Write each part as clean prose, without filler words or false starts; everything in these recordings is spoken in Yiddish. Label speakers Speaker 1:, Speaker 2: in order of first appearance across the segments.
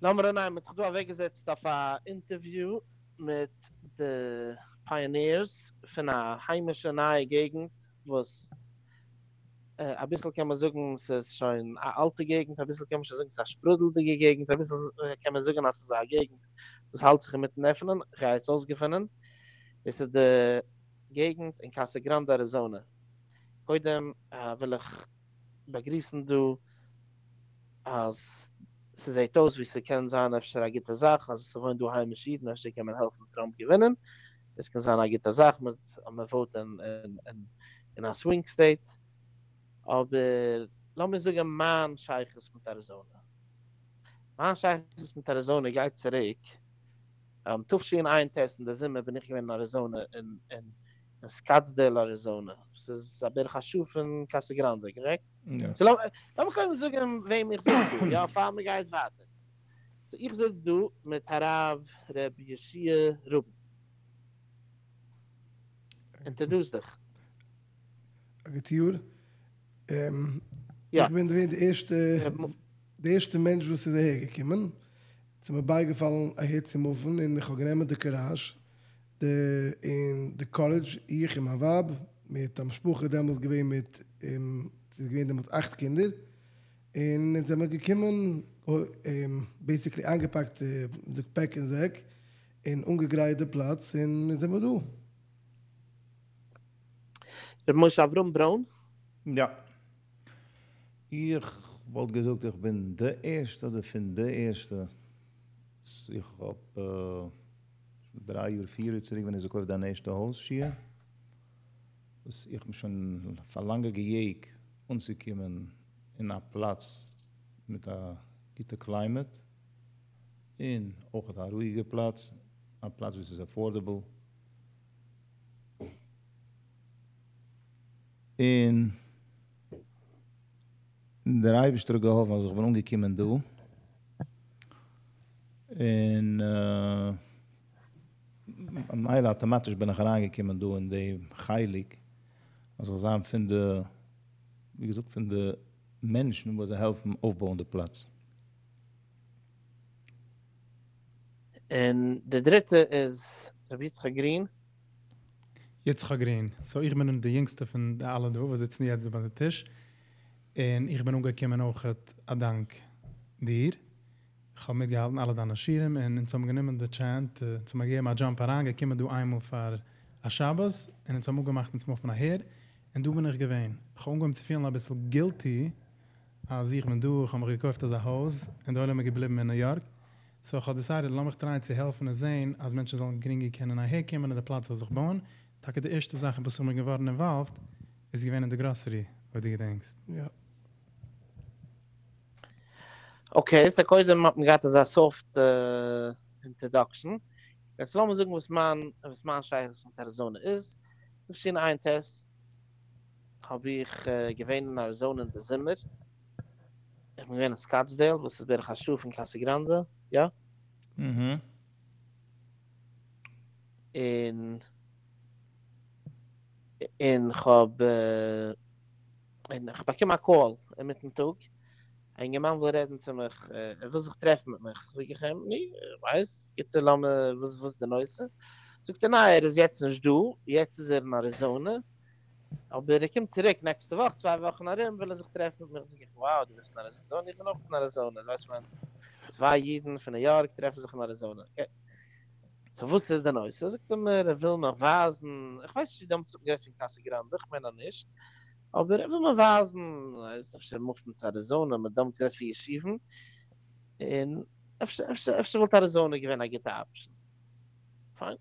Speaker 1: לאמיר אנהייבן, מ'האט זיך דא אוועקגעזעצט אויף א אינטערוויו מיט די פייאנירס פון א היימישע נייע געגנט וואס אביסל קען מען זאגן ס'איז שוין א אלטע געגנט, אביסל קען מען שוין זאגן ס'איז א שפרודלדיגע געגנט, אביסל קען מען זאגן אז ס'איז א געגנט וואס האלט זיך אינמיטן עפענען, כ'גיי יעצט אויסגעפינען, דאס איז די געגנט אין קאסא גראנדע אריזאנע. קודם וויל איך באגריסן דא אז ס'זעהט אויס ווי ס'קען זיין אפשר א גוטע זאך אז ס'וואוינט דא היימישע אידן אפשר קען מען העלפן טראמפ געווינען, דאס קען זיין א גוטע זאך אז מ'וואוט אין א סווינג סטעיט, אבער לאמיר זאגן מיין שייכות מיט אריזאנע, מיין שייכות מיט אריזאנע גייט צוריק תשע"ט אין די זומער בין איך געווען אין אריזאנע אין סקאטסדעיל אריזאנע, ס'איז בערך א שעה פון קאסא גראנדע, גערעכט? סאו לאמיר קודם זאגן וועם איך זיץ דא, יא, פאר מען גייט ווייטער. סאו איך זיץ דא מיט הרב ר' ישעי' רובין. אינטערדוס דיך.
Speaker 2: א גוט יאר. איך בין געווען די ערשטע, די ערשטע מענטש וואס איז אהער געקומען. ס'איז מיר בייגעפאלן אהער צו מופן און איך האב גענומען די קוראזש, די און די קארעדזש, איך און מיין ווייב, מיט א משפחה דעמאלט געווען מיט, ס'איז געווען דעמאלט אכט קינדער, און אונז זעמיר געקומען, בעיסיקלי איינגעפאקט די פעק און זעק, און אנגעגרייט די פלאץ, און אונז זעמיר דא.
Speaker 1: ר' משה אברהם ברוין?
Speaker 3: יא. איך וואלט געזאגט איך בין די ערשטע אדער פון די ערשטע. איך האב דריי יאר פיר יאר צוריק ווען איך געקויפט דיין ערשטע הויז שיע, וואס איך האב שוין פאר לאנגע געיעג אנצוקומען אין א פלאץ מיט א גוטע קליימעט און אויך א רואיגע פלאץ, א פלאץ וואס איז עפארדעבל. און דער אייבערשטער האט געהאלפן אז איך בין אנגעקומען דא, און ממילא אטאמאטיש בין איך אריינגעקומען דא אין די חלק אז איך זאל זיין פון די, ווי געזאגט, פון די מענטשן וואס זיי העלפן אויפבויען די פלאץ.
Speaker 1: און די דריטע איז רבי יצחק גרין.
Speaker 4: יצחק גרין, סאו איך בין די יונגסטע פון די אלע דא וואס זיצן יעצט דא ביי די טיש, און איך בין אנגעקומען אויכעט א דאנק דיר, איך האב מיטגעהאלטן אלע דיינע שיעורים און אונז האבן גענומען די טשענס, אונז האבן געגעבן א דזשאמפ אריין, געקומען דא איינמאל פאר א שבת, און אונז האבן אפגעמאכט אונז מופן אהער, און דא בין איך געווען, איך האב אנגעהויבן צו פילן אביסל גילטי אז איך בין דא, איך האב מיך געקויפט אזא הויז, און די עולם איז געבליבן אין ניו יארק, סאו איך האב דיסיידעד לאמיך טרייען צו העלפן און זעהן אז מענטשן זאלן גרינגער קענען אהער קומען און די פלאץ זאל זיך בויען, טאקע די ערשטע זאך אין וואס איך בין געווארן אינוואלווד איז געווען אין די גראסערי אויב דו געדענקסט.
Speaker 2: יא.
Speaker 1: אקעי, סאו קודם האט מען געהאט אזא סאפט אינטראדאקשן, יעצט לאמיר זאגן וואס מיין וואס מיין שייכות מיט אריזאנע איז, תשע"ט האב איך געווען אין אריזאנע אין די זומער, איך בין געווען אין סקאטסדעיל וואס איז בערך א שעה פון קאסא גראנדע, יא? און און כ'האב און כ'באקום א קאל אינמיטן טאג, א אינגערמאן וויל רעדן צו מיך, ער וויל זיך טרעפן מיט מיך, זאג איך אים, נו, איך ווייס, קיצור לאמיר, וואס וואס איז די נושא? זאגט ער, ניין ער איז יעצט נישט דא, יעצט איז ער אין אריזאנע, אבער ער קומט צוריק נעקסטע וואך, צוויי וואכן ארום וויל ער זיך טרעפן מיט מיך, זאג איך, wow דו ביסט אין אריזאנע, איך בין אויך אין אריזאנע, ווייסט מען, צוויי אידן פון ניו יארק טרעפן זיך אין אריזאנע, אקעי, סאו וואס איז די נושא, זאגט ער מיר, ער וויל מיך ווייזן, איך ווייס נישט צו דעמאלטס האט מען גערעדט פון קאסא גראנדע, איך מיין אז נישט, אבער ער וויל מיר ווייזן, אז אפשר מופט מען צו אריזאנע, מען האט דעמאלטס גערעדט פון ישובים, און אפשר אפשר אפשר וואלט אריזאנע געווען א גוטע אפשן, פיין.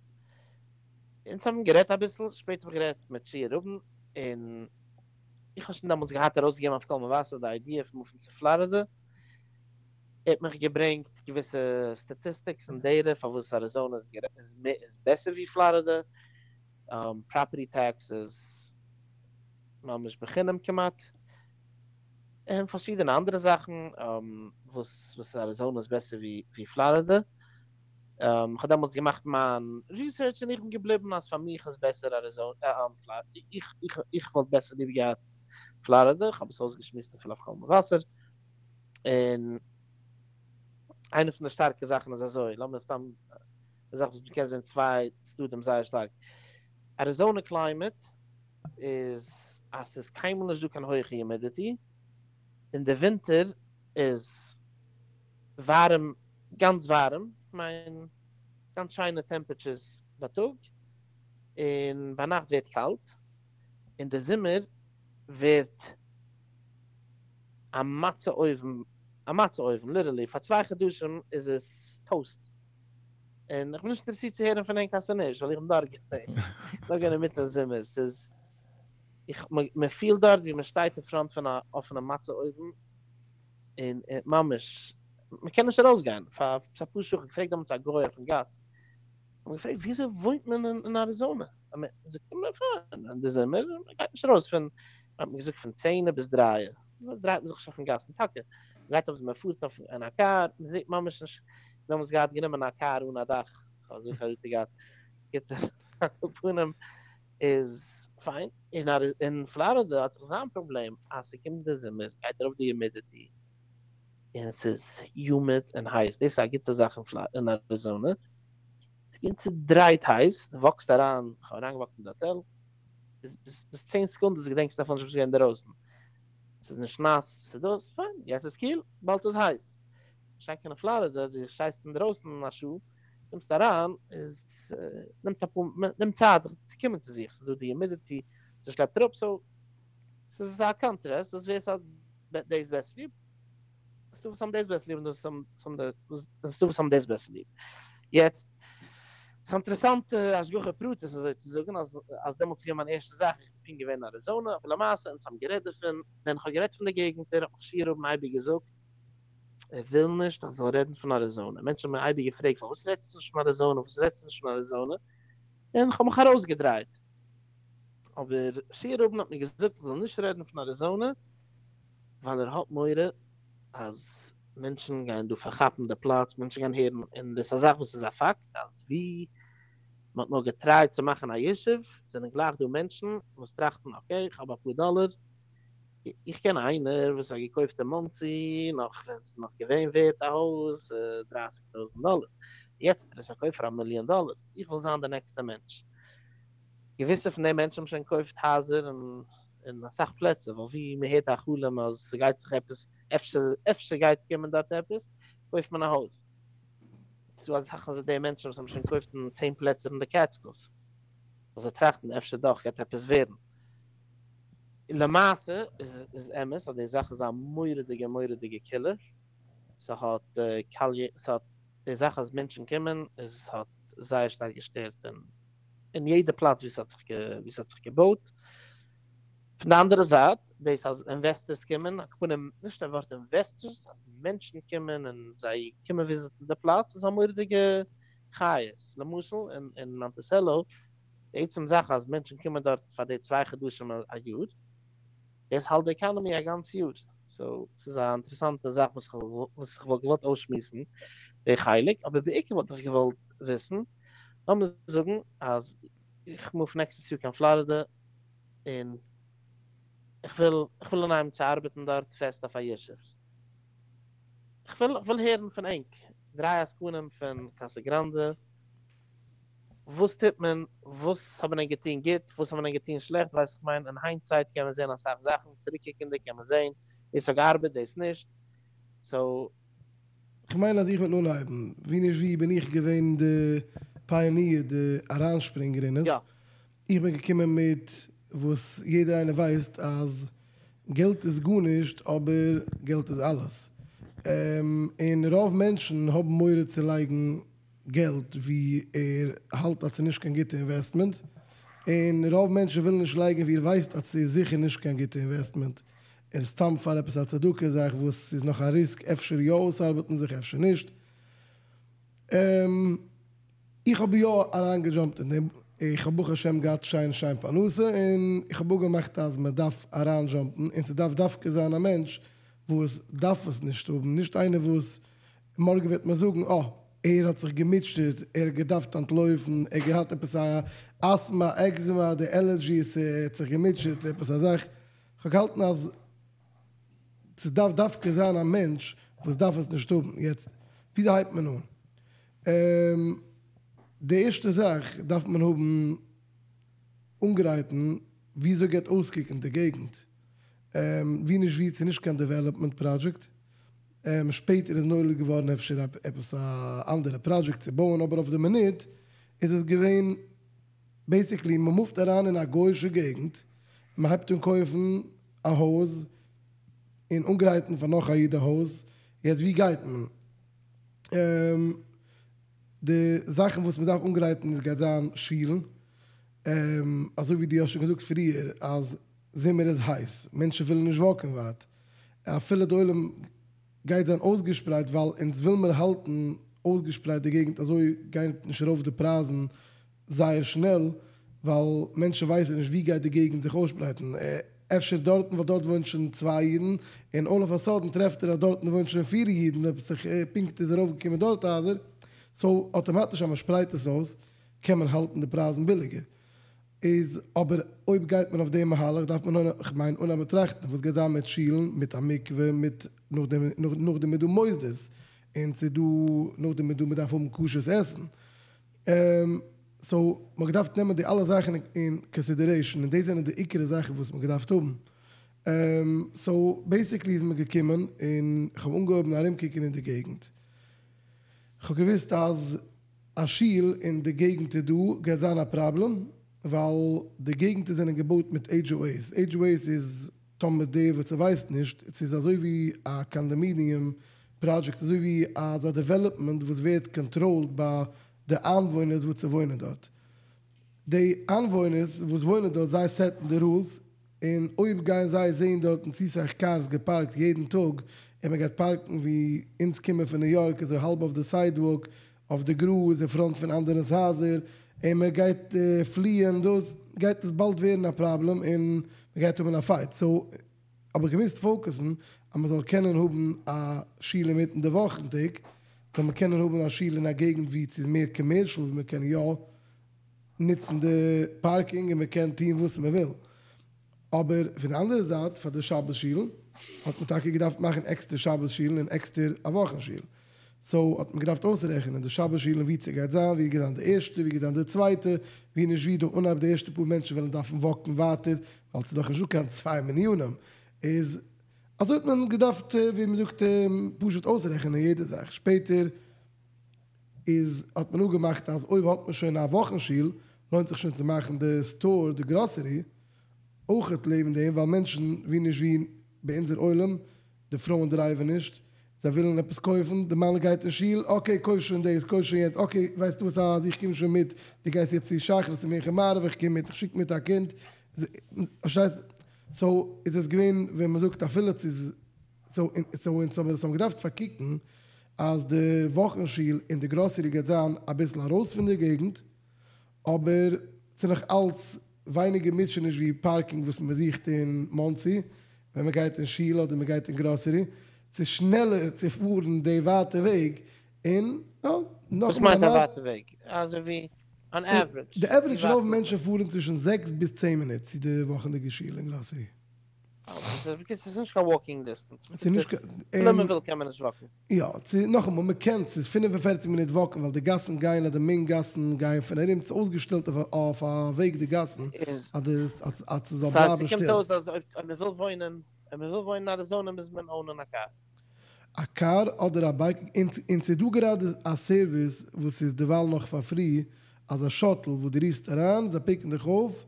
Speaker 1: אונז האבן גערעדט אביסל, שפעטער האב איך גערעדט מיט שיע רובין, און איך האב שוין דעמאלטס געהאט ארויסגעגעבן אויף קול מבשר די איידיע פון מופן צו פלארידע, ער האט מיך געברענגט געוויסע סטאטיסטיקס און דעטע פארוואס אריזאנע איז בעסער ווי פלארידע, פראפערטי טעקס איז ממש בחינם כמעט, און פארשידענע אנדערע זאכן וואס אריזאנע איז בעסער ווי פלארידע. איך האב דעמאלטס געמאכט מיין ריסערטש און איך בין געבליבן אז פאר מיך איז בעסער אריזאנע, איך איך וואלט בעסער ליב געהאט פלארידע, איך האב עס אויסגעשמועסט אפילו אויף קול מבשר, און איינע פון די שטארקע זאכן איז אזוי, לאמיר סתם א זאך וואס מ'קען זען צוויי צדדים זייער שטארק. אריזאנע קליימעט איז אז ס'איז קיינמאל נישט דא קיין הויכע יומידיטי, און די ווינטער איז ווארעם, גאנץ ווארעם, כ'מיין גאנץ שיינע טעמפעטשערס בייטאג, און ביינאכט ווערט קאלט, און די זומער ווערט א מצה אויוון, א מצה אויוון, ליטערלי, פאר צוויי חדשים איז עס טאוסט, און איך בין נישט אינטערעסירט צו הערן פון ענק אז ס'איז נישט, ווייל איך בין דארט געווען, דארט געווען אינמיטן זומער, ס'איז, איך, מען פילט דארט ווי מען שטייט אין פראנט פון א אפענע מצה אויוון, און ממש, מען קען נישט ארויסגיין, פאר אפאר שעה, איך האב געפרעגט דעמאלטס א גוי אויפן גאס, כ'האב געפרעגט וויאזוי וואוינט מען אין אריזאנע? זאגט ער מיר פיין, אין די זומער, מען גייט נישט ארויס פון, האט מען געזאגט פון צענע ביז דרייע, דרייט מען זיך נישט אויפן גאס, און טאקע, מען גייט אויף, מען פארט אויף אין א קאר, מען זעט ממש נישט, מיר האבן עס געהאט גענומען א קאר אן א דאך, כ'האב אזוי חרטה געהאט, קיצור, על כל פנים איז פיין, אין פלארידע האט זיך זיין פראבלעם אז ס'קומט די זומער גייט ארויף די יומידיטי, און ס'איז יומיד און הייס, דאס איז א גוטע זאך אין אריזאנע, ס'איז געווען צודרייט הייס, דו וואקסט אריין, כ'האב אריינגעוואקט אין די האטעל, ביז צען סעקונדעס געדענקסטו אפילו נישט ביסט געווען אינדערויסן, ס'איז נישט נאס, ס'איז דאס, פיין, יעצט איז קיל, באלד איז הייס. משא"כ אין פלארידע, דו שטייסט אינדערויסן א שעה, קומסט אריין, איז נעמט אפאר, נעמט צייט זיך צו קומען צו זיך, ס'איז דא די יומידיטי, ס'שלעפט אראפ, סאו ס'איז א קאנטרעסט, וואס ווער ס'האט דאס בעסער ליב, ס'דא וואס האבן דאס בעסער ליב און ס'דא וואס האבן דאס בעסער ליב. יעצט, ס'איז א אינטערעסאנטע השגחה פרטית אזוי צו זאגן, אז אז דעמאלטס איז געווען מיין ערשטע זאך, איך בין פונקט געווען אין אריזאנע, אבער למעשה אונז האבן גערעדט דערפון, ווען איך האב גערעדט פון די געגנטער האט מיך שיע רובין אייביג געזאגט, ער וויל נישט איך זאל רעדן פון אריזאנע, מענטשן האבן מיר אייביג געפרעגט פארוואס רעדסטו נישט פון אריזאנע, פארוואס רעדסטו נישט פון אריזאנע, און איך האב מיך ארויסגעדרייט. אבער שיע רובין האט מיר געזאגט איך זאל נישט רעדן פון אריזאנע ווייל ער האט מורא אז מענטשן גייען דא פארכאפן די פלאץ, מענטשן גייען הערן, און דאס איז א זאך וואס איז א פאקט אז ווי מען האט נאר געטרייט צו מאכן א ישוב זענען גלייך דא מענטשן וואס טראכטן אקעי איך האב אפאר דאלער, איך קען איינער וואס האט געקויפט אין מאנסי נאך ווען ס'איז נאך געווען ווערט א הויז דרייסיג טויזנט דאלער, יעצט האט ער עס פארקויפט פאר א מיליאן דאלער, איך וויל זיין די נעקסטע מענטש. געוויסע פון די מענטשן האבן שוין געקויפט הייזער אין אסאך פלעצער, ווייל ווי מען הערט א חלום אז ס'גייט זיך עפעס, אפשר אפשר גייט קומען דארט עפעס, קויפט מען א הויז. ס'דא אסאך אזוי די מענטשן וואס האבן שוין געקויפט אין צען פלעצער אין די קעטסקילס, ווייל זיי טראכטן אפשר דאך גייט עפעס ווערן. למעשה איז אמת אז די זאך איז א מורא'דיגע מורא'דיגע קילער, ס'האט ס'האט די זאך אז מענטשן קומען איז האט זייער שטארק געשטערט אין אין יעדע פלאץ ווי ס'האט זיך ווי ס'האט זיך געבויט. פון די אנדערע זייט, דאס אז אינוועסטערס קומען, על כל פנים נישט די ווארט אינוועסטערס, אז מענטשן קומען און זיי קומען וויזיטן די פלאץ איז א מורא'דיגע חיות. למשל אין אין מאנטיסעלא, די עצם זאך אז מענטשן קומען דארט פאר די צוויי חדשים א יאר, דאס האלט די עקאנעמי א גאנץ יאר. סאו ס'איז א אינטערעסאנטע זאך וואס וואס איך וואלט געוואלט אויסשמועסן די חלק, אבער בעיקר וואלט איך געוואלט וויסן, לאמיר זאגן אז איך מוף נעקסטעס יאר קיין פלארידע און איך וויל איך וויל אנהייבן צו ארבעטן דארט פעסט אויף א ישוב. איך וויל איך וויל הערן פון ענק, דריי עסקנים פון קאסא גראנדע, וואס טוט מען, וואס האבן ענק געטון גוט, וואס האבן ענק געטון שלעכט, ווייס איך מיין אין היינדסייט קען מען זען אסאך זאכן, צוריקקוקענדיג קען מען זען דאס האט געארבעט דאס נישט, סאו.
Speaker 2: כ'מיין אז איך וועל אנהייבן, ווי נישט ווי בין איך געווען די פייעניר, די אריינשפרינגער אין עס, איך בין געקומען מיט וואס יעדער איינער ווייסט אז געלט איז גארנישט אבער געלט איז אלעס, און רוב מענטשן האבן מורא צו לייגן געלט ווי ער האלט אז ס'איז נישט קיין גוטע אינוועסטמענט, און רוב מענטשן ווילן נישט לייגן ווי ער ווייסט אז ס'איז זיכער נישט קיין גוטע אינוועסטמענט, און סתם פאר עפעס א צדקה זאך וואס איז נאך א ריסק אפשר יא אויסארבעטן זיך אפשר נישט. איך האב יא אריינגעדזשאמפט אין דעם, איך האב ברוך השם געהאט שיין שיין פרנסה און איך האב אפגעמאכט אז מען דארף אריינדזשאמפן און ס'דארף דווקא זיין א מענטש וואס דארף עס נישט האבן, נישט איינער וואס מארגן וועט מען זאגן אה, ער האט זיך געמוטשעט, ער האט געדארפט אנטלויפן, ער האט געהאט עפעס א אסטמא, עקזעמא אדער עלערדזשיס, ער האט זיך געמוטשעט, עפעס א זאך. כ'האב געהאלטן אז ס'דארף דווקא זיין א מענטש וואס דארף עס נישט האבן. יעצט, וויאזוי הייבט מען אן? די ערשטע זאך דארף מען האבן אנגרייטן וויאזוי גייט אויסקוקן די געגנט, ווי נישט ווי ס'איז נישט קיין דעוועלאפמענט פראדזשעקט, שפעטער איז נולד געווארן אפשר עפעס א אנדערע פראדזשעקט צו בויען אבער אויף די מינוט איז עס געווען בעיסיקלי מ'מופט אריין אין א גוי'אישע געגנט, מ'הייבט אן קויפן א הויז און אנגרייטן פאר נאך א איד א הויז, יעצט ווי גייט מען? די זאכן וואס מ'דארף אנגרייטן איז גייט זיין שילן, אזוי ווי דו האסט שוין געזאגט פריער אז זומער איז הייס, מענטשן ווילן נישט וואקן ווייט, אפילו די עולם גייט זיין אויסגעשפרייט ווייל אונז וויל מיר האלטן אויסגעשפרייט די געגנט אזוי גייט נישט ארויף די פרייזן זייער שנעל ווייל מענטשן ווייסן נישט ווי גייט די געגנט זיך אויסשפרייטן אפשר דארטן ווייל דארט וואוינט שוין צוויי אידן און אלל אוו א סאדען טרעפט ער אז דארטן וואוינט שוין פיר אידן עפעס זיך פונקט איז ארויפגעקומען דארט הייזער סאו אטאמאטיש אז מען שפרייט עס אויס קען מען האלטן די פרייזן ביליגער. איז אבער אויב גייט מען אויף דעם מהלך דארף מען כ'מיין אנהייבן טראכטן וואס גייט זיין מיט שילן, מיט א מקווה, מיט נאכדעם נאכדעם איז דא מוסדות, און ס'איז דא נאכדעם איז דא מ'דארף האבן כשר'ס עסן, סאו מ'האט געדארפט נעמען די אלע זאכן אין קאנסידערעישן און דאס זענען די עיקר זאכן וואס מ'האט געדארפט האבן, סאו בעיסיקלי איז מען געקומען און כ'האב אנגעהויבן ארומקוקן אין די געגנט, כ'האב געוואוסט אז. א שול אין די געגנטער דא גייט זיין א פראבלעם ווייל די געגנטער זענען געבויט מיט HOAs, HOAs איז טאמער דער וואס ווייסט נישט, ס'איז אזוי ווי א קאנדאמיניום פראדזשעקט אזוי ווי אזא דעוועלאפמענט וואס ווערט קאנטראלד ביי די איינוואוינערס וואס וואוינען דארט, די איינוואוינערס וואס וואוינען דארט זיי סעטן די רולס און אויב גייען זיי זעהן דארטן צו סאך קארס געפארקט יעדן טאג, און מען גייט פארקן ווי אונז קומען פון ניו יארק אזוי האלב אויף די סיידוואק, אויף די גראז אין פראנט פון אנדערע'ס הייזער, און מען גייט פליען דאס גייט עס באלד ווערן א פראבלעם און מען גייט האבן א פייט, סאו האב איך געמוזט פאוקעסן אז מען זאל קענען האבן א שול אינמיטן די וואכן טעג, זאל מען קענען האבן א שול אין א געגנט ווי ס'איז מער קאמערשל ווי מען קען יא נוצן די פארקינג און מען קען טון וואס מען וויל, אבער פון די אנדערע זייט פאר די שבת שולן האט מען טאקע געדארפט מאכן עקסטער שבת שולן און עקסטער א וואכן שול, סאו האט מען געדארפט אויסרעכענען די שבת שולן ווי ס'גייט זיין, ווי גייט זיין די ערשטע, ווי גייט זיין די צווייטע, ווי נישט ווי די אנהייב די ערשטע פאר מענטשן וועלן דארפן וואקן ווייטער ווייל ס'איז דאך נישטא קיין צוויי מנינים, איז אזוי האט מען געדארפט ווי מען זאגט פשוט אויסרעכענען יעדע זאך, שפעטער. איז האט מען אפגעמאכט אז אויב האט מען שוין א וואכן שול לוינט זיך שוין צו מאכן די סטאר די גראסערי אויכעט לעבן דעם ווייל מענטשן ווי נישט ווי ביי אונזער עולם די פרויען דרייווען נישט זיי ווילן עפעס קויפן די מאן גייט אין שול אקעי קויף שוין דאס קויף שוין יענץ אקעי ווייסטו וואס אז איך קום שוין מיט דו גייסט יעצט צו שחרית צו מנחה מעריב איך קום מיט איך שיק מיט א קינד פארשטייסט סאו איז עס געווען ווי מען זאגט אפילו ס'איז סאו אונז האבן עס האבן געדארפט פארקוקן אז די וואכן שול און די גראסערי גייט זיין אביסל ארויס פון די געגנט, אבער ס'איז נאך אלץ ווייניגער מוטשעניש ווי פארקינג וואס מען זוכט אין מאנסי ווען מען גייט אין שול אדער מען גייט אין גראסערי, ס'איז שנעלער צו פארן די ווייטע וועג און יא,
Speaker 1: וואס מיינט א ווייטע וועג? אזוי ווי אן עווערידזש?
Speaker 2: די עווערידזש רוב מענטשן פארן צווישן זעקס ביז צען מינוט צו די וואכענדיגע שול און גראסערי.
Speaker 1: בקיצור ס'איז נישט קיין וואקינג דיסטענס. ס'איז נישט קיין. אפילו מען וויל קען מען נישט וואקן.
Speaker 2: יא, צו נאכאמאל מען קען, ס'איז 45 מינוט וואקן ווייל די גאסן גייען אז די מעין גאסן גייען פון ארום, ס'איז אויסגעשטעלט אויף א וועג די גאסן אז אז ס'זאל בלייבן
Speaker 1: שטיל. ס'קומט אויס אז אויב מען וויל וואוינען, אויב מען וויל וואוינען אין אריזאנע מוז מען אונען א קאר.
Speaker 2: א קאר אדער א בייק, און ס'איז דא גראדע א סערוויס וואס איז דערווייל נאך פאר פרי, אזא שאטל וואס דו רופסט אריין, זיי פיקן דיך אויף,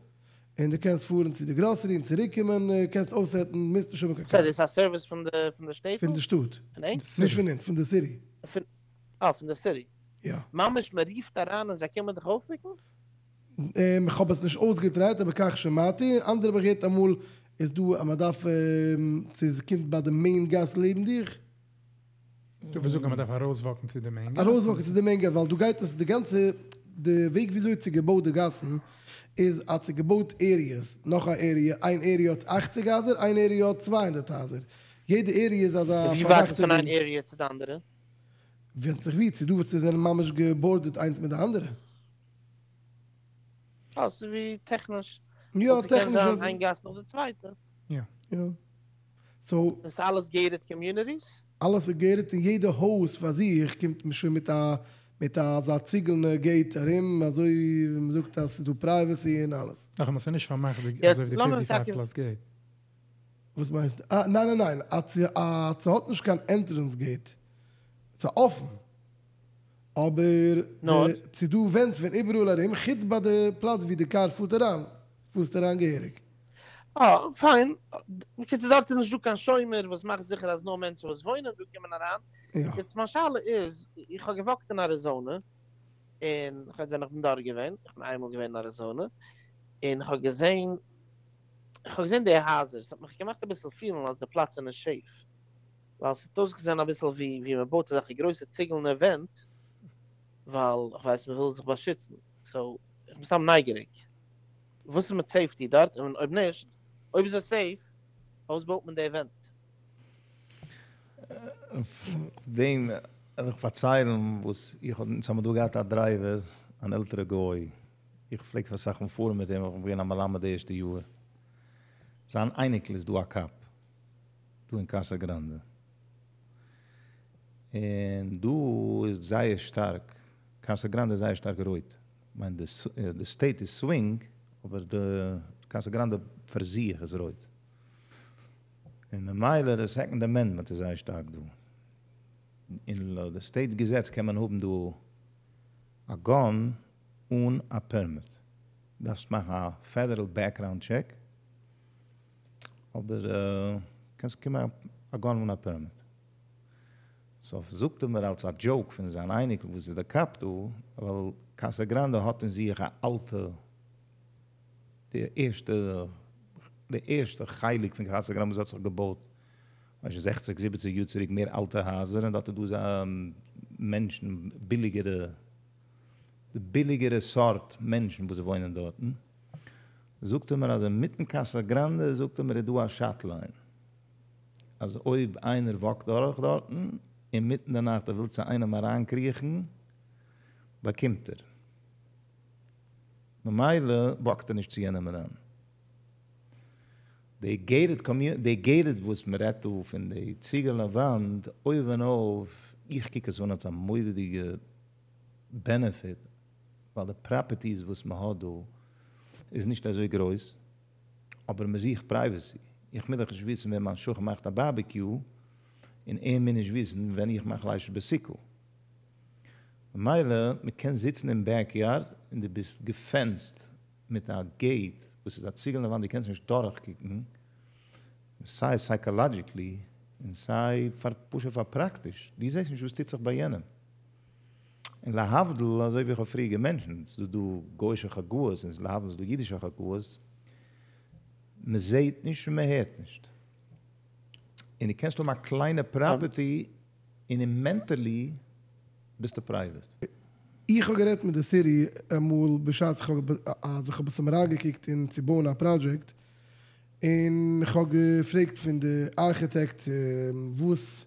Speaker 2: און דו קענסט פארן צו די גראסערי און צוריק קומען, קענסט אויססעטן, מוזט נישט האבן קיין
Speaker 1: קאר. סא דאס איז א סערוויס פון די פון די שטעטל?
Speaker 2: פון די שטאט.
Speaker 1: פון ענק?
Speaker 2: נישט פון אונז, פון די סיטי.
Speaker 1: פון אה, פון די סיטי.
Speaker 2: יא.
Speaker 1: ממש מען רופט אריין און זיי קומען דיך אויפפיקן?
Speaker 2: איך האב עס נישט אויסגעטרייט אבער כך שמעתי, אנדערע האב איך געהערט אמאל איז דא אז מען דארף צו עס קומט ביי די מעין גאס לעבן דיך.
Speaker 4: דו ווילסט זאגן אז מען דארף ארויסוואקן צו די מעין גאס?
Speaker 2: ארויסוואקן צו די מעין גאס ווייל דא גייט עס די גאנצע די וועג וויאזוי ס'איז געבויט די גאסן איז אז ס'איז געבויט עריעס נאך א עריע איין עריע האט אכציג הייזער איין עריע האט 200 הייזער יעדע עריע איז אזא
Speaker 1: ווי ווייט איז פון איין עריע צו די אנדערע?
Speaker 2: ווענדט זיך ווי, ס'איז דא וואס זענען ממש געבארדערט איינס מיט די אנדערע.
Speaker 1: אה, ס'איז ווי טעכניש.
Speaker 2: יא, טעכניש.
Speaker 1: ס'קען זיין איין גאס נאך די צווייטע.
Speaker 4: יא.
Speaker 2: יא. סאו.
Speaker 1: דאס איז אלעס געיטעד קאמיוניטיס?
Speaker 2: אלעס איז gated און יעדע הויז פאר זיך קומט שוין מיט א מיט אזא ציגלנע gate ארום אזוי ווי מ'זאגט אז ס'איז דא privacy און אלעס.
Speaker 4: נאכאמאל ס'איז נישט פארמאכט די אזוי ווי די פיפטי פייוו plus gate.
Speaker 2: וואס מיינסטו? אה ניין ניין ניין אז ס'האט נישט קיין entrance gate ס'איז אפן אבער די ס'איז דא ווענט פון איבעראל ארום חוץ ביי די פלאץ ווי די קאר פארט אריין פארסט אריין געהעריג.
Speaker 1: אה, פיין. בקיצור דארט איז נישטא קיין שומר וואס מאכט זיכער אז נאר מענטשן וואס וואוינען דא קומען אריין. יעצט מיין שאלה איז, איך האב געוואקט אין אריזאנע, און כ'ווייס ווען איך בין דארט געווען, איך בין איינמאל געווען אין אריזאנע, און איך האב געזען, איך האב געזען די הייזער, ס'האט מיך געמאכט אביסל פילן אז די פלאץ איז נישט safe, ווייל ס'האט אויסגעזען אביסל ווי ווי מ'בויט אזעלכע גרויסע ציגלנע ווענט, ווייל כ'ווייס מ'וויל זיך באשיצן, so איך בין סתם נייגעריג. וואס איז מיט safety דארט? און אויב נישט, אויב איז עס safe, פארוואס בויט מען די ווענט?
Speaker 3: אויף דעם וועל איך פארציילן וואס איך האב, אונז האבן דא געהאט א driver, אן עלטערע גוי, איך פלעג אסאך מאל פארן מיט אים, איך בין געווען א מלמד די ערשטע יאר, זיין אייניקל איז דא א cop, דא אין קאסא גראנדע, און דא איז זייער שטארק, קאסא גראנדע איז זייער שטארק רויט, כ'מיין די state איז swing אבער די קאסא גראנדע פאר זיך איז רויט און ממילא די second amendment איז זייער שטארק דא און לויט די state געזעץ קען מען האבן דא א gun אן א permit דארפסט מאכן א federal background check אבער קענסט באקומען א gun אן א permit. סאו זאגט ער מיר אלס א joke פון זיין אייניקל וואס איז די cop דא, ווייל קאסא גראנדע האט אין זיך א אלטע, די ערשטע, די ערשטע חלק פון קאסא גראנדע וואס האט זיך געבויט כ'ווייס נישט זעכציג זיבעציג יאר צוריק מער אלטע הייזער און דארט איז דא מענטשן ביליגערע, די ביליגערע סארט מענטשן וואס וואוינען דארטן, זאגט ער מיר אז אינמיטן קאסא גראנדע זאגט ער מיר איז דא א shot line. אז אויב איינער וואקט דורך דארטן אינמיטן די נאכט ער וויל צו איינעם אריינקריכן באקומט ער, ממילא וואקט ער נישט צו יענעם אריין. די gated community, די gated וואס מען רעדט דא פון די ציגעלנע וואנט אויבן אויף, איך קוק עס אן אלס א מורא'דיגע benefit, ווייל די properties וואס מען האט דא איז נישט אזוי גרויס, אבער מען זוכט privacy, איך מוז דאך נישט וויסן ווען מיין שכן מאכט א barbecue, און ער מוז נישט וויסן ווען איך מאך ליל בסוכה. ממילא מען קען זיצן אין backyard און דו ביסט געפענסט מיט א gate וואס איז א ציגעלנע וואנט דו קענסט נישט דורכקוקן, סיי psychologically און סיי פאר פשוט פאר פראקטיש, דו זעסט נישט וואס טוט זיך ביי יענעם. און להבדיל אזוי ווי איך האב פריער געמענטשענט, ס'איז דא גוישע חגאות און להבדיל ס'איז דא אידישע חגאות, מ'זעהט נישט און מ'הערט נישט. און דו קענסט האבן א קליינע property און אין mentally ביסטו private.
Speaker 2: איך האב גערעדט מיט די city אמאל בשעת איך האב אז איך האב עס אריינגעקוקט אין צו בויען א project, און איך האב געפרעגט פון די architect וואס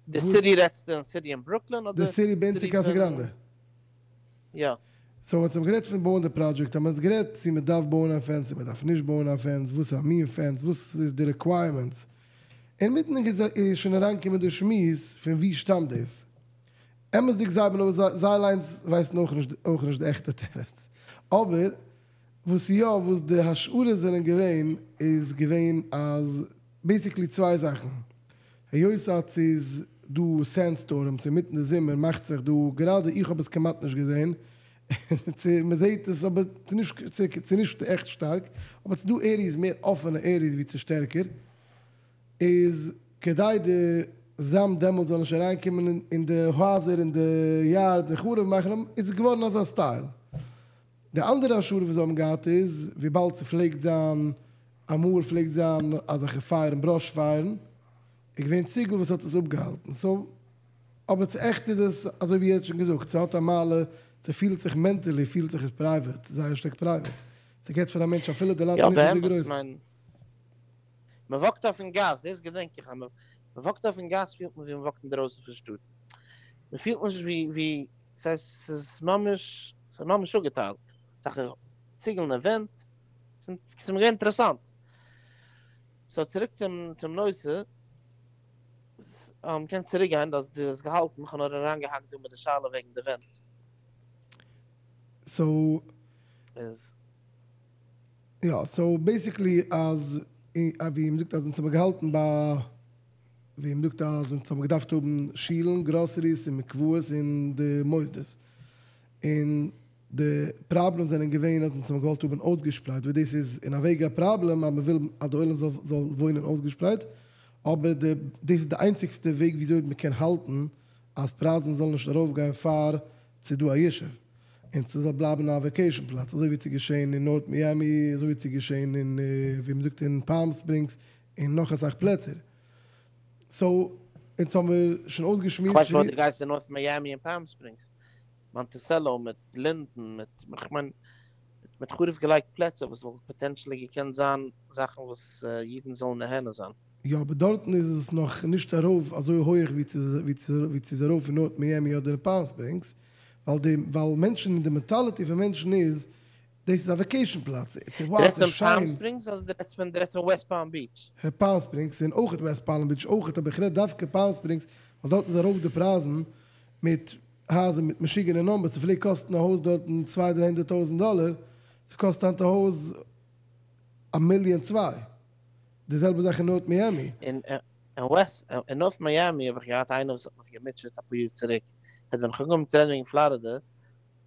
Speaker 1: די city רעדסטו אין city אין ברוקלין אדער
Speaker 2: די city ביי אונז אין קאסא גראנדע?
Speaker 1: יא.
Speaker 2: so ווען מ'האט גערעדט פון בויען די project האבן מיר אונז גערעדט צו מען דארף בויען א fence צו מען דארף נישט בויען א fence, וואס א מין fence, וואס איז די requirements, אינמיטן איז שוין אריינגעקומען די שמועס פון ווי שטאמט דאס. אמת'דיג זיי האבן זיי אליינס ווייסן אויך נישט אויך נישט די עכטע תירוץ. אבער וואס יא וואס די השערות זענען געווען איז געווען אז basically צוויי זאכן. היות אז ס'איז דא sandstorms אינמיטן די זומער מאכט זיך דא, גראדע איך האב עס כמעט נישט געזען, צו מ'זעט עס אבער ס'איז נישט עכט שטארק, אבער ס'איז דא areas מער אפענע areas ווי ס'איז שטערקער, איז כדי די זאמד דעמאלטס זאל נישט אריינקומען אין די הייזער אין די yard און חרוב מאכן איז עס געווארן אזא style. די אנדערע השערה וואס זיי האבן געהאט איז וויבאלד ס'פלעגט זיין אמאל פלעגט זיין אזעלכע פייערן brush פייערן איז געווען ציגל וואס האט עס אפגעהאלטן so אבער צו עכט איז עס אזוי ווי ער האט שוין געזאגט ס'האט א מעלה ס'פילט זיך mentally פילט זיך עס private זייער שטארק private ס'געט פאר א מענטש אפילו די lot
Speaker 1: יא
Speaker 2: איז נישט אזוי
Speaker 1: באמת
Speaker 2: גרויס.
Speaker 1: כ'מיין מ'וואקט אויפן גאס דאס געדענק איך אז מ'וואקט אויפן גאס פילט מען ווי מ'וואקט אינדערויסן פון שטאט מ'פילט נישט ווי ווי ס'הייסט ס'איז ממש ס'איז ממש אפגעטיילט אזעלכע ציגלנע ווענט ס'איז מיר געווען אינטערעסאנט. so צוריק צום צום נושא. קענסט צוריק גיין, דו האסט געהאלטן, כ'האב נאר אריינגעהאקט דא מיט די שאלה וועגן די ווענט.
Speaker 2: סאו.
Speaker 1: איז.
Speaker 2: יא, סאו בעיסיקלי אז ווי מ'זאגט אז אונז האבן געהאלטן ביי ווי מ'זאגט אז אונז האבן געדארפט האבן שולן, גראסעריס און מקוואות און די מוסדות. און די פראבלעמס זענען געווען אז אונז האבן געוואלט האבן אויסגעשפרייט, וואס דאס איז אין א וועג א פראבלעם אז מ'וויל אז די עולם זאל זאל וואוינען אויסגעשפרייט, אבער די דאס איז די איינציגסטע וועג וויאזוי מ'קען האלטן אז פרייזן זאלן נישט ארויפגיין פאר ס'איז דא א ישוב, און ס'זאל בלייבן א וועקעישן פלאץ, אזוי ווי ס'איז געשען אין נארט מיאמי, אזוי ווי ס'איז געשען אין ווי מ'זאגט אין פאלם ספרינגס, און נאך אסאך פלעצער. סאו, אונז האמיר שוין אויסגעשמועסט.
Speaker 1: כ'ווייס נישט פארוואס דו גייסט אין נארט מיאמי און פאלם ספרינגס. מאנטיסעלא מיט לינדען מיט, כ'מיין, מ'האט חרוב געלייגט פלעצער וואס וואלט פאטענטשעלי געקענט זיין זאכן וואס אידן זאלן נהנה זיין.
Speaker 2: יא אבער דארטן איז עס נאך נישט ארויף אזוי הויעך ווי ס'איז ארויף אין נארט מיאמי אדער אין פאלם ספרינגס, ווייל די ווייל מענטשן די מענטאליטי פון מענטשן איז דאס איז א וועקעישן פלאץ, איטס
Speaker 1: וואו ס'איז שיין. דו רעדסט פון פאלם ספרינגס אדער דו רעדסט פון דו רעדסט פון וועסט פאלם ביטש?
Speaker 2: פאלם ספרינגס און אויכעט וועסט פאלם ביטש אויכעט אבער איך רעד דווקא פאלם ספרינגס ווייל דארט איז ארויף די פרייזן מיט הייזער מיט משוגענע נומבערס ס'פלעגט קאסטן א הויז דארטן צוויי דריי הונדערט טויזענט דאלער ס'קאסט היינט א הויז א מיליאן צוויי די זעלבע זאך אין נארט מיאמי.
Speaker 1: אין וועסט אין נארט מיאמי האב איך געהאט איינער וואס האט מיך געמוטשעט אפאר יאר צוריק אז ווען איך האב אנגעהויבן צו רעדן וועגן פלארידע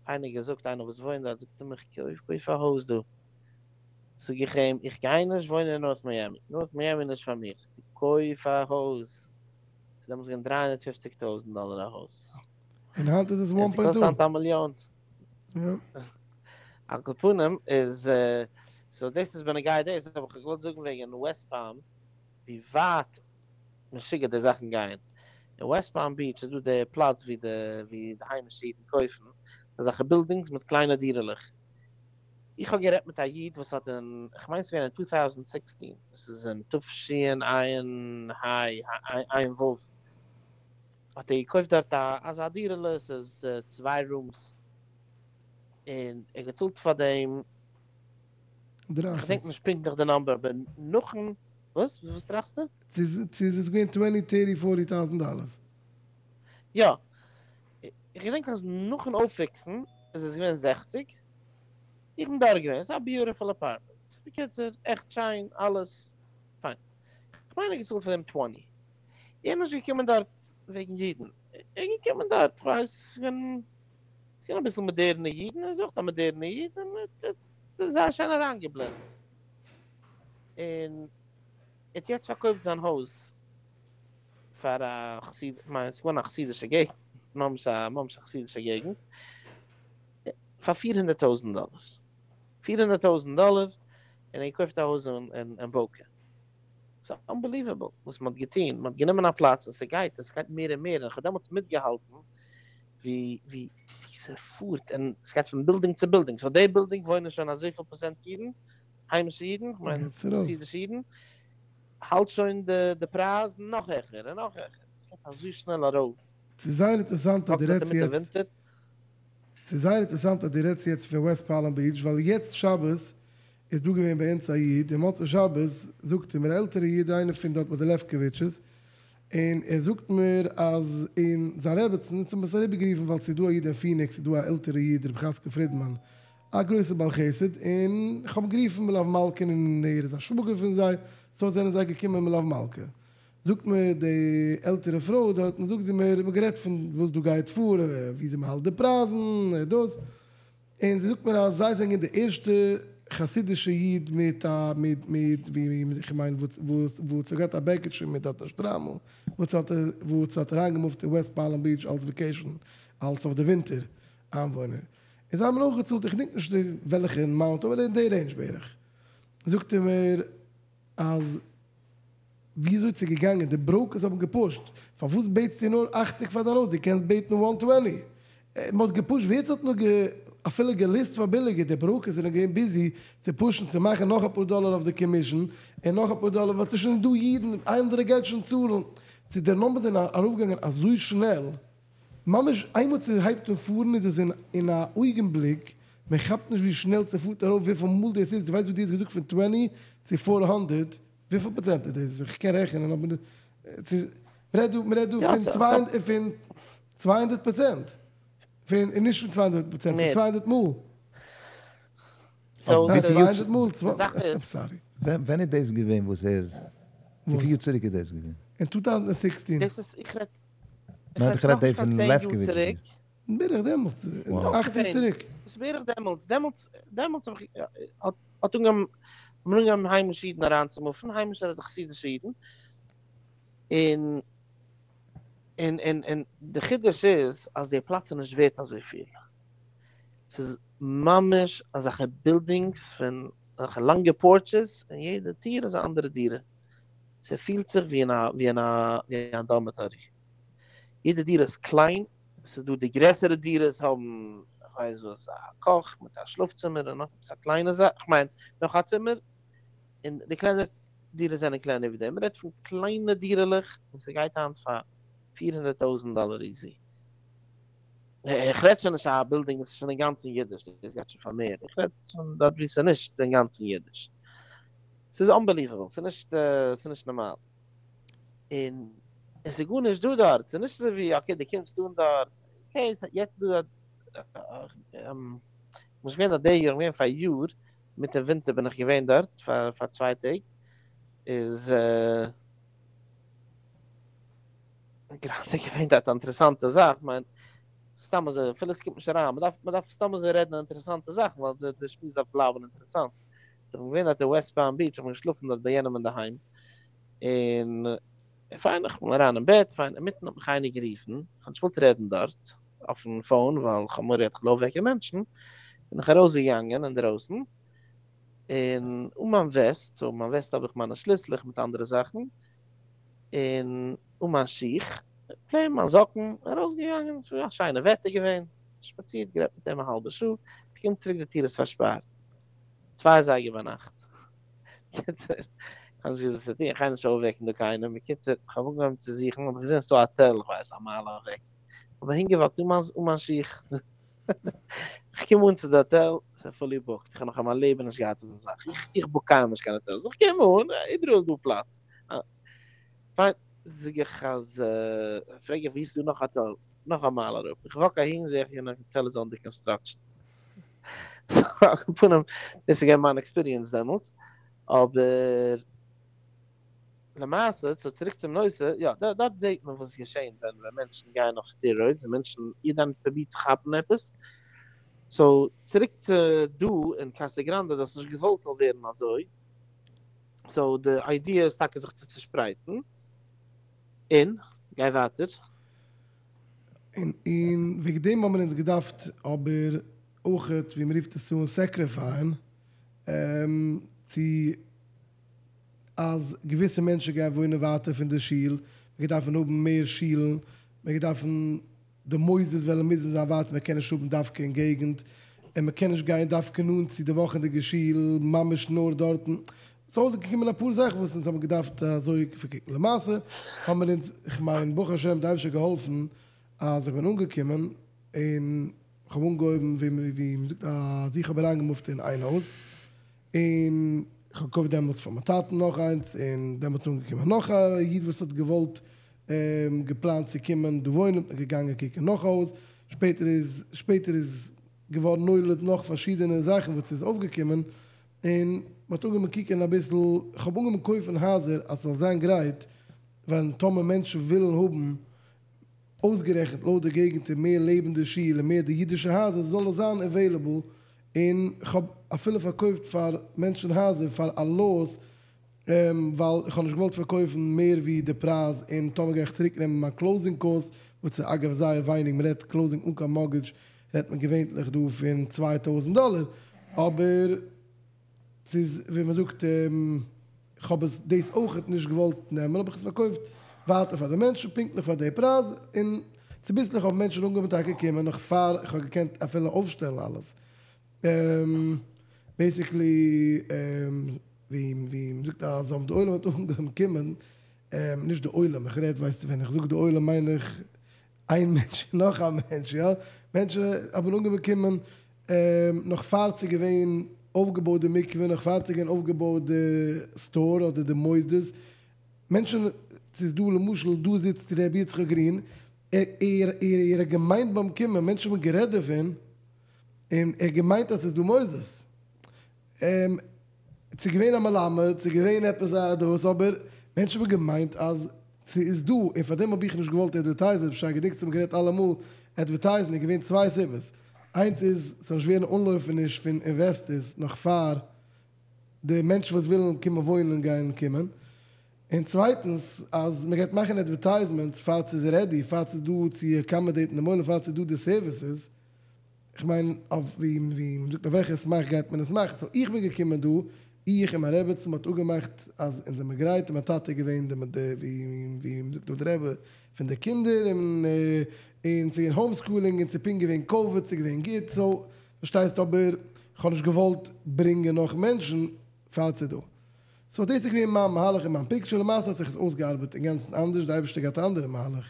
Speaker 1: איינער געזאגט איינער וואס וואוינט דארט זאגט ער מיך קויף קויף א הויז דא זאג איך אים איך גיי נישט וואוינען אין נארט מיאמי נארט מיאמי איז נישט פאר מיר זאגט ער קויף א הויז ס'איז דעמאלטס געווען 350 טויזענט דאלער א הויז.
Speaker 2: און היינט איז עס וואן פוינט
Speaker 1: טו. ס'קאסט היינט א מיליאן. יא. על כל פנים איז סאו דאס איז בנוגע דאס אבער כ'האב געוואלט זאגן וועגן וועסט פאלם ווי ווייט משוגע די זאכן גייען. אין וועסט פאלם ביטש איז דא די פלאץ ווי די ווי די היימישע אידן קויפן אזעלכע בילדינגס מיט קליינע דירה'לעך. איך האב גערעדט מיט א איד וואס האט אין, כ'מיין ס'איז געווען אין טו טאוזנט סיקסטין, דאס איז אין תשע"ה ע"ו, האט ער געקויפט דארט א אזא דירה'לע, ס'איז צוויי רומס, און ער האט געצאלט פאר דעם, כ'דענק נישט פונקטליך די נאמבער, אבער נאכן, וואס? וואס טראכסטו?
Speaker 2: ס'איז געווען טווענטי טערטי פארטי טאוזענט דאלערס.
Speaker 1: יא, איך געדענק אז נאכן אויפפיקסן איז עס געווען זעכציג, איך בין דארט געווען, ס'איז א ביוטיפול אפארטמענט, בקיצור, עכט שיין, אלעס פיין. כ'מיין ער האט געצאלט פאר דעם טווענטי. ער איז נישט געקומען דארט וועגן אידן, ער איז געקומען דארט, כ'ווייס, ס'איז געווען אביסל מאדערנע אידן, ער איז אויך א מאדערנע איד, און ער האט זייער שיין אריינגעבלענדט. און ער האט יעצט פארקויפט זיין הויז פאר א חסיד, כ'מיין ס'איז געווארן א חסידישע געגנט, ממש א ממש א חסידישע געגנט, פאר פיר הונדערט טויזנט דאלער. פיר הונדערט טויזנט דאלער, און ער געקויפט א הויז אין באוקע. ס'איז אנבעליוועבל וואס מ'האט געטון, מ'האט גענומען א פלאץ און ס'גייט און ס'גייט מער און מער, און כ'האב דעמאלטס מיטגעהאלטן ווי ווי ס'פארט און ס'גייט פון בילדינג צו בילדינג, סאו די בילדינג וואוינען שוין אזויפיל פראצענט אידן, היימישע אידן, כ'מיין חסידישע אידן, האלט שוין די פרייז נאך העכער און נאך העכער, ס'גייט אזוי שנעל ארויף.
Speaker 2: ס'איז זייער אינטערעסאנט אז דו רעדסט יעצט. ס'איז זייער אינטערעסאנט אז דו רעדסט יעצט פון וועסט פאלם ביטש, ווייל יעצט שבת איז דא געווען ביי אונז א איד, און מוצאי שבת זאגט ער מיר, א עלטערע איד איינער פון דארט ביי די לעפקאוויטשעס, און ער זאגט מיר אז און זיין רעבעצן, אונז האבן עס אריבערגערופן ווייל ס'איז דא א איד אין פיניקס איז דא א עלטערע איד ר' חאצקל פרידמאן א גרויסע בעל חסד, און איך האב אים גערופן מלוה מלכה'ן און ער איז א שוואגער פון זיי, סאו זענען זיי געקומען מלוה מלכה. זאגט מיר די עלטערע פרוי דארטן, זאגט זי מיר, מ'האט גערעדט פון וואס דא גייט פאר, וויאזוי מ'האלט די פרייזן, דאס, און זי זאגט מיר אז זיי זענען די ערשטע חסידישע איד מיט א מיט מיט ווי איך מיין וואס וואס האט געהאט א בעקיטשע מיט א שטריימל וואס האט וואס האט אריינגעמופט אין וועסט פאלם ביטש אלס וועקעישן אלס אויף די ווינטער איינוואוינער, און זיי האבן אויך געצאלט איך געדענק נישט וועלכע אמאונט אבער אין די רעינדזש בערך, זאגט ער מיר אז. וויאזוי ס'איז געגאנגען, די בראוקערס האבן געפושט, פארוואס בעטסטו נאר אכציג פאר דיין הויז, דו קענסט בעטן וואן טווענטי, מען האט געפושט, ווער ס'האט נאר אפילו געליסט פאר ביליגער, די בראוקערס זענען געווען ביזי צו פושן צו מאכן נאך אפאר דאלער אויף די קאמישן, און נאך אפאר דאלער ווייל ס'איז שוין דא אידן, אנדערע גייט שוין צאלן, צו די נומבערס זענען ארויפגעגאנגען אזוי שנעל, ממש איינמאל ס'הייבט אן פארן איז עס אין א אויגנבליק, מען כאפט נישט ווי שנעל ס'פארט ארויף וויפיל מאל דאס איז, דו ווייסט וואס דו האסט געזאגט פון טווענטי צו פאר הונדערט, וויפיל פראצענט איז דאס? איך קען רעכענען אבער ס'איז. מ'רעדט דא, מ'רעדט דא פון צוויי, פון 200 פראצענט. פון, און נישט פון 200 פראצענט, פון 200 מאל.
Speaker 1: So,
Speaker 2: 200 מאל, sorry.
Speaker 3: ווען איז דאס געווען, וואס ער, וויפיל יאר צוריק איז דאס געווען?
Speaker 2: אין 2016.
Speaker 1: דאס איז, איך רעד,
Speaker 3: ניין, איך רעד פון לעפקאוויטש.
Speaker 2: בערך דעמאלטס, 8 יאר צוריק.
Speaker 1: דאס בערך דעמאלטס, דעמאלטס, דעמאלטס האב איך, האט, האט אנגעהויבן, האבן אנגעהויבן היימישע אידן אריינצומופן, היימישע אדער חסידישע אידן. און, און, און, און די חידוש איז, אז די פלאץ איז נישט ווערט אזוי פיל. ס'איז ממש אזעלכע buildings פון אזעלכע לאנגע porches, און יעדע טיר איז אן אנדערע דירה. ס'פילט זיך ווי אין א, ווי אין א, ווי אין א dormitory. יעדע דירה איז קליין, ס'איז דא די גרעסערע דירות האבן, איך ווייס וואס, א קאך מיט א שלאפצימער און נאך עפעס א קליינע זאך, איך מיין, נאך א צימער, און די קלענערע דירות זענען קלענער ווי דעם. מ'רעדט פון קליינע דירה'לעך, און ס'גייט היינט פאר 400,000 דאלער easy. איך רעד שוין נישט א building וואס איז שוין אינגאנצן אידיש, דאס גייט שוין פאר מער. איך רעד שוין דארט וואו ס'איז נישט אינגאנצן אידיש. ס'איז unbelievable, ס'איז נישט, ס'איז נישט נארמאל. און עס איז גארנישט דא דארט, ס'איז נישט אזוי ווי, okay, דו קומסט אן דארט, okay, יעצט איז דא דארט, איך בין נישט געווען דארט די יאר, איך בין געווען פאר יאר, מיטן ווינטער בין איך געווען דארט פאר פאר 2 טעג, איז גראדע געווען דארט א אינטערעסאנטע זאך, כ'מיין, סתם אזוי, אפילו עס קומט נישט אריין, מ'דארף מ'דארף סתם אזוי רעדן אינטערעסאנטע זאכן, ווייל די די שמועס דארף בלייבן אינטערעסאנט. So, איך בין געווען דארט אין West Palm Beach, איך בין געשלאפן דארט ביי יענעם אינדערהיים, און פיין, איך בין אריין אין בעט, פיין, אינמיטן האט מיך איינער גערופן, איך האב נישט געוואלט רעדן דארט אויפן phone, ווייל איך האב מורא געהאט איך וועל אויפוועקן מענטשן, בין איך ארויסגעגאנגען אינדרויסן, און אן מיין וועסט, so מיין וועסט האב איך מיינע שליסלעך מיט אנדערע זאכן, און אן מיין שיך, plain מיין זאקן, ארויסגעגאנגען, ס'איז א שיינע וועטער געווען, שפאצירט, גערעדט מיט אים א האלבע שעה, איך קום צוריק, די טיר איז פארשפארט, 2 אזייגער ביינאכט. קיצור, איך האב נישט געוואוסט וואס צו טון, איך גיי נישט אויפוועקן דא קיינעם, בקיצור, איך האב אנגעהויבן צו זוכן, האב איך געזען ס'איז דא א האטעל, איך ווייס, א מייל אוועק, איך בין אהינגעוואקט אן מיין אן מיין שיך, איך קום אן צו די האטעל, ס'איז fully booked, איך האב נאך אין מיין לעבן נישט געהאט אזא זאך, איך איך book קיינמאל נישט קיין האטעלס, איך קום אן, איבעראל איז דא פלאץ. פיין, זאג איך אז, פרעג איך וואו איז דא נאך א האטעל, נאך א מייל אראפ, איך walk אהין זע איך יענע האטעל איז under construction. So, על כל פנים, דאס איז געווען מיין experience דעמאלטס, אבער למעשה, so צוריק צום נושא, יא, דארט זעט מען וואס איז געשען ווען ווען מענטשן גייען אויף steroids און מענטשן, יעדער פרובירט צו כאפן עפעס. So, צוריק צו דא אין קאסא גראנדע, דו האסט נישט געוואלט ס'זאל ווערן אזוי. So, די idea איז טאקע זיך צו צושפרייטן. און, גיי ווייטער.
Speaker 2: און און וועגן דעם האבן מיר אונז געדארפט אבער אויך, ווי מ'רופט עס אן, sacrifice, צו אז געוויסע מענטשן גייען וואוינען ווייטער פון די שול, מיר דארפן האבן מער שולן, מיר דארפן די מוסדות וועלן מוזן זיין ווייטער, מען קען נישט האבן דווקא אין געגנט, און מען קען נישט גיין דווקא נאנט צו די וואכענדיגע שול, ממש נאר דארטן. ס'איז אויסגעקומען אפאר זאכן וואס אונז האבן געדארפט אזוי פארקוקן. למעשה האבן מיר אונז, איך מיין, ברוך השם, דער אייבערשטער האט געהאלפן אז איך בין אנגעקומען און איך האב אנגעהויבן ווי ווי מ'זאגט אז איך האב אריינגעמופט אין איין הויז, און איך האב געקויפט דעמאלטס פאר מיין טאטן נאך איינס, און דעמאלטס איז אנגעקומען נאך א איד וואס האט געוואלט געפלאנט צו קומען דא וואוינען, געגאנגען קוקן נאך א הויז, שפעטער איז שפעטער איז געווארן נולד נאך פארשידענע זאכן וואס איז אויפגעקומען, און מ'האט אנגעהויבן קוקן אביסל, איך האב אנגעהויבן קויפן הייזער אז ס'זאל זיין גרייט, ווען טאמער מענטשן ווילן האבן, אויסגערעכנט לויט די געגנט און מער לעבן די שול און מער די אידישע הייזער, זאל עס זיין available, און איך האב אפילו פארקויפט פאר מענטשן הייזער פאר א loss, ווייל איך האב נישט געוואלט פארקויפן מער ווי די פרייז, און טאמער גיי איך צוריק נעמען מיין closing cost, וואס איז אגב זייער ווייניג, מען רעדט closing אן קיין mortgage, רעדט מען געווענליך דא פון 2000 דאלער, אבער ס'איז ווי מען זאגט, איך האב עס דאס אויכעט נישט געוואלט נעמען, האב איך עס פארקויפט ווייטער פאר די מענטשן, פונקטליך פאר די פרייז, און צוביסלעך האבן מענטשן אנגעהויבן טאקע קומען, נאך פאר איך האב געקענט אפילו אויפשטעלן אלעס. Basically, ווי ווי מען זאגט אז די עולם האט אנגעהויבן קומען, נישט די עולם, איך רעד, ווייסטו, ווען איך זאג די עולם מיין איך איין מענטש און נאך א מענטש, יא, מענטשן האבן אנגעהויבן קומען נאך פאר ס'איז געווען אויפגעבויט די מקווה, נאך פאר ס'איז געווען אויפגעבויט די store אדער די מוסדות. מענטשן, ס'איז דא למשל דא זיצט ר' יצחק גרין, ער ער ער האט געמיינט ביים קומען, מענטשן האבן גערעדט דערפון, און ער האט געמיינט אז ס'איז דא מוסדות. ס'איז געווען א מלמד, ס'איז געווען עפעס א דאס, אבער מענטשן האבן געמיינט אז ס'איז דא, און פארדעם האב איך נישט געוואלט אדווערטייזן, אפשר געדענקסט האבן גערעדט אלעמאל, אדווערטייזן איז געווען צוויי סיבות, איינס איז ס'זאל נישט ווערן אנלויפעניש פון אינוועסטערס נאך פאר די מענטשן וואס ווילן קומען וואוינען גייען קומען, און צווייטנס אז מ'גייט מאכן אדווערטייזמענטס פאר ס'איז רעדי, פאר ס'איז דא צו אקאמאדעיטן דעם עולם, פאר ס'איז דא די סערוויסעס. כ'מיין אויף ווי ווי מ'זאגט אויף וועלכע סמך גייט מען עס מאכן, סאו איך בין געקומען דא, איך און מיין רעבעצן מ'האט אפגעמאכט אז אונז זעמער גרייט און מיין טאטע איז געווען די די ווי ווי מ'זאגט אויף די רבי פון די קינדער און און ס'איז געווען האום סקולינג און ס'איז פונקט געווען קאוויד ס'איז געווען גוט סאו פארשטייסט אבער כ'האב נישט געוואלט ברענגען נאך מענטשן פאר ס'איז דא. סאו דאס איז געווען מיין מהלך און מיין פיקטשער, למעשה האט זיך עס אויסגעארבעט אינגאנצן אנדערש, די אייבערשטער געהאט א אנדערע מהלך,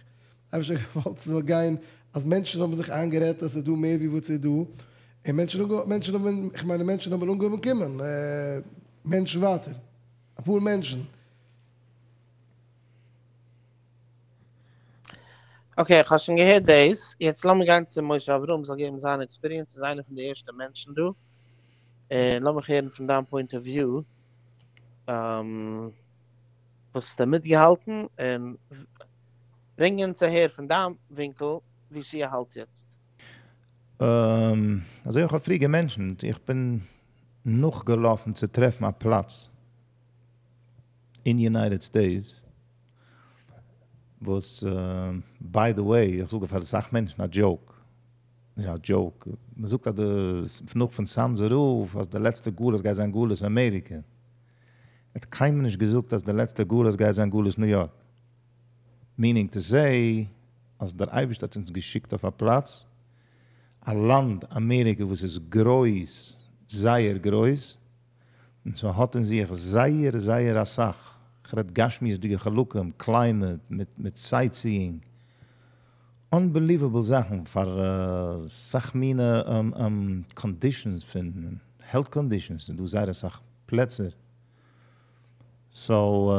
Speaker 2: אייבערשטער האט געוואלט ס'זאל גיין אז מענטשן האבן זיך איינגערעדט אז ס'איז דא מער ווי וואס ס'איז דא, און מענטשן מענטשן האבן, איך מיין מענטשן האבן אנגעהויבן קומען, מענטשן ווייטער, אפאר מענטשן.
Speaker 1: אקעי, איך האב שוין געהערט דאס, יעצט לאמיר גיין צו משה אברהם זאל געבן זיין עקספיריענס, איז איינער פון די ערשטע מענטשן דא, און לאמיך הערן פון דיין פוינט אוו וויו וואס האסטו מיטגעהאלטן, און ברענג אונז אהער פון דיין ווינקל ווי שיע האלט יעצט.
Speaker 3: אזוי איך האב פריער געמענטשענט, איך בין נאכגעלאפן צו טרעפן א פלאץ אין יונייטעד סטעיטס וואס ביי די וועי איך זאג פאר אסאך מענטשן א דזשאוק, נישט א דזשאוק, מען זאגט אז די נאך פון צאנזער רב אז די לעצטע גלות גייט זיין גלות אמעריקע, ער האט קיינמאל נישט געזאגט אז די לעצטע גלות גייט זיין גלות ניו יארק, מינינג טו סעי אז דער אייבערשטער האט אונז געשיקט אויף א פלאץ, א לאנד אמעריקע וואס איז גרויס, זייער גרויס, און ס'האט אין זיך זייער זייער אסאך, כ'רעד גשמיות'דיגע חלקים, קליימעט, מיט מיט סייטסיאינג, אנבעליוועבל זאכן פאר סאך מינע קאנדישאנס פון העלט קאנדישאנס איז דא זייער אסאך פלעצער, סאו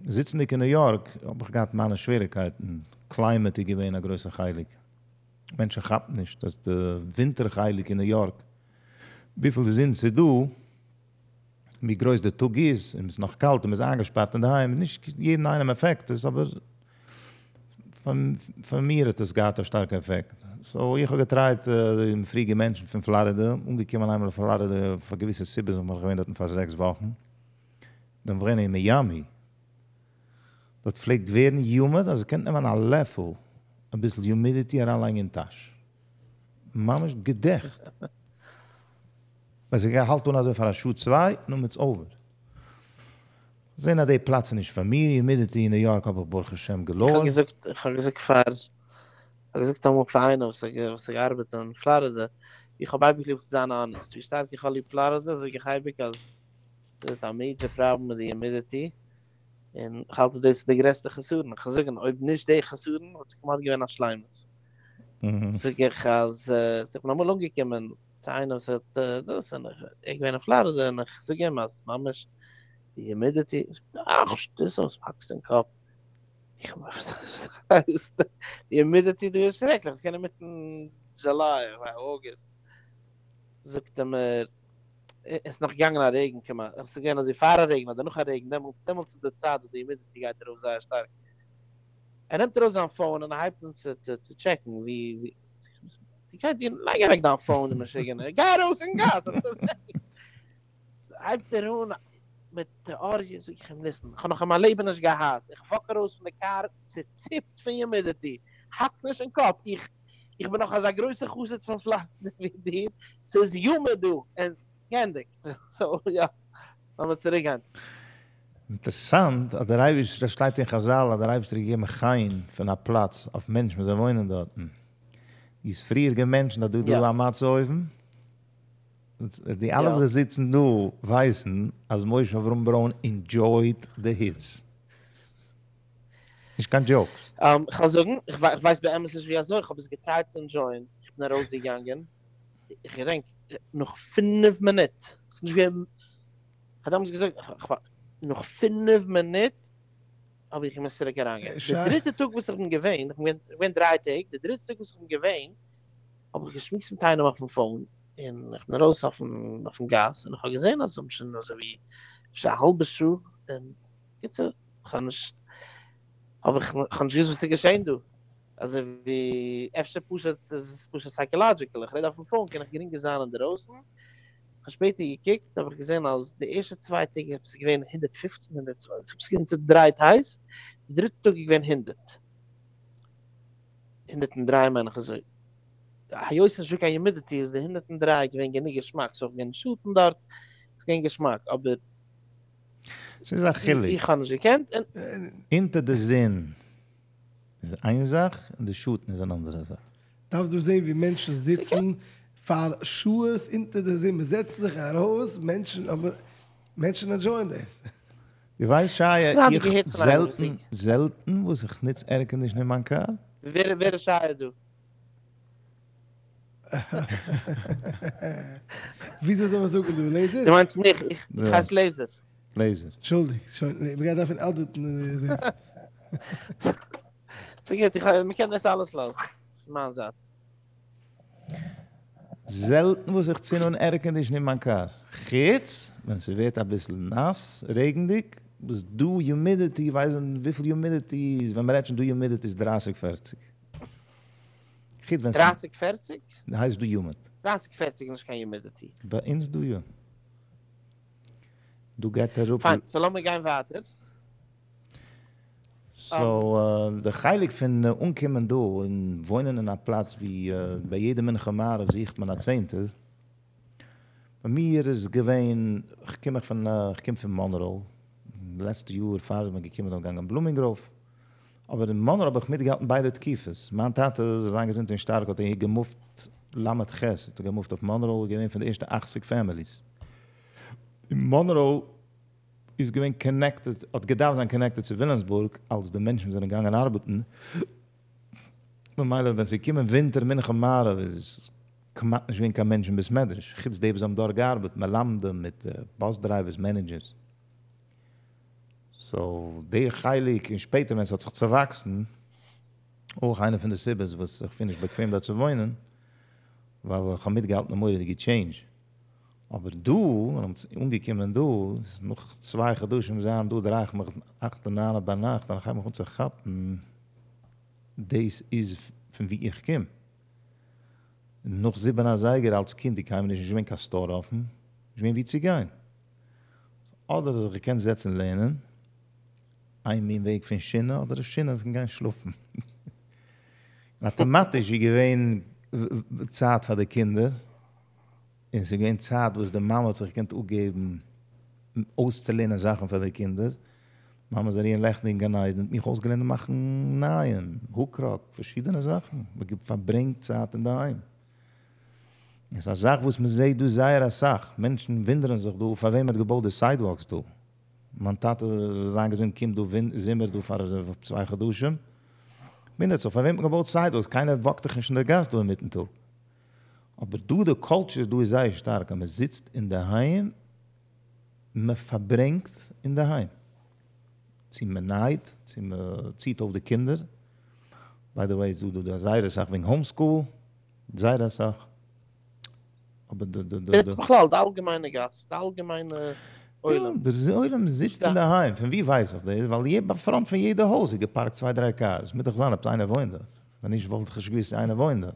Speaker 3: זיצנדיג אין ניו יארק האב איך געהאט מיינע שוועריקייטן, קליימעט איז געווען א גרויסע חלק, מענטשן כאפן נישט אז די ווינטער חלק אין ניו יארק וויפיל זון ס'איז דא, ווי גרויס די טאג איז, און ס'איז נאך קאלט און מ'איז איינגעשפארט אינדערהיים, נישט יעדן איינעם עפעקט עס, אבער פאר מיר האט עס געהאט א שטארקע עפעקט. סאו איך האב געטרייט פריער געמענטשנט פון פלארידע, אנגעקומען איינמאל אין פלארידע פאר געוויסע סיבות בין איך געווען דארטן פאר זעקס וואכן, דאן געווען אין מיאמי, דארט פלעגט ווערן יומיד אז איר קענט נעמען א לעפל אביסל יומידיטי אריינלייגן אין טאש. ממש געדעכט. ווען ס'האלט אן אזוי פאר א שעה צוויי, נאכדעם איטס אווער. זען אז די פלאץ איז נישט פאר מיר, יומידיטי אין ניו יארק האב איך ברוך השם
Speaker 1: איך האב געזאגט, איך האב געזאגט פאר, איך האב געזאגט אמאל פאר איינער וואס האט וואס האט געארבעט אין פלארידע, איך האב אייביג ליב צו זיין אנעסט, ווי שטארק איך האב ליב פלארידע זאג איך אייביג אז ס'איז א מעידזשער פראבלעם מיט די יומידיטי, און איך האלט אז דאס איז די גרעסטע חסרון, איך זאג אויב נישט די חסרון וואלט עס כמעט געווען א שלימות. זאג איך אז איך בין אמאל אנגעקומען צו איינער וואס האט דאס און איך ער געווען אין פלארידע און איך זאג אים אז ממש די יומידיטי, זאגט ער אך שטותים וואס האקסטו אין קאפ, איך וואס הייסט די יומידיטי דא איז שרעקליך, ס'איז געווען אינמיטן דזשוליי אוגוסט, זאגט ער מיר עס איז נאך געגאנגען א רעגן כמעט, עס איז געווען אזוי פאר א רעגן אדער נאך א רעגן, דעמאלטס דעמאלטס איז די צייט וואס די יומידיטי גייט ארויף זייער שטארק, ער נעמט ארויס זיין פאון און ער הייבט אן צו צו טשעקן ווי ווי די גייט דיר לייג אוועק דיין פאון די משוגענער גיי ארויס אין גאס וועסטו זען הייבט ער אן מיט טעאריע זאג איך אים ליסן איך האב נאך אין מיין לעבן נישט געהאט איך וואק ארויס פון די קאר צוציפט פון יומידיטי האק נישט אין קאפ איך איך בין נאך אזא גרויסע חסיד פון פלארידע ווי דיר ס'איז יומיד דא און גענדיגט סאו יא לאמיר צוריק גיין.
Speaker 3: אינטערסאנט אז דער אייבערשטער, שטייט אין חזל אז דער אייבערשטער האט געגעבן חן פון א פלאץ אויף מענטשן וואס זיי וואוינען דארטן. איז פריער געמענטשנט אז דא איז דא א מצה אויוון. די אלע וואס זיצן דא ווייסן אז משה אברהם ברוין אינדזשויט די היץ. נישט קיין דזשאוקס.
Speaker 1: כ'וועל זאגן, איך ווייס באמת נישט ווי אזוי, כ'האב עס געטרייט צו אינדזשויען, איך בין ארויסגעגאנגען, איך געדענק נאך פינף מינוט, ס'איז נישט געווען, כ'האב דעמאלטס געזאגט, נאך פינף מינוט האב איך געמוזט צוריק אריינגיין. די דריטע טאג וואס איך בין געווען, איך בין געווען דריי טעג, די דריטע טאג וואס איך בין געווען, האב איך געשמועסט מיט איינעם אויפן פאון, און איך בין ארויס אויפן גאס, און איך האב געזען אז זיי האבן שוין אזוי ווי אפשר א האלבע שעה, און קיצור, איך האב נישט, האב איך, איך האב נישט געוואוסט וואס איז געשען דא, אזוי ווי אפשר פשוט איז עס פשוט סייקאלאדזשיקעל, איך רעד אויפן פאון קען איך גרינגער זיין אינדערויסן, כ'האב שפעטער געקוקט האב איך געזען אז די ערשטע צוויי טעג איז עפעס געווען 115 120 ס'איז געווען צודרייט הייס, די דריטע טאג איז געווען הונדערט, 103 מיין איך אזוי, היות ס'איז נישטא קיין יומידיטי איז די 103 געווען גענוג געשמאק, ס'איז אויך געווען שאטן דארט, ס'איז געווען געשמאק אבער.
Speaker 3: ס'איז א חילוק.
Speaker 1: איך האב נישט געקענט און.
Speaker 3: אונטער די זון איז איין זאך און די שאטן איז אן אנדערע זאך.
Speaker 2: דארפסט דא זען ווי מענטשן זיצן פאר שעות אונטער די זון, מען זעצט זיך ארויס, מענטשן אבער מענטשן ענדזשויען דאס.
Speaker 3: דו ווייסט שייע איך זעלטן זעלטן וואס איך נוץ עירקאנדישן אין מיין קאר.
Speaker 1: ווער איז שייע דא?
Speaker 2: וויאזוי זאל מען זאגן דא? לעיזער?
Speaker 1: דו מיינסט מיך? איך הייס לעיזער.
Speaker 3: לעיזער.
Speaker 2: אנטשולדיגט, שוין, מ'גייט דארפן עדיטן דאס.
Speaker 1: ס'גוט, מ'קען דאס אלעס לאזן, פון מיין זייט.
Speaker 3: זעלטן וואס איך צינד אן עירקאנדישן אין מיין קאר, חוץ ווען ס'ווערט אביסל נאס, רעגנדיג, וואס דא יומידיטי, ווייסט וויפיל יומידיטי איז, ווען מ'רעדט שוין דא יומידיטי איז דרייסיג פערציג. חוץ ווען ס'איז.
Speaker 1: דרייסיג פערציג?
Speaker 3: הייסט דא יומיד.
Speaker 1: דרייסיג פערציג איז נישט קיין יומידיטי.
Speaker 3: ביי אונז דא יא. דא גייט אראפ.
Speaker 1: פיין, סאו לאמיר גיין ווייטער.
Speaker 3: סאו די חלק פון אנקומען דא און וואוינען אין א פלאץ ווי ביי יעדע מנחה מעריב זוכט מען א צענטער, ביי מיר איז געווען, כ'קום איך פון, כ'קום פון מאנראו, די לעצטע יאר פאר כ'בין געקומען דא געגאנגען בלומינגראוו, אבער אין מאנרא האב איך מיטגעהאלטן ביידע תקופות, מיין טאטע זאל זיין געזונט און שטארק האט אהער געמופט ל"ח האט ער געמופט אויף מאנרא, איז געווען פון די ערשטע אכציג פעמיליס אין מאנרא, איז געווען קאנעקטעד, האט געדארפט זיין קאנעקטעד צו וויליאמסבורג אלס די מענטשן זענען געגאנגען ארבעטן, ממילא ווען ס'איז געקומען ווינטער מנחה מעריב איז כמעט נישט געווען קיין מענטש אין בית מדרש, חוץ די וואס האבן דארט געארבעט, מלמדים מיט באס דרייווערס, מענעדזשערס. סאו די חלק, און שפעטער ווען ס'האט זיך צעוואקסן, אויך איינע פון די סיבות וואס איך פיל נישט באקוועם דארט צו וואוינען, ווייל איך האב מיטגעהאלטן א מורא'דיגע טשעינדזש. אבער דא, ווען איך בין אנגעקומען דא, נאך צוויי חדשים זיין דא, דריי איך מיך אכט און ניין ביינאכט און איך הייב מיך אן צו כאפן, דאס איז פון וואו איך קום. נאך זיבן אזייגער אלס קינד איז קיינמאל נישט געווען קיין סטאר אפן, נישט געווען וואו צו גיין. אדער האסט זיך געקענט זעצן לערנען, איין מין וועג פון שינה, אדער שינה פון גיין שלאפן. און אטאמאטיש איז געווען צייט פאר די קינדער, און ס'איז געווען צייט וואס די מאמע האט זיך געקענט אפגעבן אויסצולערנען זאכן פאר די קינדער. מאמע זאל רוען לעכטיג אין גן עדן האט מיך אויסגעלערנט מאכן נייען, הוק-ראק, פארשידענע זאכן. מ'האט פארברענגט צייט אינדערהיים. עס איז א זאך וואס מען זעט דא זייער אסאך, מענטשן וואונדערן זיך דא פאר וועם מען האט געבויט די סיידוואקס דא, מיין טאטע זאל זיין געזונט קומט דא זומער דא פאר צוויי חדשים, וואונדערט זיך פאר וועם האט מען געבויט סיידוואקס, קיינער וואקט דאך נישט אין די גאס דא אינמיטן טאג, אבער דא די קולטשור דא איז זייער שטארק אז מען זיצט אינדערהיים, מען פארברענגט אינדערהיים, צו מען נייט, צו מען ציט אויף די קינדער, ביי די וועי איז דא דא זייער אסאך וועגן האום סקול. זייער אסאך, אבער די די די.
Speaker 1: רעדסט בכלל די אלגעמיינע גאס, די אלגעמיינע עולם.
Speaker 3: יא, די עולם זיצט אינדערהיים, פון ווי ווייס איך דאס? ווייל ביי פראנט פון יעדע הויז איז געפארקט צוויי דריי קארס, מוז דאך זיין עפעס איינער וואוינט דארט, ווען נישט וואלט איך נישט געוואוסט צו איינער וואוינט דארט.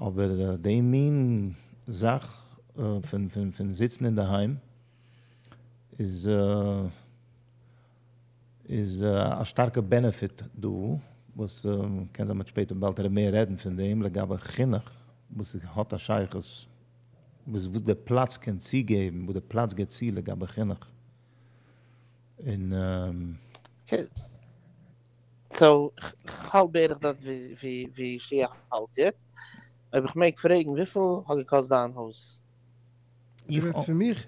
Speaker 3: אבער די מין זאך פון פון פון זיצן אינדערהיים איז. איז א שטארקע בענעפיט דא, וואס קען זיין מ'וועט שפעטער באלד מער רעדן פון דעם לגבי חינוך, וואס האט א שייכות וואס וואס די פלאץ קען צוגעבן, וואס די פלאץ גיבט צו לגבי חינוך, און.
Speaker 1: סאו כ'האלט בערך דארט ווי שיע האלט יעצט, אויב איך מעג פרעגן וויפיל האט געקאסט דיין הויז?
Speaker 2: דו רעדסט פון מיך?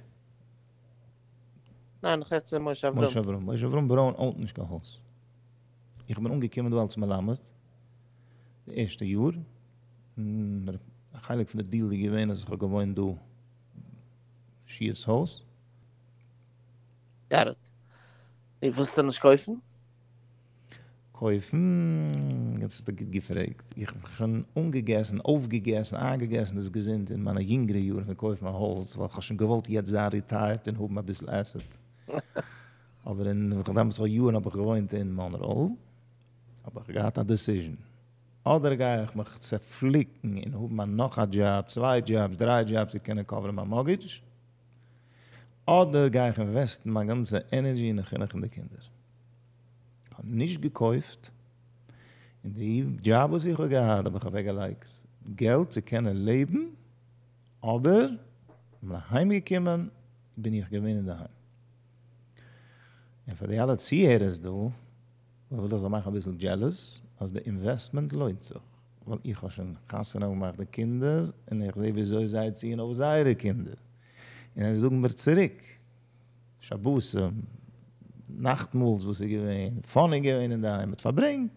Speaker 1: ניין איך רעד צו משה אברהם.
Speaker 3: משה אברהם, משה אברהם ברוין אונט נישט קיין הויז. איך בין אנגעקומען דא אלס מלמד די ערשטע יאר, און א חלק פון די דיעל איז געווען אז איך האב געוואוינט דא שיע'ס הויז.
Speaker 1: גאט איט. נו ווילסטו נישט קויפן?
Speaker 3: קויפן? יעצט האסטו גוט געפרעגט. איך האב מיך שוין אנגעגעסן, אויפגעגעסן, איינגעגעסן דאס געזונט אין מיינע יונגערע יארן פון קויפן א הויז, ווייל כ'האב שוין געוואלט יעצט זיין ריטייערט און האבן אביסל עסעט. אבער אין דעמאלטס יארן האב איך געוואוינט אין מאנראו, האב איך געהאט א דעסיזשן, אדער גיי איך מיך צעפליקן און האבן א נאך א דזשאב, צוויי דזשאבס, דריי דזשאבס צו קענען קאווערן מיין מארטגעדזש, אדער גיי איך אינוועסטן מיין גאנצע ענערדזשי אין די חינוך פון די קינדער. כ'האב נישט געקויפט, און די דזשאב וואס איך האב געהאט האב איך אוועקגעלייגט געלט צו קענען לעבן, אבער כ'בין אהיימגעקומען בין איך געווען אינדערהיים. און פאר די אלע צוהערערס דא, וויל איך זיי מאכן אביסל דזשעלעס, אז די אינוועסטמענט לוינט זיך, ווייל איך האב שוין חתונה געמאכט די קינדער, און איך זעה וויאזוי זיי ציען אויף זייערע קינדער, און זיי זאגן מיר צוריק, שבתים, נאכטמאלס וואס איז געווען, פאני געווען אינדערהיים מ'האט פארברענגט,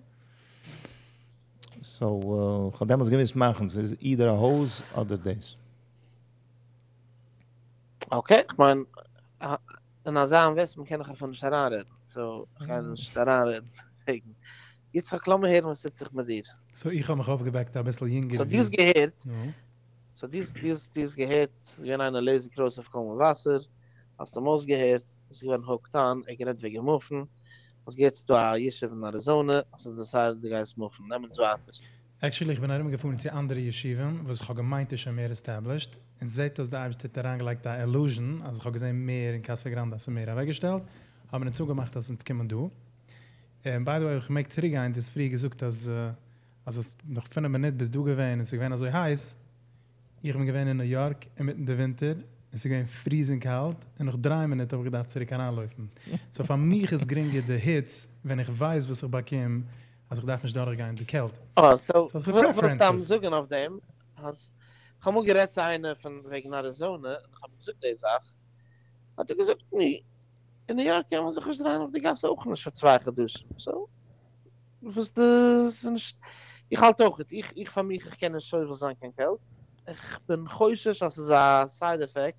Speaker 3: סאו כ'האב דעמאלטס געמוזט מאכן, ס'איז אידער א הויז אדער דאס.
Speaker 1: אקעי, כ'מיין, אין אזא אינוועסטמענט קען איך אפילו נישט אריינרעדן, סאו כ'גיי נישט אריינרעדן וועגן. יצחק לאמיר הערן וואס טוט זיך מיט דיר.
Speaker 4: סאו איך האב מיך אויפגעוועקט אביסל יונגער
Speaker 1: סאו דו האסט געהערט, סאו דו האסט געהערט, ס'איז געווען איינער לעזער קרויס אויף קול מבשר, האסט אים אויסגעהערט, ביסט געווארן הוקט אן, ער האט גערעדט וועגן מופן, האסט געהערט ס'איז דא א ישוב אין אריזאנע, האסט דעסיידעד דו גייסט מופן, נעם אונז ווייטער.
Speaker 4: עקשעלי איך בין ארום געפארן צו אנדערע ישובים וואס איך האב געמיינט איז שוין מער עסטעבלישט, און זעהט אויס די אייבערשטער האט אריינגעלייגט א אילוזשען אז איך האב געזעהן מער אין קאסא גראנדע אז ס'איז מער אוועקגעשטעלט, האבן אונז אפגעמאכט אז אונז קומען דא. און ביי די וועי איך מעג צוריק גיין, דו האסט פריער געזאגט אז אז האסט נאך פינף מינוט ביסט דא געווען און ס'איז געווען אזוי הייס, איך בין געווען אין ניו יארק אינמיטן די ווינטער און ס'איז געווען פריזינג קאלט און נאך דריי מינוט האב איך געדארפט צוריק אריינלויפן, סאו פאר מיך איז גרינגער די היץ ווען איך ווייס וואס איך באקום אז איך דארף נישט דורכגיין די קעלט.
Speaker 1: אה, סאו כ'וויל סתם זאגן אויף דעם אז כ'האב אמאל גערעדט צו איינער פון וועגן אריזאנע און כ'האב אים געזאגט די זאך, האט ער געזאגט נו, אין ניו יארק קען מען זיך נישט דרייען אויף די גאס אויך נישט פאר צוויי חדשים, סאו וואס די ס'איז נישט, איך האלט אויך, איך איך פאר מיך איך קען נישט סובל זיין קיין קעלט, איך בין חושש אז ס'איז א סייד עפעקט,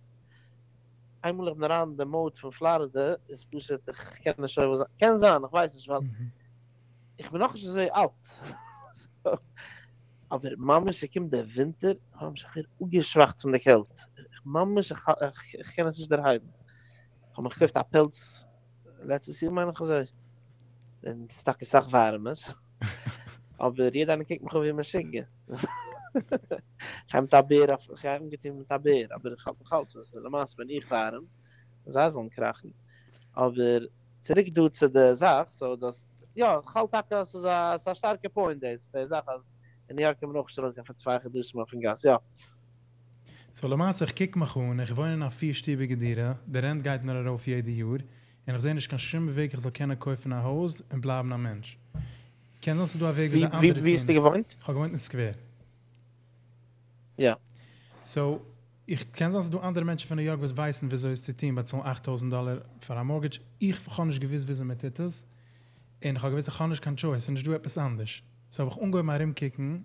Speaker 1: איינמאל איך בין אריין אין די מאוד פון פלארידע איז פשוט איך קען נישט סובל זיין, קען זיין איך ווייס נישט ווייל איך בין נאכנישט אזוי אלט, אבער ממש ס'קומט דער ווינטער, ממש איך ווער אפגעשוואכט פון די קעלט, ממש איך קען עס נישט דערהייבן, איך האב מיך געקויפט א פעלץ לעצטעס יאר מיין איך אזוי, און ס'איז טאקע אסאך ווארעמער, אבער יעדער איינער קוקט מיך אן ווי משוגע, איך גיי מיט א בער אויף, איך גיי אנגעטון מיט א בער, אבער איך האלט נאך אלץ אז למעשה בין איך ווארעם, זיי זאלן קראכן, אבער צוריק דא צו די זאך, סאו דאס, יא, איך האלט טאקע אז ס'איז א, ס'איז א שטארקע פוינט דאס, די זאך אז אין ניו יארק קען מען אויך נישט ארויסגיין פאר צוויי חדשים אויפן גאס, יא.
Speaker 4: סאו למעשה איך קוק מיך אן, איך וואוין אין א פיר שטיביגע דירה, די רענט גייט נאר ארויף יעדע יאר, און איך זעה נישט קיין שום וועג איך זאל קענען קויפן א הויז און בלייבן א מענטש. קען זיין ס'איז דא א וועג וויאזוי אנדערע טוען.
Speaker 1: ווי האסטו געוואוינט?
Speaker 4: כ'האב געוואוינט אין סקווער.
Speaker 1: יא.
Speaker 4: סאו, איך, קען זיין ס'איז דא אנדערע מענטשן פון ניו יארק וואס ווייסן וויאזוי עס צו טון, באצאלן אכט טויזנט דאלער פאר א מארגעדזש, איך האב נישט געוואוסט וויאזוי מען טוט עס, און איך האב געוואוסט איך האב נישט קיין טשויס, ס'איז נישט דא עפעס אנדערש. סאו האב איך אנגעהויבן ארומקוקן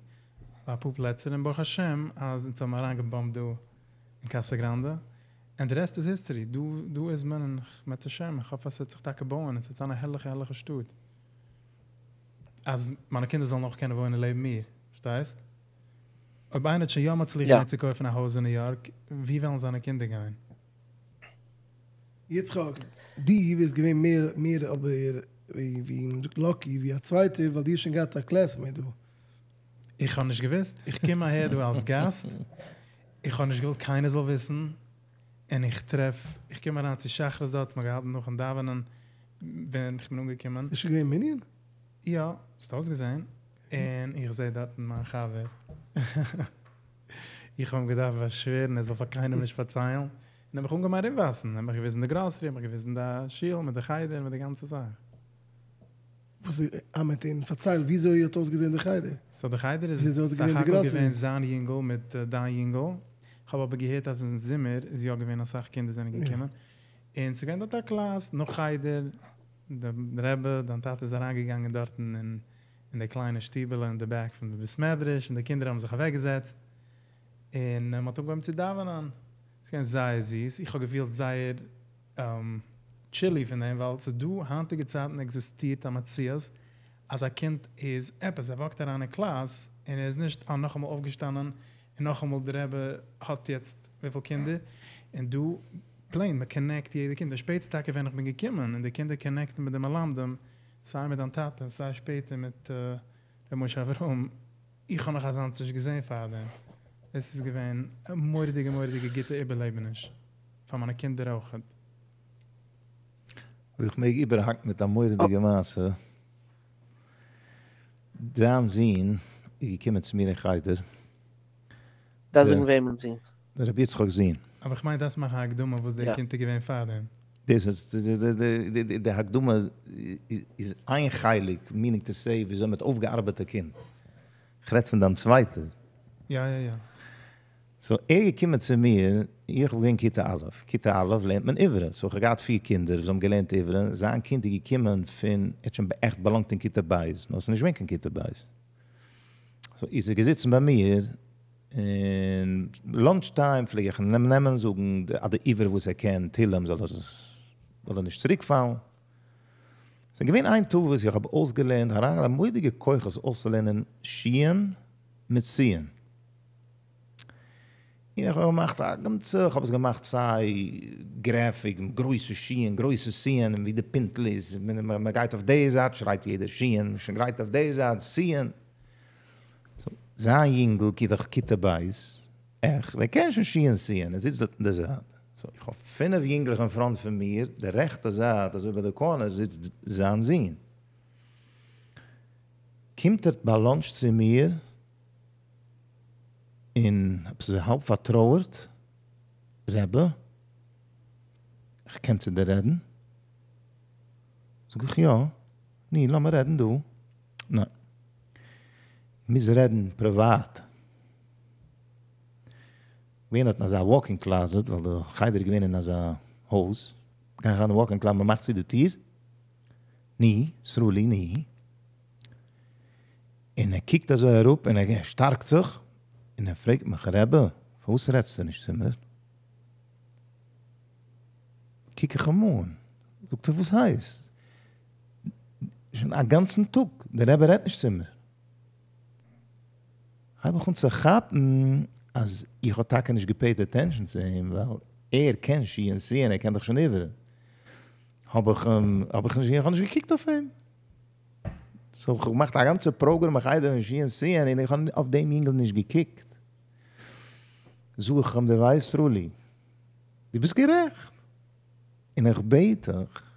Speaker 4: ביי אפאר פלעצער און ברוך השם אז אונז האבן אריינגעבאמפט דא אין קאסא גראנדע, ענד די רעסט איז היסטערי, דא דא איז מען און אם ירצה השם איך האף אז ס'וועט זיך טאקע בויען און ס'וועט זיין א הערליכע הערליכע שטאט אז מיינע קינדער זאלן אויך קענען וואוינען לעבן מיר, פארשטייסט? אויב איינער האט שוין יא מצליח געווען צו קויפן א הויז אין ניו יארק, ווי וועלן זיינע קינדער גיין?
Speaker 2: יצחק, דו ביסט געווען מער מער אבער ווי לאקי ווי א צווייטער ווייל דו האסט שוין געהאט א קלעסמעיט דא.
Speaker 4: איך האב נישט געוואוסט, איך קום אהער דא אלס גאסט, איך האב נישט געוואלט קיינער זאל וויסן, און איך טרעף, איך קום אריין צו שחרית דארט, מ'האט געהאלטן נאכן דאווענען ווען איך בין אנגעקומען.
Speaker 2: ס'איז שוין געווען מנין?
Speaker 4: יא, ס'האט אויסגעזען, און איך זעה דארטן מיין חבר. איך האב אים געדארפט באשווערן ער זאל פאר קיינעם נישט פארציילן, און ער האט מיך אנגעהויבן ארומווייזן, ער האט מיך געוויזן די גראסערי, ער האט מיך געוויזן די שול מיט די חדר מיט די גאנצע זאך.
Speaker 2: וואס איז אמת און פארצייל וויאזוי האט אויסגעזען די חדר?
Speaker 4: סאו די חדר איז סך הכל געווען זיין יונגל מיט דיין יונגל, איך האב אבער געהערט אז אין זומער איז יא געווען אסאך קינדער זענען געקומען, און ס'איז געווען דארט א קלאס נאך חדר, די רבי, דיין טאטע איז אריינגעגאנגען דארטן אין אין די קליינע שטיבעלע אין די בעק פון די בית מדרש און די קינדער האבן זיך אוועק געזעצט און מען האט אנגעהויבן צו דאווענען, ס'איז געווען זייער זיס, איך האב געפילט זייער טשילי פון דעם ווייל ס'איז דא היינטיגע צייטן עקזיסטירט א מציאות אז א קינד איז עפעס, ער וואקט אריין אין קלאס און ער איז נישט אה נאכאמאל אויפגעשטאנען און נאכאמאל די רבי האט יעצט וויפיל קינדער און דא פלעין מען קאנעקט יעדע קינד און שפעטער טאקע ווען איך בין געקומען און די קינדער קאנעקטן מיט די מלמדים סיי מיט דיין טאטע און סיי שפעטער מיט ר' משה אברהם איך האב נאך אזאנס נישט געזען פארדעם עס איז געווען א מורא'דיגע מורא'דיגע גוטע איבערלעבעניש פאר מיינע קינדער אויכעט.
Speaker 3: אויב איך מעג איבערהאקן מיט א מורא'דיגע מעשה. זיין זון איז געקומען צו מיר אין חדר.
Speaker 1: דארפסט זאגן וועמענס זון.
Speaker 3: דער רבי יצחק'ס זון.
Speaker 4: אבער איך מיין דארפסט מאכן א הקדמה וואס דער קינד איז געווען פארדעם.
Speaker 3: דאס איז די הקדמה איז איין חלק, מינינג טו סעי וויאזוי מ'האט אויפגעארבעט די קינד. כ'רעד פון דיין צווייטער.
Speaker 4: יא יא יא.
Speaker 3: סאו ער איז געקומען צו מיר, איך בין געווען כיתה א', כיתה א' לערנט מען עברי, סאו איך האב געהאט פיר קינדער וואס האבן געלערנט עברי, זיין קינד איז געקומען פון, ער האט שוין עכט באלאנגט אין כיתה ב', נאר עס איז נישט געווען קיין כיתה ב', סאו איז ער געזיצן ביי מיר, און לאנטש טיים פלעג איך אים נעמען זאגן די עברי וואס ער קען, תהילים זאל ער זאל ער נישט צוריק פאלן. ס'איז געווען איין טאג וואס איך האב אויסגעלערנט, אריינגעלייגט א מורא'דיגע כוחות אויסצולערנען שי"ן מיט סי"ן. און איך האב געמאכט א גאנצע, איך האב עס געמאכט סיי גרעפיק, גרויסע שי"ן, גרויסע סי"ן, און ווי די פינטל איז, מען גייט אויף די זייט שרייט יעדער שי"ן, מען גייט אויף די זייט סי"ן. זיין יונגל כיתה ב', עכט, ער קען שוין שי"ן סי"ן, ער זיצט דארט אין די זייט. סאו איך האב פינף יונגלעך אין פראנט פון מיר, די רעכטע זייט אזוי ביי די קארנער זיצט זיין זון. קומט ער ביי לאנטש צו מיר, און עפעס אזוי האלב פארטרויערט, רבי, איך קען צו דיר רעדן? זאג איך יא, נו לאמיר רעדן דא. ניין, מוז רעדן פריוואט. געווען דארט אין אזא וואק-אין קלאזעט, ווייל די חדר איז געווען אין אזא הויז, גיי איך אריין אין וואק-אין קלאזעט, מען מאכט צו די טיר, נו, סרולי, נו. און ער קוקט אזוי אראפ און ער שטארקט זיך, און ער פרעגט מיך, רבי, פארוואס רעדסטו נישט צו מיר? קוק איך אים אן, זאגט ער, וואס הייסט? שוין א גאנצן טאג, דער רבי רעדט נישט צו מיר. הייב איך אן צו כאפן אז איך האב טאקע נישט געפעיט אטענשאן צו אים, ווייל ער קען שי"ן סי"ן, ער קען דאך שוין עברי. האב איך אים, האב איך נישט, איך האב נישט געקוקט אויף אים. סאו איך האב געמאכט א גאנצע פראגראם אין חדר פון שי"ן סי"ן און איך האב אויף דעם יונגל נישט געקוקט. זאג איך אים, דו ווייסט סרולי, דו ביסט גערעכט, און איך בעט דיך,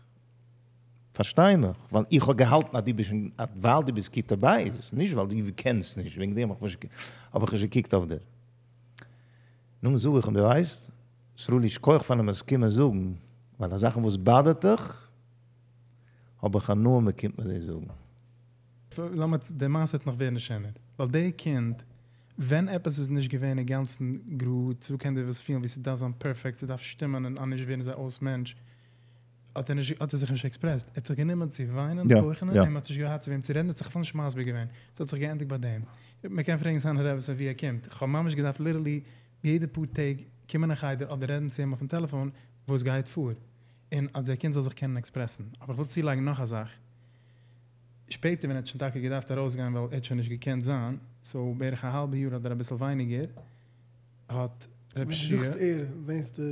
Speaker 3: פארשטיי מיך, ווייל איך האב געהאלטן אז דו ביסט שוין, ווייל דו ביסט כיתה ב', נישט ווייל דו קענסט נישט, וועגן דעם האב איך נישט געקוקט אויף דיר. נו, זאג איך אים, דו ווייסט, סרולי, שכוח פארן עס קומען זאגן, ווייל א זאך וואס באדערט דיך, האב איך הנאה מען קומט מיר דאס זאגן.
Speaker 4: לאמיר, די מעשה וועט נאך ווערן שענער, ווייל די קינד, ווען עפעס איז נישט געווען אינגאנצן גראד, ס'דא קינדער וואס פילן ווי ס'דארף זיין פערפעקט, ס'דארף שטימען און אנישט ווערן זיי אויס מענטש, האט ער נישט, האט ער זיך נישט עקספרעסט, ער האט זיך גענומען צו וויינען, בוכענען, און מ'האט נישט געהאט צו וועם צו רעדן, ער האט זיך אפילו נישט מסביר געווען, ס'האט זיך געענדיגט ביי דעם. מ'קען פרעגן זיינע רעבעס פון וואו ער קומט, כ'האב ממש געדארפט ליטערלי יעדע פאר טעג קומען אין חדר אדער רעדן צו אים אויפן טעלעפאן וואס גייט פאר, און אז דער קינד זאל זיך קענען עקספרעסן. אבער איך וויל צולייגן נאך א זאך. שפעטער ווען ער האט שוין טאקע געדארפט ארויסגיין ווייל ער האט שוין נישט געקענט זיין, סאו בערך א האלבע יאר אדער אביסל ווייניגער, האט רב
Speaker 2: שיע. ווען דו זאגסט ער, מיינסטו.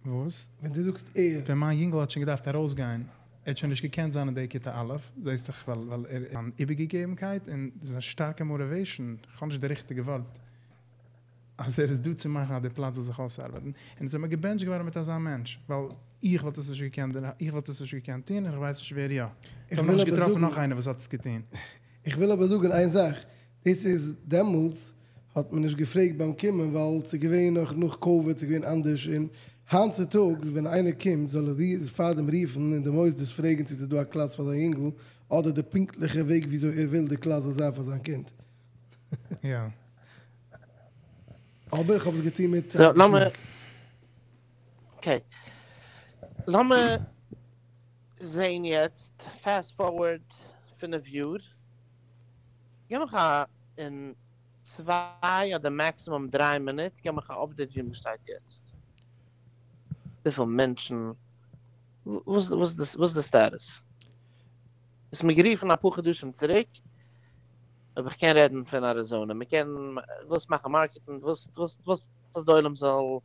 Speaker 4: וואס?
Speaker 2: ווען דו זאגסט ער.
Speaker 4: ווען מיין יונגל האט שוין געדארפט ארויסגיין, ער האט שוין נישט געקענט זיין אין די כיתה א', זעסט דאך ווייל ווייל ער. זיין איבערגעגעבנקייט און זיין שטארקע מאטיוועישן, כ'האב נישט די ריכטיגע ווארט, אז ער איז דא צו מאכן אז די פלאץ זאל זיך אויסארבעטן, און אונז זעמיר געבענטשט געווארן מיט אזא מענטש, ווייל איך וואלט עס נישט געקענט, איך וואלט עס נישט געקענט טון, און איך ווייס נישט ווער יא. איך האב נאכנישט געטראפן נאך איינער וואס האט עס געטון.
Speaker 2: איך וויל אבער זאגן איין זאך, דאס איז דעמאלטס האט מען נישט געפרעגט ביים קומען ווייל ס'איז געווען נאך נאך קאוויד ס'איז געווען אנדערש, און היינט צוטאגס ווען איינער קומט זאל ער דיר פארדעם רופן אין די מוסדות פרעגן צו ס'איז דא א קלאס פאר זיין יונגל, אדער די פונקטליכע וועג וויאזוי ער וויל די קלאס זאל זיין פאר זיין קינד.
Speaker 4: יא.
Speaker 2: אבער איך האב עס געטון מיט
Speaker 1: סאו לאמיר אקעי לאמיר זעהן יעצט פעסט פארווארד פינף יאר גיב מיך א אין צוויי אדער מעקסימום דריי מינוט גיב מיך א אפדעיט ווי מ'שטייט יעצט וויפיל מענטשן וואס איז די סטאטוס? האסט מיר גערופן אפאר חדשים צוריק אויב איך קען רעדן פון אריזאנע, מען קען, ווילסט מאכן מארקעטינג, ווילסט ווילסט ווילסט אז די עולם זאל,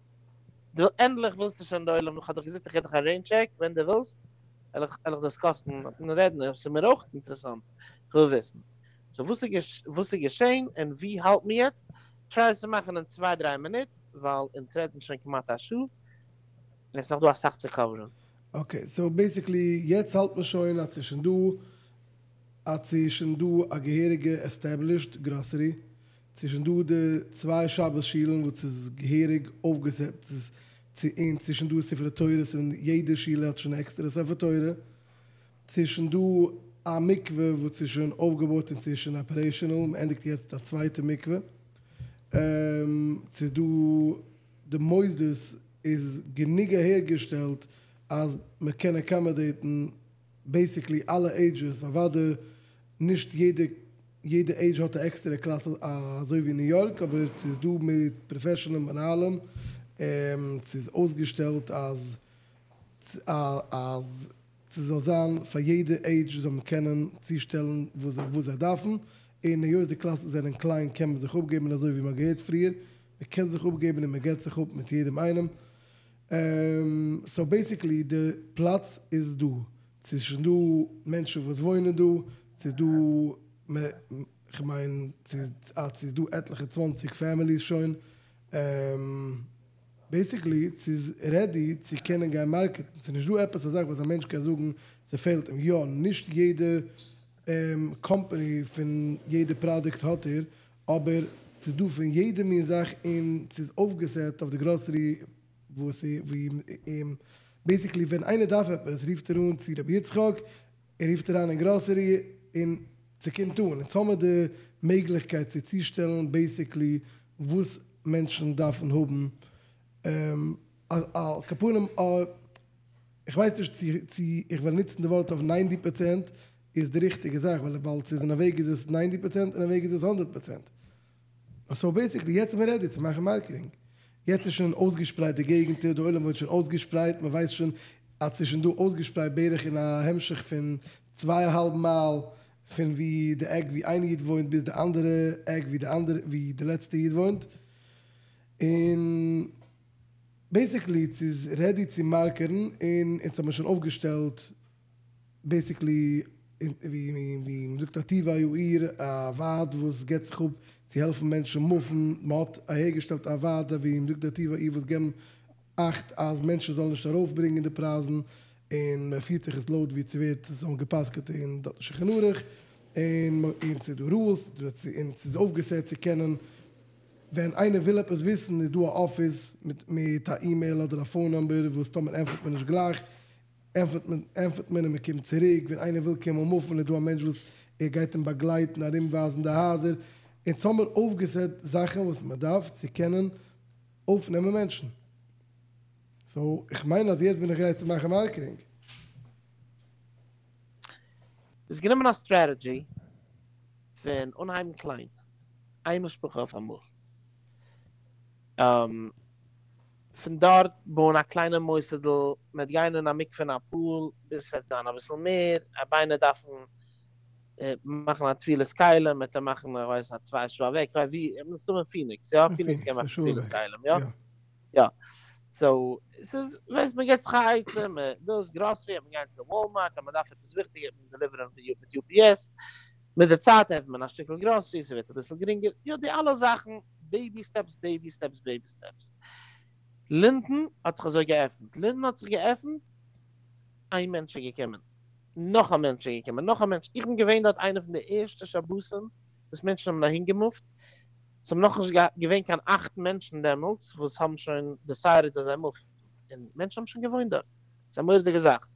Speaker 1: דו ענדליך ווילסטו שוין די עולם, איך האב דיך געזאגט איך געב דיך א רעין טשעק ווען דו ווילסט, וועל איך וועל איך דיסקאסן און רעדן, עס איז מיר אויך אינטערעסאנט, איך וויל וויסן. סאו וואס איז וואס איז געשען און ווי האלט מען יעצט? טריי עס צו מאכן אין צוויי דריי מינוט, ווייל אונז רעדן שוין כמעט א שעה, און עס איז נאך דא אסאך צו קאווערן.
Speaker 2: אקעי, סאו בעיסיקלי יעצט האלט מען שוין אז ס'איז שוין דא אז ס'איז שוין דא א געהעריגע עסטעבלישד גראסערי, ס'איז שוין דא די צוויי שבת שולן וואס איז געהעריג אויפגעסעט, ס'איז צו און ס'איז שוין דא ספרי תורות אין יעדע שול האט שוין עקסטערע ספר תורה, ס'איז שוין דא א מקווה וואס איז שוין אויפגעבויט און ס'איז שוין אפערעישאנעל, מ'ענדיגט יעצט א צווייטע מקווה, ס'איז דא די מוסדות איז גענוג אהערגעשטעלט אז מ'קען אקאמאדעיטן בעיסיקלי אלע עידזשעס, אוודאי נישט יעדע יעדע עידזש האט א עקסטערע קלאס אזוי ווי אין ניו יארק אבער ס'איז דא מיט פראפעשענעל מנהלים ס'איז אויסגעשטעלט אז אז ס'זאל זיין פאר יעדע עידזש זאל מען קענען צושטעלן וואס זיי דארפן, און היות די קלאסן זענען קליין קען מען זיך אפגעבן אזוי ווי מ'האט געהערט פריער, מ'קען זיך אפגעבן און מ'געבט זיך אפ מיט יעדעם איינעם, סאו בעיסיקלי די פלאץ איז דא, ס'איז שוין דא מענטשן וואס וואוינען דא, ס'איז דא כ'מיין אז ס'איז דא עטליכע צוואנציג פעמיליס שוין, בעיסיקלי ס'איז רעדי צו קענען גיין מארקעטן, ס'איז נישט דא עפעס א זאך וואס א מענטש קען זאגן ס'פעלט אים, יא נישט יעדע קאמפאני פון יעדע פראדוקט האט ער, אבער ס'איז דא פון יעדע מין זאך און ס'איז אויפגעסעט אויף די גראסערי וואס און בעיסיקלי ווען איינער דארף עפעס רופט ער אן צו רבי יצחק, ער רופט אריין אין גראסערי און ס'קומט אן, אונז האמיר די מעגליכקייט צו צושטעלן בעיסיקלי וואס מענטשן דארפן האבן, על כל פנים איך ווייס נישט צו צו איך וועל נוצן די ווארט אויף ניינטי פראצענט איז די ריכטיגע זאך ווייל ווייל ס'איז אין א וועג איז עס ניינטי פראצענט אין א וועג איז עס הונדערט פראצענט. סאו בעיסיקלי יעצט איז מען רעדי צו מאכן מארקעטינג, יעצט איז שוין אויסגעשפרייט די געגנטער, די עולם וואוינט שוין אויסגעשפרייט, מען ווייסט שוין אז ס'איז שוין דא אויסגעשפרייט בערך אין א המשך פון צוויי א האלב מייל פון ווי די עק ווי איין איד וואוינט ביז די אנדערע עק ווי די אנדערע ווי די לעצטע איד וואוינט, און בעיסיקלי ס'איז רעדי צו מארקעטן און אונז האבן שוין אויפגעשטעלט בעיסיקלי ווי מ'זאגט א טובי העיר א ועד וואס געבט זיך אפ צו העלפן מענטשן מופן, מ'האט אהערגעשטעלט א ועד ווי מ'זאגט די טובי העיר וואס געבן אכט אז מענטשן זאלן נישט ארויפברענגען די פרייזן, און מ'פירט זיך עס לויט ווי ס'ווערט גע'פסק'עט אין דארט שולחן ערוך, און און ס'איז דא רולס, און ס'איז אויפגעסעט צו קענען ווען איינער וויל עפעס וויסן איז דא א אפיס מיט מיט א אימעיל אדער א פאון נומבער וואס טאמער ענטפערט מען נישט גלייך ענטפערט מען ענטפערט מען און מען קומט צוריק, ווען איינער וויל קומען מופן איז דא א מענטש וואס ער גייט אים באגלייטן ארום ווייזן די הייזער, אונז האמיר אויפגעסעט זאכן וואס מען דארף צו קענען אויפנעמען מענטשן, סאו איך מיין אז יעצט בין איך גרייט צו מאכן מארקעטינג.
Speaker 1: איז גענומען א סטרעטעדזשי פון אנהייבן קליין, איין משפחה אויף אמאל. פון דארט בויען א קליינע מוסד'ל, מ'וועט גיין אין א מקווה און א פול ביז ס'וועט זיין אביסל מער, אויב איינער דארף מאכן א טבילת כלים וועט ער מאכן איך ווייס א צוויי שעה אוועק, כ'ווייס ווי, מסתמא אין פיניקס, יא? פיניקס קען מאכן טבילת כלים, יא? יא. סאו, ס'איז, ווייסט, מ'געט זיך א עצה, מ'דאס גראסערי וועט מען גיין צו וואלמארט, אז מ'דארף עפעס וויכטיג וועט מען דעליווערן מיט יו פי עס, מיט די צייט עפנט מען א שטיקל גראסערי, ס'ווערט אביסל גרינגער, יא די אלע זאכן, בעיבי סטעפס בעיבי סטעפס בעיבי סטעפס. לינדען האט זיך אזוי געעפנט, לינדען האט זיך געעפנט, איין מענטש איז געקומען, נאך א מענטש איז געקומען, נאך א מענטש, איך בין געווען דארט איינע פון די ערשטע שבתים וואס מענטשן האבן אהין געמופט, ס'האבן נאכנישט געווען קיין אכט מענטשן דעמאלטס וואס האבן שוין דעסיידעד אז זיי מופן, און מענטשן האבן שוין געוואוינט דארט. ס'איז א מורא'דיגע זאך.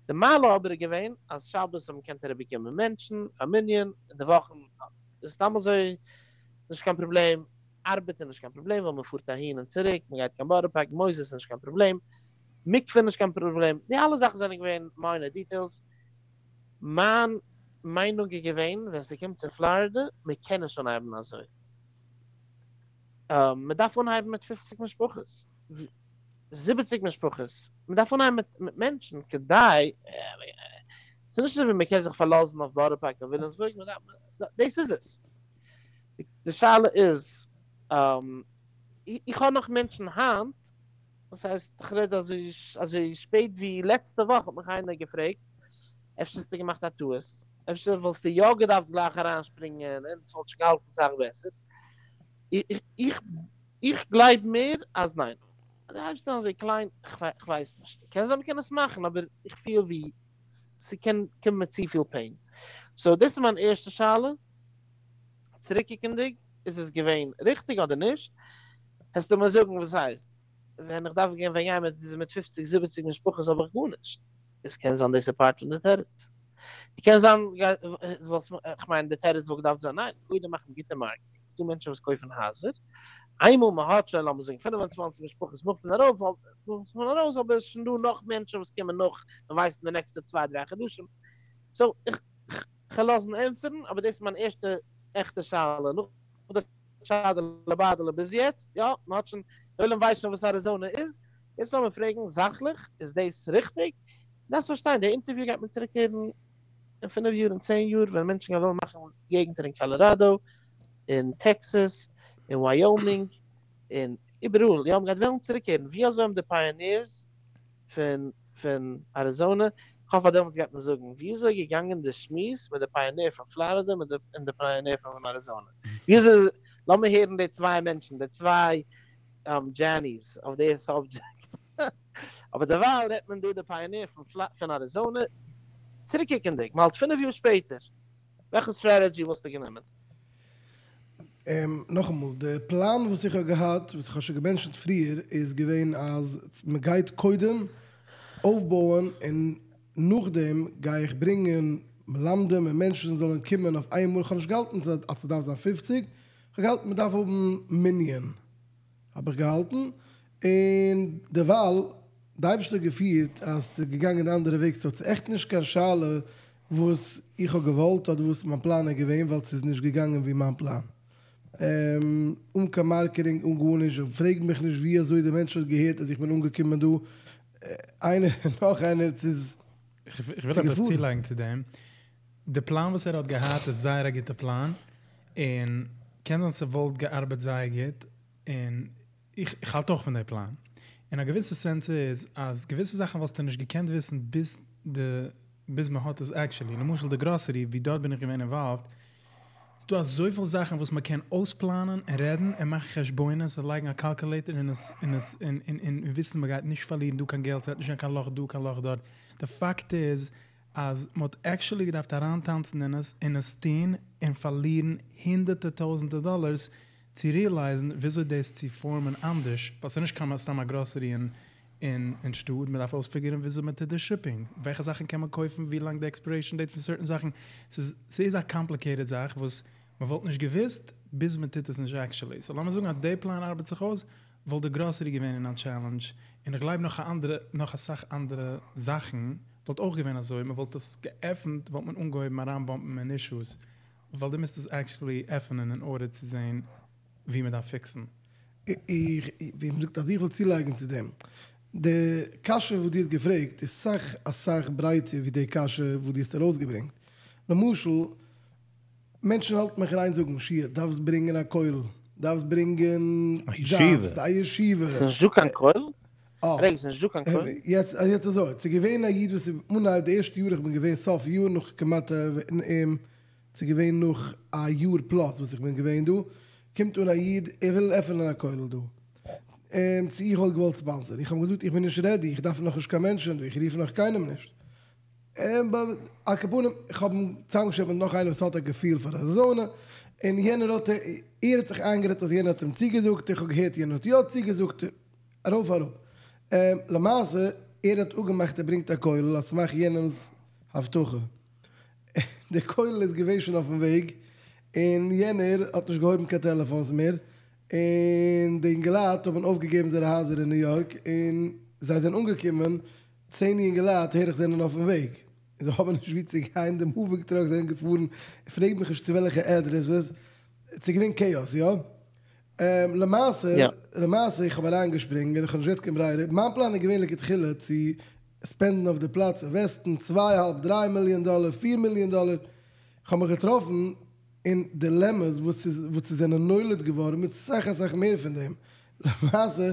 Speaker 1: די מעלה אבער איז געווען אז שבת האבן געקענט אריבערקומען מענטשן פאר מנין, אין די וואכן איז סתם אזוי נישט קיין פראבלעם, ארבעט איז נישט קיין פראבלעם ווייל מ'פארט אהין און צוריק, מ'גייט קיין בארא פארק, מוסדות איז נישט קיין פראבלעם, מקווה איז נישט קיין פראבלעם, די אלע זאכן זענען געווען מיינער דיטעילס. מיין מיינונג איז געווען ווען ס'קומט צו פלארידע, מ'קען נישט אנהייבן אזוי. מ'דארף אנהייבן מיט פופציג משפחות. זיבעציג משפחות, מען דארף אנהייבן מיט מענטשן כדי. ס'איז נישט אזויווי מ'קען זיך פארלאזן אויף בארא פארק און וויליאמסבורג, דאס איז עס. די שאלה איז, איך האב נאך מענטשן היינט, וואס הייסט, איך רעד אזוי אזוי שפעט ווי לעצטע וואך האט מיך איינער געפרעגט, אפשר האסטו געמאכט א טעות, אפשר וואלסטו יא געדארפט גלייך אריינשפרינגען און ס'וואלט שוין געהאלטן סאך בעסער. איך איך גלייב מער אז ניין. די הייבסט אן אזוי קליין, כ'ווייס נישט. קען זיין מ'קען עס מאכן אבער איך פיל ווי ס'קען קומען מיט צופיל פעין. סאו דאס איז מיין ערשטע שאלה. צוריקקוקנדיג איז עס געווען ריכטיג אדער נישט? העסטו מיר זאגן וואס הייסט? ווען איך דארף גיין ווען גיין מיט מיט פופציג זיבעציג משפחות האב איך גארנישט. עס קען זיין דאס איז פארט פון די תירוץ. קען זיין כ'מיין די תירוץ וואלט געדארפט זיין ניין, קודם מאכן גוטע מארקעטינג, ס'דא מענטשן וואס קויפן הייזער, איינמאל מען האט שוין לאמיר זאגן 25 משפחות מופט מען ארויף, מופט מען ארויס, אבער עס איז שוין דא נאך מענטשן וואס קומען נאך, מען ווייסט אין די נעקסטע צוויי דריי חדשים, סאו איך כ'על לאזן ענטפערן, אבער דאס איז מיין ערשטע עכטע שאלה, נאך די טשאדעלע באדעלע ביז יעצט, יא, מען האט שוין, די עולם ווייסט שוין וואס אריזאנע איז, יעצט לאמיר פרעגן זאכליך, איז דאס ריכטיג? דארפסט פארשטיין, די אינטערוויו גייט מען צוריקהערן אין פינף יאר, אין צען יאר, ווען מענטשן גייען וועלן מאכן געגנטער אין קאלאראדא, אין טעקסעס, אין ווייאמינג, און איבעראל, יא, מ'גייט וועלן צוריקהערן ווי אזוי האבן די פייאנירס פון פון אריזאנע, כ'האף אז דעמאלטס גייט מען זאגן, ווי אזוי איז געגאנגען די שמועס מיט די פייאניר פון פלארידע מיט די און די פייאניר פון אריזאנע, ווי אזוי, לאמיר הערן די צוויי מענטשן, די צוויי דזשעניס אויף די סאבדזשעקט. אבער דערווייל רעדט מען דא די פייאניר פון אריזאנע, צוריקקוקענדיג, מ'האלט פינף יאר שפעטער, וועלכע סטרעטעדזשי וואלסטו גענומען?
Speaker 2: נאכאמאל, די פלאן וואס איך האב געהאט, וואס איך האב שוין געמענטשענט פריער, איז געווען אז מ'גייט קודם אויפבויען און נאכדעם גיי איך ברענגען מלמדים און מענטשן זאלן קומען אויף איינמאל, איך האב נישט געהאלטן אז ס'דארף זיין פופציג, איך האב געהאלטן מ'דארף האבן מנין. האב איך געהאלטן, און דערווייל די אייבערשטער האט געפירט אז ס'איז געגאנגען די אנדערע וועג, סאו ס'איז עכט נישט קיין שאלה וואס איך האב געוואלט אדער וואס מיין פלאן איז געווען, ווייל ס'איז נישט געגאנגען ווי מיין פלאן. אן קיין מארקעטינג אן גארנישט, פרעג מיך נישט ווי אזוי די מענטש האט געהערט אז איך בין אנגעקומען דא, איינער נאך איינער, ס'איז
Speaker 4: איך וויל עפעס צולייגן צו דעם, די פלאן וואס ער האט געהאט איז זייער א גוטע פלאן, און קען זיין ס'וואלט געארבעט זייער גוט, און איך האלט אויך פון די פלאן. אין א געוויסע סענס איז אז געוויסע זאכן וואלסטו נישט געקענט וויסן ביז די ביז מען האט עס עקשעלי. למשל די גראסערי ווי דארט בין איך געווען אינוואלווד, ס'דא אזויפיל זאכן וואס מען קען אויספלאנען און רעדן און מאכן חשבונות און לייגן א קאלקולעיטער און עס און עס און און וויסן מען גייט נישט פארלירן דא קיין געלט ס'גייט נישט זיין קיין לאך דא קיין לאך דארט. די פאקט איז אז מען האט עקשעלי געדארפט אריינטאנצן אין עס און עס טון און פארלירן הונדערטער טויזענטער דאלערס צו ריעלייזן וויאזוי דאס צו פארמען אנדערש, ווייל ס'איז נישט קיין סתם א גראסערי אין אין שטאט, מען דארף אויספיגערן וויאזוי מען טוט די שיפינג, וועלכע זאכן קען מען קויפן, ווי לאנג די עקספירעישאן דעיט פון סערטען זאכן, ס'איז ס'איז א קאמפליקעיטעד זאך וואס מען וואלט נישט געוואוסט ביז מען טוט עס נישט עקשעלי, סאו לאמיר זאגן אז די פלאן ארבעט זיך אויס, וואלט די גראסערי געווען אין א טשעלענדזש, און איך גלייב נאך א אנדערע נאך אסאך אנדערע זאכן וואלט אויך געווען אזוי, מען וואלט עס געעפנט וואלט מען אנגעהויבן אריינבאמפן אין אישוס, ווייל דו מוזט עס עקשעלי עפענען אין ארדער צו זעהן ווי מען דארף פיקסן.
Speaker 2: איך, ווי מען זאגט אז איך וויל צולייגן צו דעם. די קשיא וואס דו האסט געפרעגט איז סאך אסאך ברייטער ווי די קשיא וואס דו האסט ארויסגעברענגט. למשל, מענטשן האלטן מיך אין איין זאגן, שיע, דארפסט ברענגען א כולל, דארפסט ברענגען דזשאבס, א ישיבה.
Speaker 1: ס'איז נישט דא קיין כולל? רגע, ס'איז נישט דא קיין כולל?
Speaker 2: יעצט יעצט אזוי, ס'איז געווען א איד וואס איז אנהייב די ערשטע יאר איך בין געווען סוף יאר נאך כמעט ס'איז געווען נאך א יאר פלאס וואס איך בין געווען דא, קומט אן א איד ער וויל עפענען א כולל דא, צו איך וואלט געוואלט ספאנסערן, איך האב אים געזאגט איך בין נישט רעדי איך דארף נאכנישט קיין מענטשען דא איך רוף נאך קיינעם נישט, על כל פנים איך האב אים צוזאמגעשטעלט מיט נאך איינער וואס האט א געפיל פאר אריזאנע, און יענער האט ער האט זיך איינגערעדט אז יענער האט אים צוגעזאגט, איך האב געהערט יענער האט יא צוגעזאגט, ארויף אראפ. למעשה ער האט אפגעמאכט ער ברענגט א כולל על סמך יענעמס הבטחה. די כולל איז געווען שוין אויפן וועג און יענער האט נישט געהויבן קיין טעלעפאנס מער און די אינגעלייט האבן אויפגעגעבן זייערע הייזער אין ניו יארק און זיי זענען אנגעקומען צען יונגעלייט הער איך זענען אויפן וועג און זיי האבן נישט וואו צו גיין די מואווינג טראקס זענען געפארן פרעג מיך נישט צו וועלכע עדרעסעס ס'איז געווען כאאס יא. למעשה, למעשה איך האב אריינגעשפרינגען, איך האב נישט געהאט קיין ברירה, מיין פלאן איז געווען לכתחילה צו. ספענדן אויף די פלאץ אינוועסטן צוויי אהאלב דריי מיליאן דאלער פיר מיליאן דאלער, כ'האב מיך געטראפן אין דילעמעס וואס וואס ס'זענען נולד געווארן מיט סאך אסאך מער פון דעם, למעשה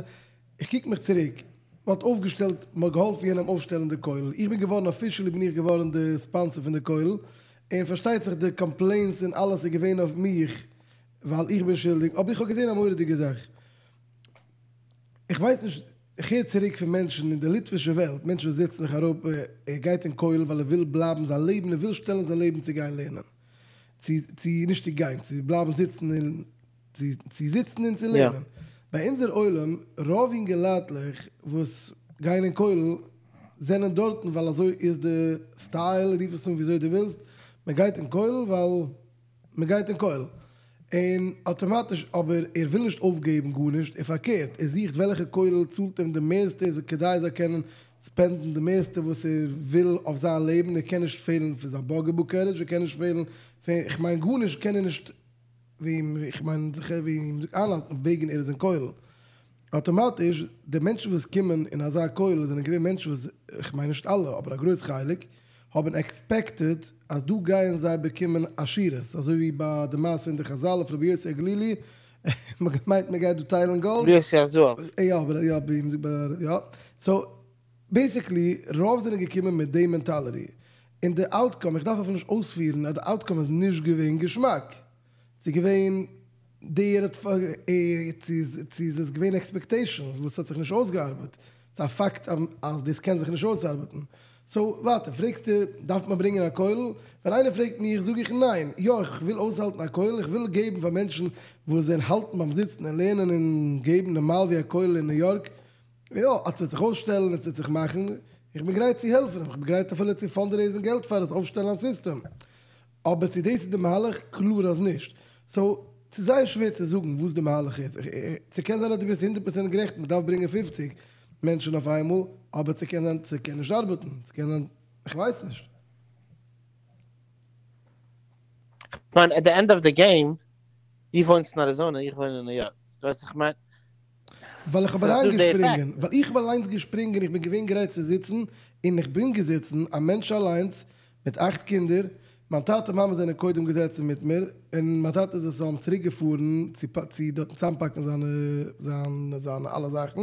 Speaker 2: איך קוק מיך צוריק, מען האט אויפגעשטעלט, מען האט געהאלפן יענעם אויפשטעלן די כולל, איך בין געווארן אפישעלי בין איך געווארן די ספאנסער פון די כולל, און פארשטייט זיך די קאמפלעינס און אלעס איז געווען אויף מיך ווייל איך בין שולדיג, אבער איך האב געזען א מורא'דיגע זאך, איך ווייס נישט, איך הער צוריק פון מענטשן אין די ליטווישע וועלט, מענטשן וואס זעצן זיך אראפ, ער גייט אין כולל ווייל ער וויל בלייבן זיין לעבן, ער וויל שטעלן זיין לעבן צו גיין לערנען, צו צו נישט צו גיין, צו בלייבן זיצן און צו צו זיצן און צו לערנען. ביי אונזער עולם, רוב אינגעלייטלעך וואס גייען אין כולל זענען דארטן ווייל אזוי איז די סטייל, רוף עס אן וויאזוי דו ווילסט, מען גייט אין כולל ווייל מען גייט אין כולל, און אטאמאטיש, אבער ער וויל נישט אויפגעבן גארנישט, און פארקערט, ער זוכט וועלכע כולל צאלט אים די מערסטע כדי ער זאל קענען ספענדן די מערסטע וואס ער וויל אויף זיין לעבן, ער קען נישט פעלן פון זיין באגעבו קערידזש, ער קען נישט פעלן פון, איך מיין גארנישט קען ער נישט, ווי איך מיין זיך ווי מ'זאגט איינהאלטן וועגן ער איז אין כולל. אטאמאטיש די מענטשן וואס קומען אין אזא כולל זענען געווען מענטשן וואס, איך מיין נישט אלע אבער א גרויס חלק, האבן עקספעקטעד אז דא גייען זיי באקומען עשירות, אזוי ווי ביי די מעשה אין די חזל אויף רבי יוסי הגלילי, מ'האט געמיינט מ'גייט דא טיילן גאלד.
Speaker 1: רבי יוסי הזהב.
Speaker 2: יא אבער יא ווי מ'זאגט ביי יא. סאו בעיסיקלי רוב זענען געקומען מיט די מענטאליטי, און די אוטקאם, איך דארף אפילו נישט אויספירן אז די אוטקאם איז נישט געווען געשמאק. ס'איז געווען דער האט צו איז עס געווען עקספעקטעישאנס וואס האט זיך נישט אויסגעארבעט, ס'איז א פאקט אז דאס קען זיך נישט אויסארבעטן, סאו ווייטער פרעגסטו דארף מען ברענגען א כולל? ווען איינער פרעגט מיך זאג איך ניין, יא איך וויל אויסהאלטן א כולל, איך וויל געבן פאר מענטשן וואס זענען האלטן ביים זיצן און לערנען און געבן נארמאל ווי א כולל אין ניו יארק, יא אז ס'וועט זיך אויסשטעלן און ס'וועט זיך מאכן, איך בין גרייט צו העלפן, איך בין גרייט אפילו צו פאנדרעיזן געלט פאר עס אויפשטעלן א סיסטעם. אבער צו דאס איז די מהלך? קלאר אז נישט. סאו, ס'איז זייער שווער צו זאגן וואס די מהלך איז. ס'קען זיין אז דו ביסט הונדערט פראצענט גערעכט, מ'דארף ברענגען פופציג מענטשן אויף איינמאל, אבער ס'קען זיין ס'קען נישט ארבעטן, ס'קען זיין, כ'ווייס נישט.
Speaker 1: כ'מיין עט די ענד אוו די געים, דו וואוינסט אין אריזאנע, איך וואוין אין ניו יארק. דו ווייסט וואס איך מיין?
Speaker 2: ווייל איך האב אריינגעשפרינגען, ווייל איך האב אליינס געשפרינגען, איך בין געווען גרייט צו זיצן, און איך בין געזיצן, א מענטש אליינס, מיט אכט קינדער, מיין טאטע מאמע זענען קודם געזעצן מיט מיר, און מיין טאטע איז עס צוריק געפארן צו צו דארטן צוזאמפאקן זיינע זיינע זיינע אלע זאכן,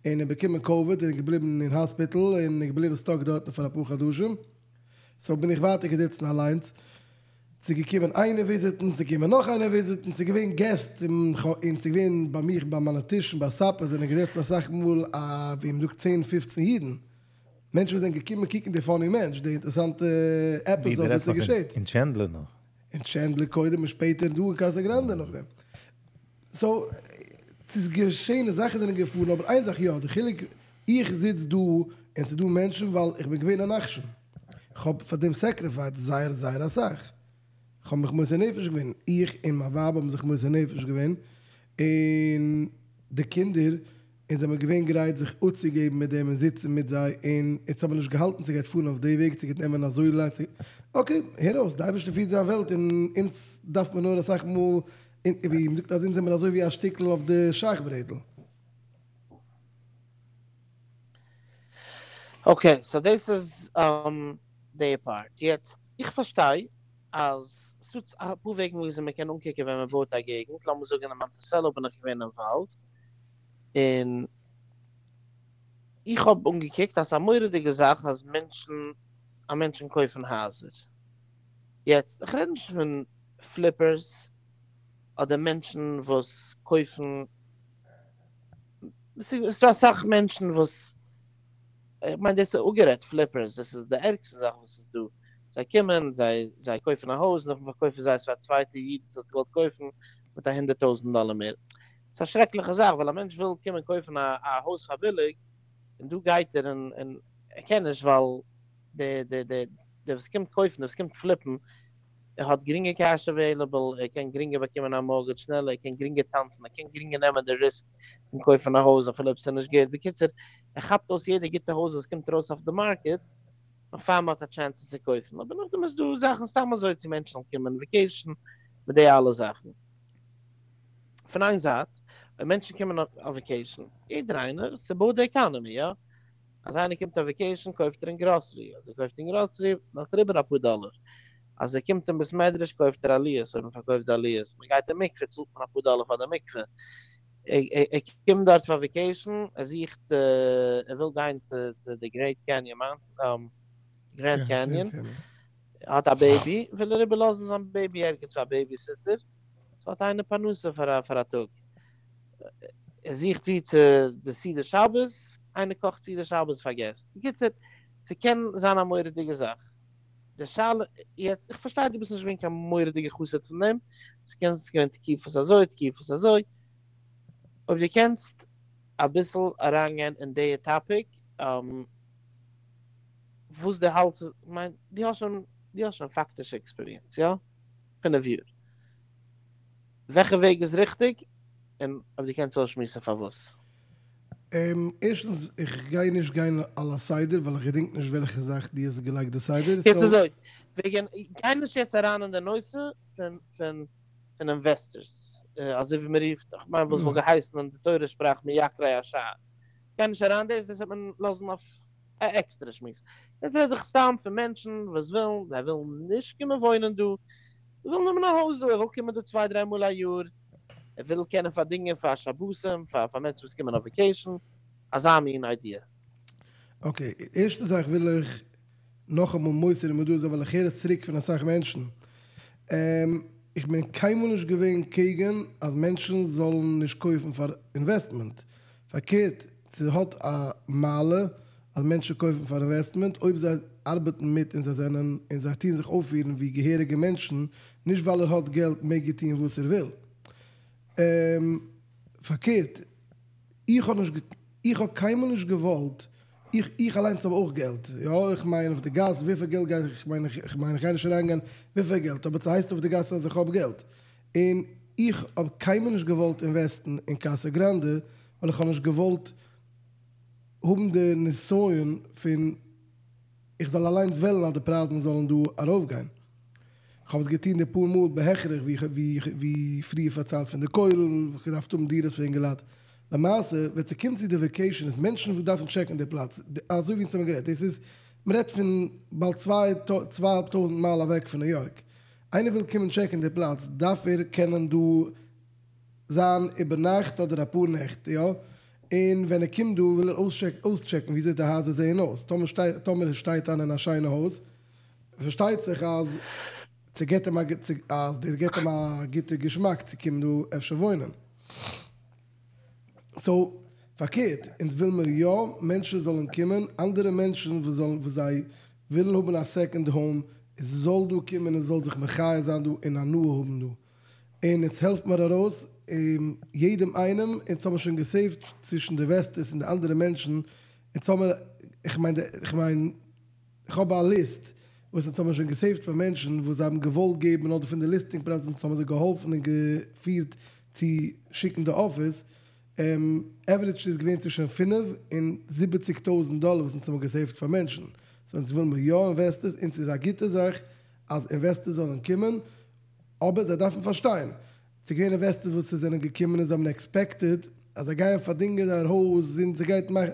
Speaker 2: און ער באקומען קאוויד און געבליבן אין האספיטל און געבליבן סטאק דארטן פאר אפאר חדשים, סאו בין איך ווייטער געזיצן אליינס. ס'איז געקומען איינער וויזיטן, ס'איז געקומען נאך איינער וויזיטן, ס'איז געווען געסט, און ס'איז געווען ביי מיך ביי מיינע טישן ביי סאפער זענען געזעצן אסאך מאל א ווי מ'זאגט צען פופצן אידן, מענטשן וואס זענען געקומען קוקן די פאני מענטש, די אינטערעסאנטע עפיזאד וואס איז געשעט.
Speaker 3: אין טשענדלער נאך.
Speaker 2: אין טשענדלער קודם און שפעטער דא אין קאסא גראנדע נאכדעם. סאו, ס'איז געשען זאכן זענען געפארן, אבער איין זאך יא, די חילוק איך זיץ דא און ס'איז דא מענטשן ווייל איך בין געווען א נחשון. כ'האב פאר דעם סעקריפייסד זייער זייער אסאך. כ'האב מיך מוסר נפש געווען, איך און מיין ווייב האבן זיך מוסר נפש געווען, און די קינדער, אונז זעמיר געווען גרייט זיך אפצוגעבן מיט דעם און זיצן מיט זיי, און אונז האבן נישט געהאלטן ס'גייט פארן אויף די וועג, ס'גייט נעמען אזוי לאנג, אקעי, הער אויס, די אייבערשטער פירט זיין וועלט און אונז דארף מען נאר אסאך מאל, ווי מ'זאגט אז אונז זעמיר אזוי ווי א שטיקל אויף די שאך ברעטל.
Speaker 1: אקעי, סאו דאס איז די פארט. יעצט, איך פארשטיי אז ס'דא אפאר וועגן וויאזוי מ'קען אנקוקען ווען מ'בויט א געגנט, לאמיר זאגן אין מאנטיסעלא בין איך געווען אינוואלווד, און איך האב אנגעקוקט אז ס'איז א מורא'דיגע זאך אז מענטשן אז מענטשן קויפן הייזער. יעצט, איך רעד נישט פון פליפערס אדער מענטשן וואס קויפן ס'איז דא אסאך מענטשן וואס, איך מיין דאס איז אפגערעדט פליפערס, דאס איז די ערגסטע זאך וואס איז דא, זיי קומען, זיי זיי קויפן א הויז, נאכדעם פארקויפן זיי עס פאר א צווייטע איד וואס האט עס געוואלט קויפן מיט א הונדערט טויזנט דאלער מער. ס'איז א שרעקליכע זאך, ווייל א מענטש וויל קומען קויפן א א הויז פאר ביליג, און דא גייט ער און און ער קען נישט ווייל די די די דער וואס קומט קויפן, דער וואס קומט פליפן, ער האט גרינגער קעש עוועילעבל, ער קען גרינגער באקומען א מארגעדזש שנעלער, ער קען גרינגער טאנצן, ער קען גרינגער נעמען די ריסק פון קויפן א הויז אפילו אויב ס'איז נישט גוט, בקיצור, ער כאפט אויס יעדע גוטע הויז וואס קומט ארויס אויף די מארקעט, נאך פאר מ'האט א טשענס עס צו קויפן, אבער נאכדעם איז דא זאכן סתם אזוי צו מענטשן קומען וועקעישן מיט די אלע זאכן. פון איין זייט, אויב מענטשן קומען אויף וועקעישן, יעדער איינער, ס'בויט די עקאנעמי, יא? אז איינער קומט אויף וועקעישן קויפט ער אין גראסערי, אז ער קויפט אין גראסערי לאזט ער איבער אפאר דאלער, אז ער קומט אין בית מדרש קויפט ער עליות אויב מען פארקויפט די עליות, מען גייט אין מקווה צאלט מען אפאר דאלער פאר די מקווה, ער קומט דארט פאר וועקעישן, ער זוכט ער וויל גיין צו די גרעיט קעניאן גרענד קעניאן, האט א בעיבי וויל ער איבערלאזן זיין בעיבי ערגעץ פאר א בעיביסיטער, סאו האט איינער פרנסה פאר א טאג. ער זוכט ווי צו די סעודה שבת, איינער קאכט סעודה שבת פאר געסט. בקיצור, ס'קען זיין א מורא'דיגע זאך. די שאלה, יעצט, איך פארשטיי דו ביסט נישט געווען קיין מורא'דיגע חסיד פון דעם, ס'קען זיין ס'איז געווען תקופות אזוי תקופות אזוי, אויב דו קענסט אביסל אריינגיין אין די טאפיק, וואס דו האלטסט, כ'מיין, דו האסט שוין, דו האסט שוין פאקטישע עקספיריענס, יא? פינף יאר. וועלכע וועג איז ריכטיג, און אויב דו קענסט אויסשמועסן פארוואס.
Speaker 2: ערשטנס, איך גיי נישט גיין על הסדר ווייל איך געדענק נישט וועלכע זאך דו האסט געלייגט די סדר,
Speaker 1: יעצט אזוי, וועגן, גיי נישט יעצט אריין אין די נושא פון פון פון אינוועסטערס, אזוי ווי מען רופט, איך מיין וואס וואלט געהייסן אין די תורה שפראך מייקרי השער, גיי נישט אריין דאס, דאס וועט מען לאזן אויף א עקסטערע שמועס. יעצט רעד איך סתם פון מענטשן וואס ווילן, זיי ווילן נישט קומען וואוינען דא, זיי ווילן האבן א הויז דא, ער וויל קומען דא צוויי דריי מאל א יאר, ער וויל קענען פארדינגען פאר שבתים, פאר פאר מענטשן וואס קומען אויף וועקעישן, אזא מין איידיע.
Speaker 2: אקעי, ערשטע זאך וויל איך נאכאמאל מוסר מודעה זיין ווייל איך הער עס צוריק פון אסאך מענטשן, איך בין קיינמאל נישט געווען קעגן אז מענטשן זאלן נישט קויפן פאר אינוועסטמענט, פארקערט ס'האט א מעלה אז מענטשן קויפן פאר אינוועסטמענט אויב זיי ארבעטן מיט און זיי זענען און זיי טוען זיך אויפפירן ווי געהעריגע מענטשן, נישט ווייל ער האט געלט מעג ער טוען וואס ער וויל. פארקערט איך האב נישט איך האב קיינמאל נישט געוואלט איך איך אליינס האב אויך געלט יא איך מיין אויף די גאס וויפיל געלט גיי איך מיין איך מיין איך גיי נישט אריינגיין וויפיל געלט אבער ס'הייסט אויף די גאס אז איך האב געלט און איך האב קיינמאל נישט געוואלט אינוועסטן אין קאסא גראנדע ווייל איך האב נישט געוואלט האבן די נסיון פון איך זאל אליינס וועלן אז די פרייזן זאלן דא ארויפגיין. איך האב עס געטון די פאר מאל בהכרח ווי ווי פריער פארציילט פון די כולל, איך געדארפט האבן דירות פאר אינגעלייט. למעשה ווען ס'קומט צו די וועקעישאן איז מענטשן וואס דארפן טשעקן די פלאץ, אזוי ווי אונז האבן גערעדט, דאס איז, מ'רעדט פון באלד צוויי צוויי אהאלב טויזנט מייל אוועק פון ניו יארק. איינער וויל קומען טשעקן די פלאץ דארף ער קענען דא זיין איבערנאכט אדער אפאר נעכט, יא? און ווען ער קומט דא וויל ער אויסטשעקן וויאזוי די הייזער זעען אויס, טאמער שטייט טאמער ער שטייט איין אין א שיינע הויז, פארשטייט זיך אז ס'געט אים א אז דאס געט אים א גוטע געשמאק צו קומען דא אפשר וואוינען. סאו פארקערט, אונז וויל מיר יא מענטשן זאלן קומען, אנדערע מענטשן וואס זאלן וואס זיי ווילן האבן א סעקאנד האום, זאל דא קומען און זאל זיך מחיה זיין דא און הנאה האבן דא. און אונז העלפט מיר ארויס יעדעם איינעם, אונז האבן שוין געסעיווט צווישן די אינוועסטערס און די אנדערע מענטשן, אונז האבן, איך מיין, איך מיין, איך האב א ליסט וואס אונז האבן שוין געסעיווט פאר מענטשן וואס זיי האבן געוואלט געבן אדער פון די ליסטינג פרייז, אונז האבן זיי געהאלפן און געפירט צו שיקן די אפערס, עווערידזש איז געווען צווישן פינף און זיבעציג טויזנט דאלער וואס אונז האבן געסעיווט פאר מענטשן, סאו אונז וויל מיר יא אינוועסטערס, אונז איז א גוטע זאך אז אינוועסטערס זאלן קומען, אבער זיי דארפן פארשטיין, ס'איז געווען אינוועסטערס וואס זענען געקומען און זיי האבן עקספעקטעד אז זיי גייען פארדינגען זייער הויז און ס'גייט מאכן,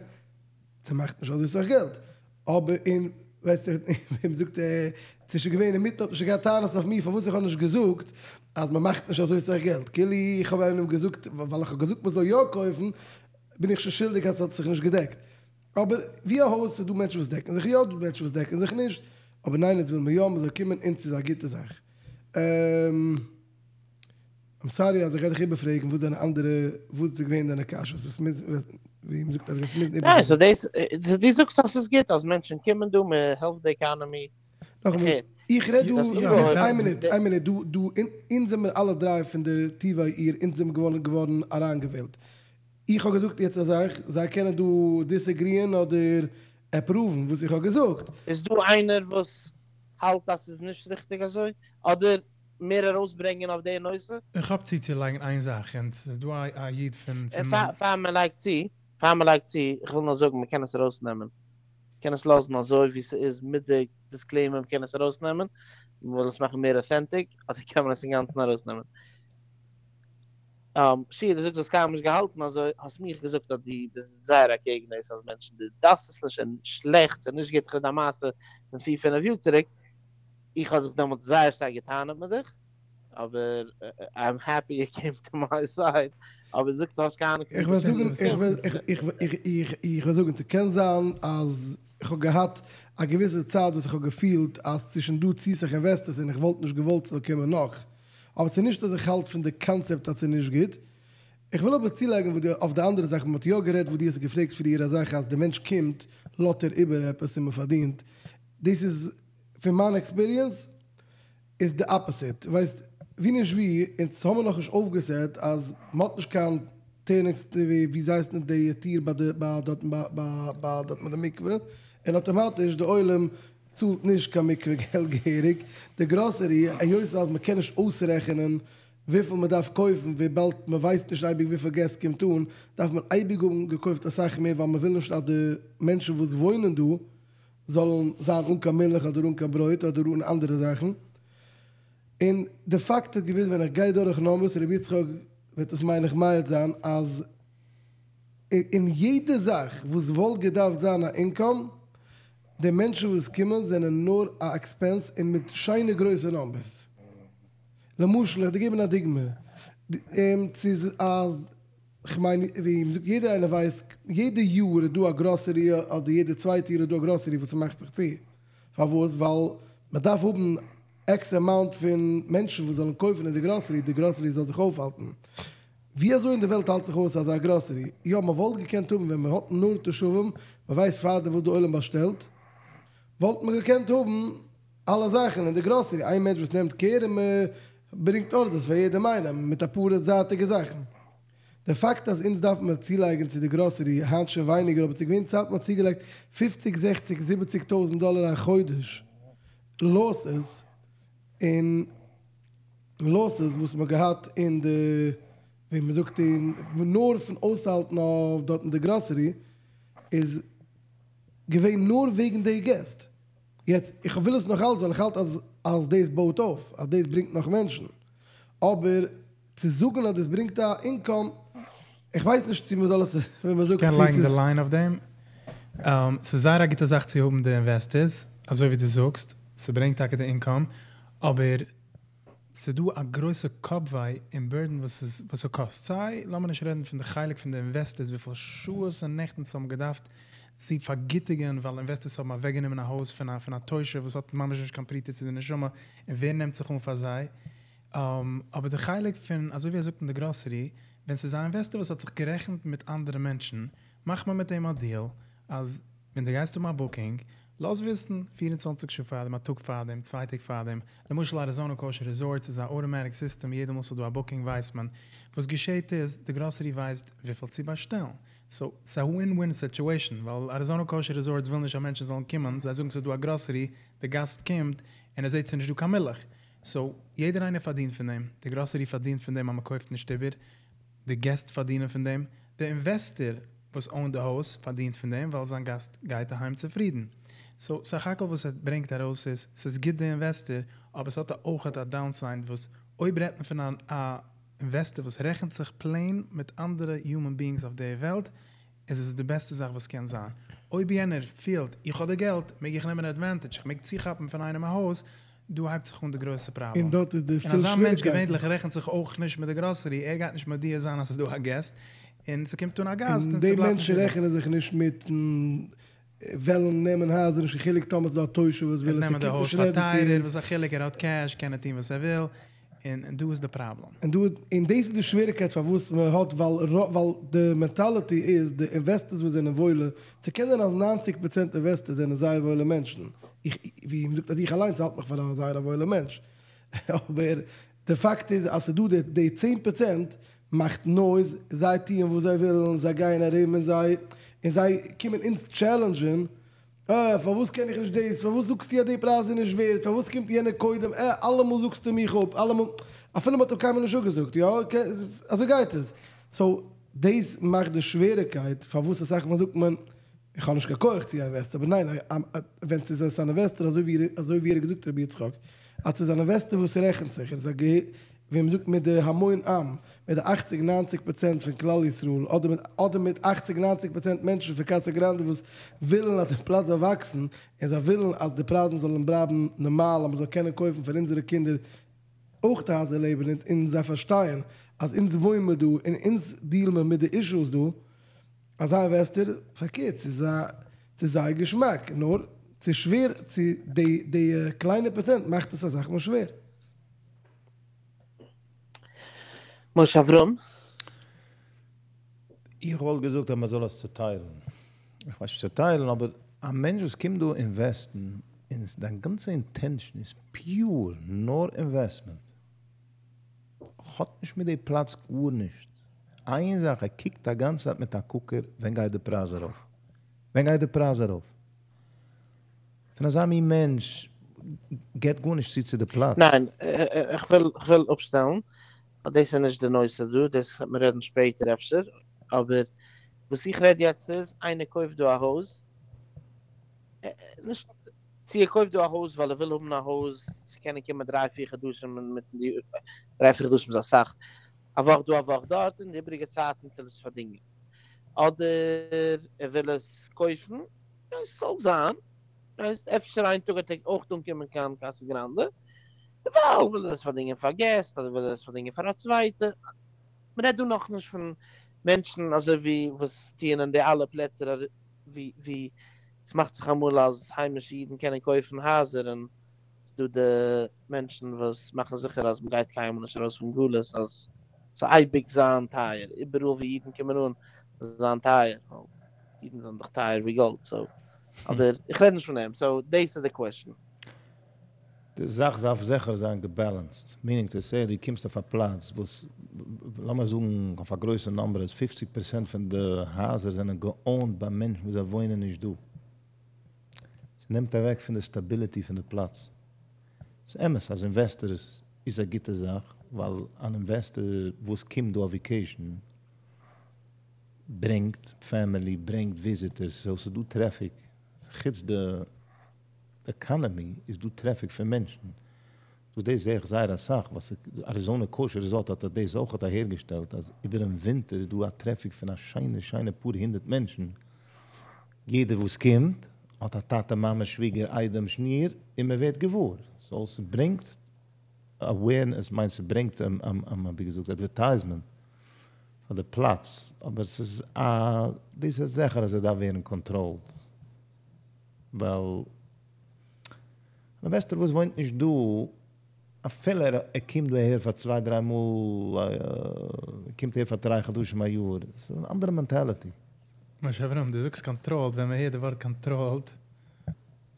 Speaker 2: ס'מאכט נישט אזוי סאך געלט, אבער און ווייסט ווי מ'זאגט ס'איז שוין געווען אינמיטן האט מען שוין געהאט טענות אויף מיר פארוואס איך האב נישט געזאגט אז מ'מאכט נישט אזוי סאך געלט, כאילו איך האב איינעם געזאגט ווייל איך האב געזאגט מ'זאל יא קויפן בין איך שוין שולדיג אז ס'האט זיך נישט געדעקט. אבער ווי א הויז ס'איז דא מענטשן וואס דעקן זיך יא, דא מענטשן וואס דעקן זיך נישט, אבער ניין אונז וויל מיר יא מ'זאל קומען אונז איז א גוטע זאך. איים סארי אז איך גיי דיך איבערפרעגן וואס דיינע אנדערע וואס איז געווען דיינע קשיות וואס מוז ווי מ'זאגט אז וועסט מוזן
Speaker 1: איבערזאגן. ניין סאו דאס דו זאגסט אז ס'איז גוט אז מענטשן קומען דא מ'העלפט די עקאנעמי.
Speaker 2: נאכאמאל איך רעד דא איין מינוט איין מינוט דא דא אונז זעמיר אלע דריי פון די טובי העיר אונז זעמיר געווארן געווארן אריינגעוועלט איך האב געזאגט יעצט א זאך, זיי קענען דא דיסעגריען אדער עפראוון וואס איך האב געזאגט.
Speaker 1: איז דא איינער וואס האלט אז ס'איז נישט ריכטיג אזוי? אדער מער ארויסברענגען אויף די נושא?
Speaker 4: איך האב צוצולייגן איין זאך, און ס'איז דא א איד פון.
Speaker 1: פאר מען לייגט צו, פאר מען לייגט צו, איך וויל נאר זאגן מען קען עס ארויסנעמען, מען קען עס לאזן אזוי ווי ס'איז מיט די דיסקלעימער, מען קען עס ארויסנעמען, מען וויל עס מאכן מער אוטענטיק, אדער קען מען עס אינגאנצן ארויסנעמען. שיע, דו זאגסט האסט קיינמאל נישט געהאלטן אזוי, האסט מיך געזאגט אז דו ביסט זייער אקעגן דאס אז מענטשן, דו דארפסט עס נישט און שלעכט, ס'איז נישט גוט, כ'רעד א מעשה פון פיר פינף יאר צוריק, איך האב זיך דעמאלטס זייער שטארק געטענה'ט מיט דיך, אבער איים העפי יו קעים טו מיי סייד, אבער דו זאגסט האסט קיין אנונג
Speaker 2: איך וועל זאגן, איך וועל, איך וועל זאגן, ס'קען זיין אז איך האב געהאט א געוויסע צייט וואס איך האב געפילט אז ס'איז שוין דא צו סאך אינוועסטערס און איך וואלט נישט געוואלט ס'זאל קומען נאך, אבער ס'איז נישט אז איך האלט פון די קאנצעפט אז ס'איז נישט גוט. איך וויל אבער צולייגן וואס דו אויף די אנדערע זאך, מ'האט יא גערעדט וואס דו האסט געפרעגט פריער א זאך אז די מענטש קומט לאזט ער איבער עפעס און מ'פארדינט, דאס איז פון מיין עקספיריענס איז די אפעסיט, ווייסט ווי נישט ווי אונז האמיר נאכנישט אויפגעסעט אז מ'האט נישט קיין טורניקס ווי זיי הייסן די טיר ביי די ביי דארטן ביי ביי דארט ביי די מקווה און אטאמאטיש די עולם צאלט נישט קיין מקווה געלט געהעריג, די גראסערי היות אז מ'קען נישט אויסרעכענען וויפיל מ'דארף קויפן וויבאלד מ'ווייסט נישט אייביג וויפיל געסט קומט אן דארף מען אייביג האבן געקויפט אסאך מער ווייל מ'וויל נישט אז די מענטשן וואס וואוינען דא זאלן זיין אן קיין מילך אדער אן קיין ברויט אדער אן אנדערע זאכן, און די פאקט איז געוויס ווען איך גיי דורך נאמבערס, רבי יצחק וועט עס מיין איך מעיד זיין אז אין יעדע זאך וואס וואלט געדארפט זיין א אינקאם, די מענטשן וואס קומען זענען נאר א עקספענס און מיט שיינע גרויסע נאמבערס. למשל איך דיר געבן א דוגמא, ס'איז אז. כ'מיין ווי מ'זאגט יעדער איינער ווייסט יעדע יאר איז דא א גראסערי אדער יעדע צווייטע יאר איז דא א גראסערי וואס ס'מאכט זיך צו, פארוואס? ווייל מ'דארף האבן עקס אמאונט פון מענטשן וואס זאלן קויפן אין די גראסערי די גראסערי זאל זיך אויפהאלטן. ווי אזוי אין די וועלט האלט זיך אויס אזא גראסערי? יא מ'וואלט געקענט האבן ווען מ'האט נאר תושבים, מ'ווייסט פארדעם וואס די עולם באשטעלט, וואלט מען געקענט האבן אלע זאכן אין די גראסערי, איין מענטש וואס נעמט קער און מ'ברענגט ארדערס פאר יעדעם איינעם מיט אפאר זייטיגע זאכן. די פאקט אז אונז דארף מיר צולייגן צו די גראסערי, היינט שוין ווייניגער אבער ס'איז געווען צייט מ'האט צוגעלייגט פופציג זעכציג זיבעציג טויזענט דאלער א חודש לאסעס און לאסעס וואס מ'האט געהאט אין די ווי מ'זאגט אין נאר פון אויסהאלטן אויף דארטן די גראסערי איז געווען נאר וועגן די געסט. יעצט, איך וויל עס נאך אלץ ווייל איך האלט אז אז דאס בויט אויף, אז דאס ברענגט נאך מענטשן. אבער צו זאגן אז דאס ברענגט א אינקאם, איך ווייס נישט צו מ'זאל עס, ווי מ'זאגט,
Speaker 4: כ'קען לייגן די ליין אויף דעם. ס'איז זייער א גוטע זאך צו האבן די אינוועסטערס, אזוי ווי דו זאגסט, ס'ברענגט טאקע די אינקאם, אבער ס'דא א גרויסע קאפוויי און בורדען וואס איז וואס ס'קאסט סיי, לאמיר נישט רעדן פון די חלק פון די אינוועסטערס וויפיל שעות און נעכט אונז האבן געדארפט צו פארגיטיגען ווייל אינוועסטערס האבן אוועקגענומען א הויז פון א פון א תושב וואס האט ממש נישט קיין פרוטה צו די נשמה און ווער נעמט זיך אן פאר זיי אבער די חלק פון אזוי ווי ער זאגט אין די גראסערי ווען ס'איז א אינוועסטער וואס האט זיך גערעכנט מיט אנדערע מענטשן מאכט מען מיט אים א דיעל אז ווען דו גייסט האבן א בוקינג לאז וויסן 24 שעה פארדעם, א טאג פארדעם, צוויי טעג פארדעם, למשל אריזאנא קאושער רעזארטס איז א אוטאמעטיק סיסטעם יעדע מאל ס'איז דא א בוקינג ווייסט מען, וואס געשעהט איז די גראסערי ווייסט וויפיל צו באשטעלן, סאו ס'איז א ווין ווין סיטועשאן, ווייל אריזאנא קאושער רעזארטס וויל נישט אז מענטשן זאלן קומען, זיי זאגן ס'איז דא א גראסערי, די גאסט קומט און ער זעהט ס'איז נישט דא קיין מילך, סאו יעדער איינער פארדינט פון דעם, די גראסערי פארדינט פון דעם אז מ'קויפט נישט איבער, די געסט פארדינען פון דעם, די אינוועסטער וואס אוינט די הויז פארדינט פון דעם ווייל זיין גאסט גייט אהיים צופרידן. סאו סך הכל וואס ער ברענגט ארויס איז, ס'איז גוט די אינוועסטער, אבער ס'האט אויכעט א דאונסייד וואס אויב רעדט מען פון א אינוועסטער וואס רעכנט זיך פלעין מיט אנדערע יומען ביאינגס אויף די וועלט, איז עס די בעסטע זאך וואס קען זיין. אויב יענער פילט איך האב די געלט מעג איך נעמען עדווענטעדזש, איך מעג צוכאפן פון איינעם א הויז, דא הייבט זיך אן די גרויסע פראבלעם.
Speaker 2: און דארט איז די
Speaker 4: און
Speaker 2: פיל
Speaker 4: אזא מענטש
Speaker 2: שוועריקייטן.
Speaker 4: געווענליך רעכנט זיך אויך נישט מיט די גראסערי, ער גייט נישט מודיע זיין אז ס'איז דא א געסט, און ס'קומט אן א גאסט
Speaker 2: און
Speaker 4: און
Speaker 2: די
Speaker 4: ס'בלייבט נישט
Speaker 2: מענטשן
Speaker 4: איבער.
Speaker 2: רעכענען זיך נישט מיטן וועלן נעמען הייזער, נישט קיין חילוק טאמער ס'איז דא א תושב וואס
Speaker 4: ער
Speaker 2: וויל
Speaker 4: וועט
Speaker 2: עס, ער
Speaker 4: נעמען די
Speaker 2: קומט
Speaker 4: הויז
Speaker 2: נישט
Speaker 4: פאר
Speaker 2: רעדן צו
Speaker 4: טייערער,
Speaker 2: אונז.
Speaker 4: וואס א חילוק, ער האט קעש קען ער טון וואס ער וויל, און דא איז די פראבלעם.
Speaker 2: און דא און דאס איז די שוועריקייט פארוואס מען האט ווייל ווייל די מענטאליטי איז די אינוועסטערס וואס זענען וואוילע, ס'קען זיין אז ניינציג פראצענט אינוועסטערס זענען זייער וואוילע מענטשן, איך ווי מען זאגט אז איך אליינס האלט מיך פאר א זייער א וואוילע מענטש, אבער די פאקט איז אז ס'איז דא די די צען פראצענט מאכט נויז, זיי טוען וואס זיי ווילן, זיי גייען ארום און זיי און זיי קומען אונז טשעלענדזשען אה, פארוואס קען איך נישט דאס? פארוואס זאגסטו אז די פרייז איז נישט ווערט? פארוואס קומט יענער קודם? אה, אלעמאל זאגסטו מיך אפ, אלעמאל, אפילו מ'האט אים קיינמאל נישט אפגעזאגט, יא, אזוי גייט עס. סאו, דאס מאכט די שוועריקייט פארוואס אסאך מאל זאגט מען, איך האב נישט קיין כח צו א אינוועסטער, אבער ניין, ווען ס'איז אן אינוועסטער אזוי ווי אזוי ווי ער האט געזאגט רבי יצחק, אז ס'איז אן אינוועסטער וואס רעכנט זיך, ער איז א גע. ווי מ'זאגט מיט די המון עם, מיט די אכציג ניינציג פראצענט פון כלל ישראל, אדער מיט אדער מיט אכציג ניינציג פראצענט מענטשן פון קאסא גראנדע וואס ווילן אז די פלאץ זאל וואקסן, און זיי ווילן אז די פרייזן זאלן בלייבן נארמאל אז מ'זאל קענען קויפן פאר אונזערע קינדער אויך הייזער לעבן אונז, און זיי פארשטייען אז אונז וואוין מיר דא און אונז דיעל מיר מיט די אישוס דא, אזא אינוועסטער, פארקערט ס'איז א ס'איז זייער געשמאק, נאר ס'איז שווער צו די די קליינע פראצענט מאכט עס אסאך מאל שווער.
Speaker 1: משה אברהם.
Speaker 3: איך וואלט געזאגט אז מען זאל עס צוטיילן, איך ווייס נישט צוטיילן, אבער א מענטש וואס קומט דא אינוועסטן און דיין גאנצע אינטענשאן איז פיור נאר אינוועסטמענט, האט נישט מיט די פלאץ גארנישט, איין זאך ער קוקט א גאנצע צייט מיט א קוקער ווען גייט די פרייז ארויף, ווען גייט די פרייז ארויף, פון אזא מין מענטש געט גארנישט צו צו די פלאץ.
Speaker 1: ניין, איך וויל איך וויל אפשטעלן, ווייל דאס איז נישט די נושא דא, דאס וועט מען רעדן שפעטער אפשר, אבער וואס איך רעד יעצט איז, איינער קויפט דא א הויז, נישט צו ער קויפט דא א הויז ווייל ער וויל האבן א הויז צו קענען קומען דריי פיר חדשים אינמיטן די, דריי פיר חדשים איז אסאך, א וואך דא א וואך דארט, און די איבעריגע צייטן טוט ער עס פארדינגען, אדער ער וויל עס קויפן, עס זאל זיין, ווייסט, אפשר איין טאג וועט ער אויך אנקומען קיין קאסא גראנדע, דערווייל וויל ער עס פארדינגען פאר געסט, אדער וויל ער עס פארדינגען פאר א צווייטע, מען רעדט דא נאכנישט פון מענטשן אזוי ווי וואס טוען אין די אלע פלעצער ווי ווי עס מאכט זיך אמאל אז היימישע אידן קענען קויפן הייזער און ס'דא די מענטשן וואס מאכן זיכער אז מ'גייט קיינמאל נישט ארויס פון גלות אז ס'זאל אייביג זיין טייער, איבעראל ווי אידן קומען אן זאל זיין טייער, ווייל אידן זענען דאך טייער ווי גאלד, סאו, אבער איך רעד נישט פון דעם, סאו דאס איז די קוועשן.
Speaker 3: די זאך דארף זיכער זיין געבעלענסד, מינינג טו סעי דו קומסט אויף א פלאץ וואס לאמיר זאגן אויף א גרויסע נאמבער אז פופציג פערסענט פון די הייזער זענען געאונט ביי מענטשן וואס זיי וואוינען נישט דא, ס'נעמט אוועק פון די סטאביליטי פון די פלאץ. ס'איז אמת אז אינוועסטערס איז א גוטע זאך, ווייל אן אינוועסטער וואס קומט דא אויף וועקעישן ברענגט פעמילי, ברענגט וויזיטערס, סאו ס'איז דא טרעפיק, חוץ די עקאנעמי איז דא טרעפיק פון מענטשן. דא דאס זעה איך זייער אסאך, וואס אריזאנע קאושער ריזארט האט דאס אויכעט אהערגעשטעלט אז איבערן ווינטער איז דא א טרעפיק פון א שיינע שיינע פאר הונדערט מענטשן, יעדער וואס קומט האט א טאטע מאמע שוויגער איידעם שניר און מען ווערט געוואר, סאו ס'ברענגט אווערנעס, מיין ס'ברענגט ווי געזאגט אדווערטייזמענט פאר די פלאץ, אבער ס'איז א דאס איז זיכער אז עס דארף ווערן קאנטראלד ווייל אן אינוועסטער וואס וואוינט נישט דא אפילו ער קומט דא אהער פאר צוויי דריי מאל ער קומט אהער פאר דריי חדשים א יאר ס'איז אן אנדערע מענטעליטי.
Speaker 4: משה אברהם, דו זאגסט קאנטראלד, ווען מען הערט די ווארט קאנטראלד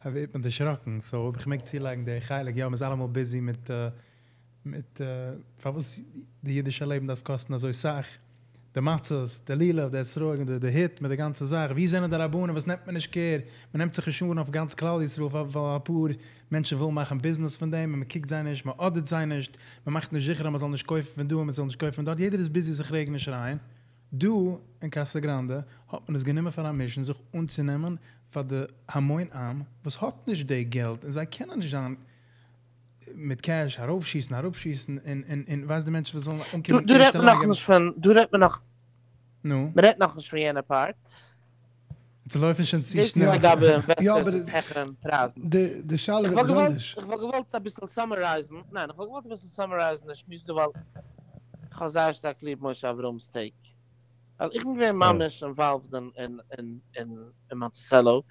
Speaker 4: ווערט מען דערשראקן, סאו אויב איך מעג צולייגן די חלק, יא מען איז אלעמאל ביזי מיט מיט פארוואס די אידישע לעבן דארף קאסטן אזוי סאך, די מצות, די לולב, די אתרוג, די היט מיט די גאנצע זאך, ווי זענען די רבנים וואס נעמט מען נישט קער, מען נעמט זיך נישט אן אויף גאנץ כלל ישראל ווייל אפאר מענטשן ווילן מאכן ביזנעס פון דעם און מען קוקט זיי נישט, מען אודיט זיי נישט, מען מאכט נישט זיכער אז מען זאל נישט קויפן פון דא און מען זאל נישט קויפן פון דארט, יעדער איז ביזי זיך רעגן און שרייען. דא אין קאסא גראנדע האט מען עס גענומען פאר א מישן זיך אנצונעמען פאר די המון עם וואס האט נישט די געלט און זיי קענען נישט זיין מיט קעש ארויפשיסן אראפשיסן און און און ווייסט די מענטשן וואס זאלן אנקומען
Speaker 1: דא רעדט
Speaker 4: ערשטע
Speaker 1: מען
Speaker 4: לאנגע
Speaker 1: נאכנישט פון דא רעדט מען נאך
Speaker 4: נו.
Speaker 1: מען רעדט נאכנישט פון יענע פארט.
Speaker 4: צו לויפן שוין צו
Speaker 1: דאס איז
Speaker 4: שנעל.
Speaker 1: לגבי
Speaker 2: יא
Speaker 1: אינוועסטערס
Speaker 2: אבער
Speaker 1: וואס העכערן פרייזן.
Speaker 2: די די שאלה איז
Speaker 1: איך וואלט
Speaker 2: עפעס
Speaker 1: געוואלט
Speaker 2: אנדערש.
Speaker 1: איך וואלט געוואלט אביסל סאמערייזן, ניין איך וואלט געוואלט אביסל סאמערייזן די שמועס דא ווייל איך האב זייער שטארק ליב משה אברהם'ס טעיק. ווייל איך בין געווען ממש אינוואלווד אין אין אין אין מאנטיסעלא.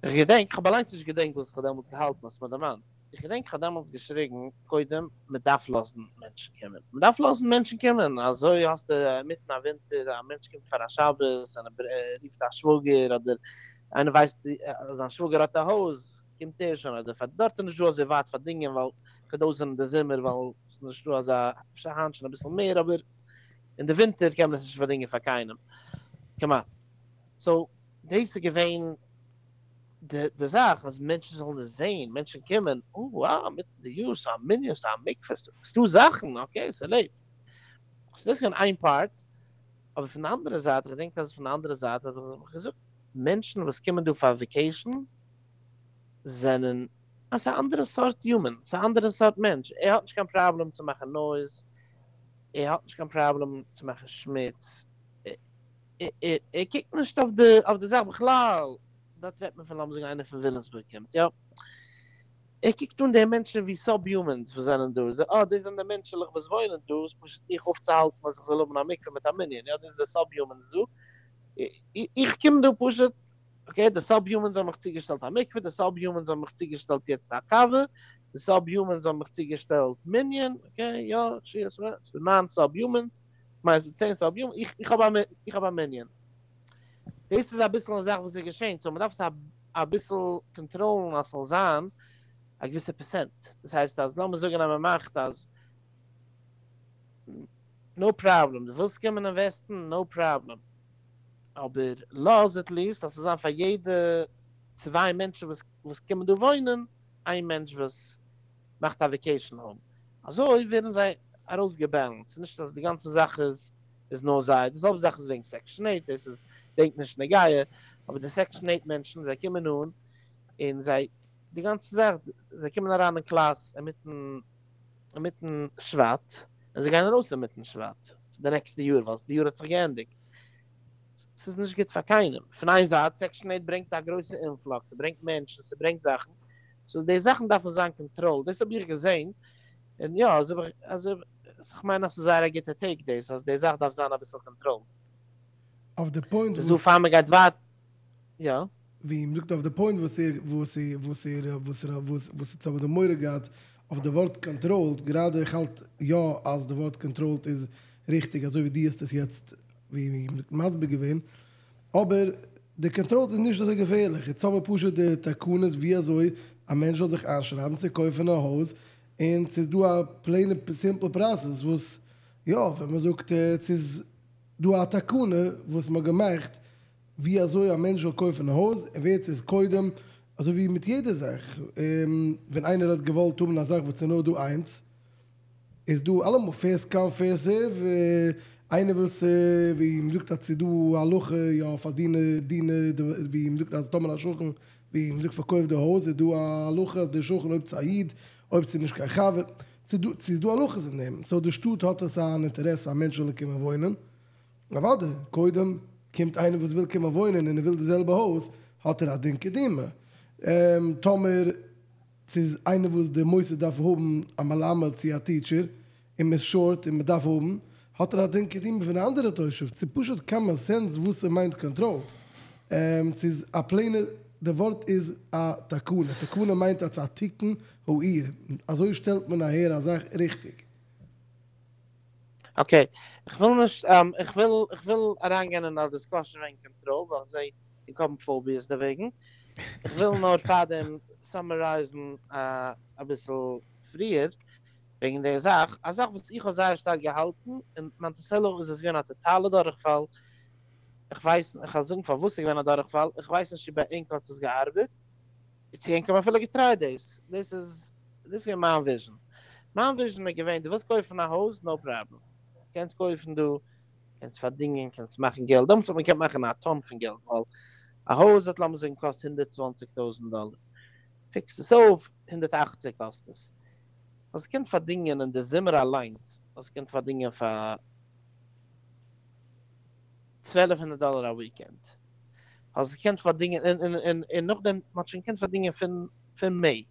Speaker 1: איך געדענק, איך האב אליינס נישט געדענקט וואס איך האב דעמאלטס געהאלטן האסט מיר דערמאנט. איך געדענק איך האב דעמאלטס געשריגן, קודם, מען דארף לאזן מענטשן קומען. מען דארף לאזן מענטשן קומען. אזוי האסטו אינמיטן א ווינטער, א מענטש קומט פאר א שבת און ער רופט א שוואגער, אדער איינער ווייסט אז זיין שוואגער האט א הויז, קומט ער שוין, אדער פאר דארט איז נישטא אזוי ווייט פארדינגען ווייל כדאי אין די זומער ווייל ס'איז נישטא אזא, אפשר היינט שוין אביסל מער, אבער אין די ווינטער קען מען עס נישט פארדינגען פאר קיינעם כמעט. סאו דאס איז געווען די די זאך אז מענטשן זאלן עס זעהן, מענטשן קומען, אה וואו, אינמיטן די יאר, ס'דא א מנין, ס'דא א מקווה, ס'דא זאכן, אקעי, ס'לעבט. סאו דאס איז געווען איין פארט, אבער פון די אנדערע זייט, איך געדענק אז פון די אנדערע זייט האב איך געזאגט, מענטשן וואס קומען דא פאר וועקעישן זענען. אז ס'איז א אנדערע סארט יומען, ס'איז א אנדערע סארט מענטש, ער האט נישט קיין פראבלעם צו מאכן נויז, ער האט נישט קיין פראבלעם צו מאכן שמוץ, ער קוקט נישט אויף די אויף די זאך בכלל, דארט רעדט מען פון לאמיר זאגן איינער פון וויליאמסבורג קומט יא, ער קוקט אן די מענטשן ווי סוב יומענס וואס זענען דא, אה דאס זענען די מענטשעלעך וואס וואוינען דא, ס'איז פשוט מיך אויפצוהאלטן אז איך זאל האבן א מקווה מיט א מנין, יא דאס איז די סוב יומענס דא, איך קום דא פשוט אקעי, די סאב יומענס האבן מיך צוגעשטעלט א מקווה, די סאב יומענס האבן מיך צוגעשטעלט יעצט א קאווע, די סאב יומענס האבן מיך צוגעשטעלט מנין, אקעי, יא, ס'איז ניין סאב יומענס, כ'מיין ס'איז צען סאב יומענס, איך האב א איך האב א מנין. דאס איז אביסל א זאך וואס איז געשען, סאו מ'דארף עס אביסל קאנטראלן אז ס'זאל זיין א געוויסע פערסענט, דאס הייסט אז לאמיר זאגן אז מ'מאכט אז נאו פראבלעם, דו ווילסט קומען אינוועסטן, נאו פראבלעם. אבער לאז עטליעסט אז ס'זאל זיין פאר יעדע צוויי מענטשן וואס וואס קומען דא וואוינען, איין מענטש וואס מאכט א וועקעישן האום. אזוי ווערן זיי ארויסגעבעלענסט, ס'איז נישט אז די גאנצע זאך איז איז נאר זיי, די זעלבע זאך איז וועגן סעקשן עיט, דאס איז דענק נישט נוגע, אבער די סעקשן עיט מענטשן זיי קומען אן און זיי די גאנצע זאך, זיי קומען אריין אין קלאס אינמיטן אינמיטן שבט און זיי גייען ארויס אינמיטן שבט די נעקסטע יאר ווייל די יאר האט זיך געענדיגט. ס'איז נישט גוט פאר קיינעם. פון איין זייט, סעקשן עיט ברענגט א גרויסע אינפלאקס, ס'ברענגט מענטשן, ס'ברענגט זאכן, סאו די זאכן דארפן זיין קאנטראלד, דאס האב איך געזען, און יא, אזוי האב איך, אזוי, כ'מיין אז ס'איז זייער א גוטע טעיק דאס, אז די זאך דארף זיין אביסל קאנטראלד.
Speaker 2: אויף די פוינט
Speaker 1: וואס. פאר מ'גייט ווייטער, יא.
Speaker 2: ווי מ'זאגט אויף די פוינט וואס איר וואס איר וואס איר וואס איר וואס וואס אונז האבן דא מורא געהאט אויף די ווארט קאנטראלד, גראדע איך האלט יא אז די ווארט קאנטראלד איז ריכטיג אזוי ווי דו האסט עס יעצט ווי מ'זאגט מסביר געווען, אבער די קאנטראלד איז נישט אזוי געפערליך, יעצט האבן מיר פשוט די תקנות ווי אזוי א מענטש זאל זיך איינשרייבן צו קויפן א הויז, און ס'איז דא א פלעינע סימפל פראסעס וואס יא ווען מ'זאגט ס'איז דא א תקנה וואס מ'האט געמאכט ווי אזוי א מענטש זאל קויפן א הויז און ווער ס'איז קודם, אזוי ווי מיט יעדע זאך, ווען איינער האט געוואלט האבן א זאך וואס איז נאר דא איינס, איז דא אלעמאל פירסט קאם פירסט סערוו, איינער וואס ווי מ'זאגט אז ס'איז דא א הלכה יא פאר דינא דינא ווי מ'זאגט אז טאמער א שכן ווי מ'זאגט פארקויפט די הויז איז דא א הלכה אז די שכן אויב ס'איז א איד אויב ס'איז נישט קיין חבר, ס'איז דא ס'איז דא הלכות אין דעם, סאו די שטאט האט עס אן אינטערעסע אז מענטשן זאלן קומען וואוינען. אוודאי, קודם קומט איינער וואס וויל קומען וואוינען און ער וויל די זעלבע הויז, האט ער א דין קדימה. טאמער ס'איז איינער וואס די מוסד דארף האבן א מלמד צו א טיטשער, און מ'איז שארט און מ'דארף האבן, האט ער א דין קדימה פון די אנדערע תושב. ס'איז פשוט קאמאן סענס וואס ס'מיינט קאנטראלד. ס'איז א פלעינע, די ווארט איז א תקנה. תקנה מיינט אז ס'איז א תיקון העיר. אזוי שטעלט מען אהער א זאך ריכטיג.
Speaker 1: אקעי, איך וויל נישט, איך וויל, איך וויל אריינגיין אין א דיסקאשען וועגן קאנטראל, ווייל איך זעה ענק האבן פאוביעס דערוועגן. איך וויל נאר פארדעם סאמערייזן אביסל פריער וועגן די זאך, א זאך וואס איך האב זייער שטארק געהאלטן, אין מאנטיסעלא איז עס געווען א טאטאלע דורכפאל, איך ווייס, איך וועל זאגן פארוואס ס'איז געווען א דורכפאל, איך ווייס נישט צו ביי ענק האט עס געארבעט, צו ענק האבן אפילו געטרייט דאס, דאס איז דאס איז געווען מיין וויזשען. מיין וויזשען איז געווען, דו ווילסט קויפן א הויז, נאו פראבלעם. קענסט קויפן דא, קענסט פארדינגען, קענסט מאכן געלט. דעמאלטס האט מען געקענט מאכן א טאן פון געלט, ווייל א הויז האט לאמיר זאגן געקאסט הונדערט צוואַנציק טויזנט דאלער. פיקסט עס אויף, הונדערט אַכציק קאסט עס. האסט געקענט פארדינגען אין די זומער אליינס, האסט געקענט פארדינגען פאר צוועלף הונדערט דאלער א וויקענד. האסט געקענט פארדינגען, און און און נאכדעם, מען האט שוין געקענט פארדינגען פון פון מעי.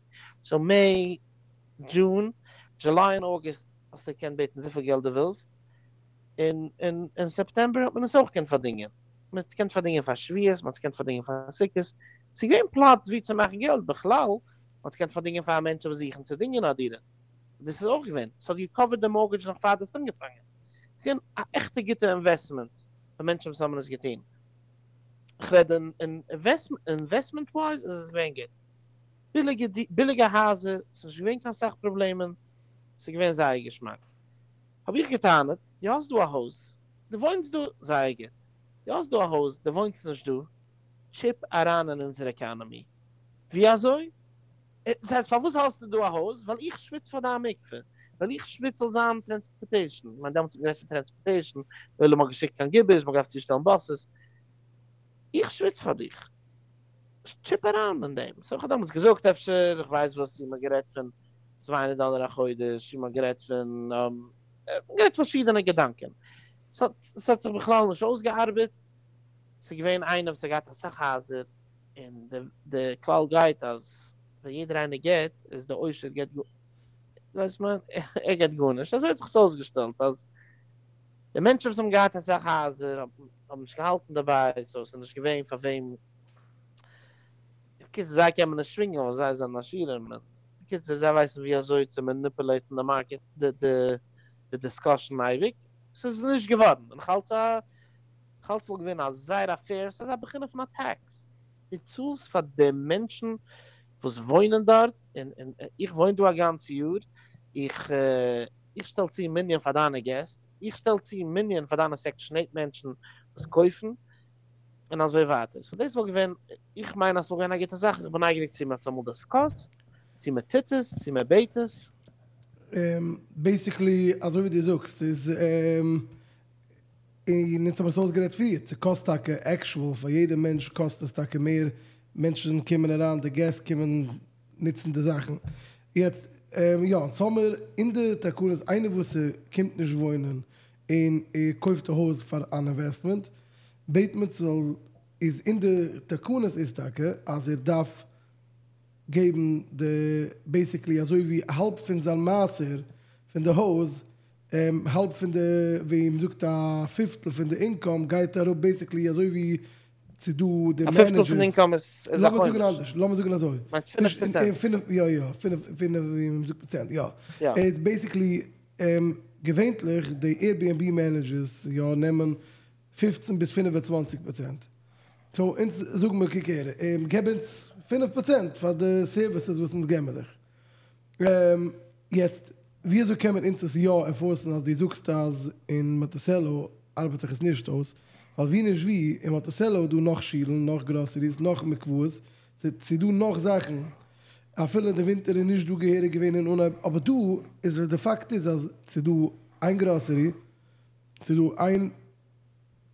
Speaker 1: סאו מעי, דזשון, דזשוליי און אוגוסט האסטו געקענט בעטן וויפיל געלט דו ווילסט, און און אין סעפטעמבער האט מען עס אויך געקענט פארדינגען, מען האט עס געקענט פארדינגען פאר שבועות, מען האט עס געקענט פארדינגען פאר סוכות, ס'איז געווען פלאץ ווי צו מאכן געלט, בכלל מען האט עס געקענט פארדינגען פאר מענטשן וואס זוכן צו דינגען א דירה, דאס איז אויך געווען, ס'האט געקאווערט די מארגעדזש נאך פאר דו האסט אנגעפאנגען, ס'איז געווען א עכטע גוטע אינוועסטמענט פאר מענטשן וואס האבן עס געטון, כ'רעד אין אינוועסטמענט ווייז איז עס געווען גוט. ביליגע ביליגע הייזער, ס'איז נישט געווען קיין סאך פראבלעמען, ס'איז געווען זייער געשמאק. האב איך געטענה'ט, דו האסט דא א הויז, דו וואוינסט דא, זייער גוט. דו האסט דא א הויז, דו וואוינסט נישט דא, טשיפ אריין אין אונזער עקאנעמי. ווי אזוי? דאס הייסט פארוואס האסטו דא א הויז? ווייל איך שוויץ פאר דיין מקווה, ווייל איך שוויץ זאל זיין טרענספארטעישן, כ'מיין דעמאלטס האט מען גערעדט פון טרענספארטעישן, די עולם האט געשיקט קיין גיבערס, מ'האט געדארפט צושטעלן באסעס, איך שוויץ פאר דיך. טשיפ אריין אין דעם. סאו איך האב דעמאלטס געזאגט אפשר, איך ווייס וואס, מ'האט גערעדט פון 200 דאלער א חודש, מ'האט גערעדט פון, גערעדט פארשידענע געדאנקען. ס'האט זיך בכלל נישט אויסגעארבעט. ס'איז געווען איינער וואס האט געהאט אסאך הייזער, און די כלל גייט אז ווען יעדער איינער געט, איז די עושר געט, ווייסט מען, ער געט גארנישט. אזוי האט זיך עס אויסגעשטעלט אז די מענטשן וואס האבן געהאט אסאך הייזער האבן נישט געהאלטן דערביי, סאו ס'איז נישט געווען פאר וועם. בקיצור זיי קען מען נישט שווינגען ווייל זיי זענען עשירים, בקיצור זיי ווייסן ווי אזוי צו מאניפולעיטן די מארקעט, די דיסקאשען אייביג, ס'איז נישט געווארן, און כ'האלט כ'האלט ס'וואלט געווען א זייער א פעיר, ס'איז א בחינה פון א טעקס, דו צאלסט פאר די מענטשן וואס וואוינען דארט, און איך וואוין דא א גאנץ יאר, איך איך שטעל צו מנין פאר דיינע געסט, איך שטעל צו מנין פאר דיינע סעקשאן עיט מענטשן וואס קויפן, און אזוי ווייטער, סאו דאס וואלט געווען, איך מיין אז ס'וואלט געווען א גוטע זאך, איך בין נייגעריג צו מ'האט עס אמאל דיסקאסט, צו מ'טוט עס, צו מ'בעט עס.
Speaker 2: בעיסיקלי אזוי ווי דו זאגסט איז, און אונז האבן עס אויסגערעדט פריער, ס'קאסט טאקע עקשועל פאר יעדע מענטש קאסט עס טאקע מער, מענטשן קומען אריין, די געסט קומען נוצן די זאכן, יעצט יא אונז האמיר אין די תקנות איינער וואס קומט נישט וואוינען און ער קויפט א הויז פאר אן אינוועסטמענט, בעט מען ס'זאל, איז אין די תקנות איז טאקע אז ער דארף געבן די בעיסיקלי אזוי ווי האלב פון זיין מעשר פון די הויז, האלב פון די ווי מ'זאגט א פיפטל פון די אינקאם גייט אראפ בעיסיקלי אזוי ווי ס'איז דא די
Speaker 1: מענעדזשערס. א פיפטל פון די אינקאם איז א
Speaker 2: חומש. לאמיר זאגן אנדערש, לאמיר זאגן אזוי.
Speaker 1: מיינסט 5%?
Speaker 2: פינף, יא יא, פינף, פינף ווי מ'זאגט פראצענט, יא. איז בעיסיקלי געווענטליך די עירביענבי מענעדזשערס יא נעמען 15 ביז 25%. סאו אונז זאגן מיר קוק הער, געב אונז 5% פאר די סערוויסעס וואס אונז געבן דיך. יעצט ווי אזוי קען מען אונז עס יא ענפארסן אז דו זאגסט אז אין מאנטיסעלא ארבעט זיך עס נישט אויס, ווייל ווי נישט ווי, אין מאנטיסעלא איז דא נאך שולן, נאך גראסעריס, נאך מקוואות, ס'איז דא נאך זאכן, אפילו אין די ווינטער איז נישט דא געהעריג געווען אין אנהייב, אבער דא איז די פאקט איז אז ס'איז דא איין גראסערי, ס'איז דא איין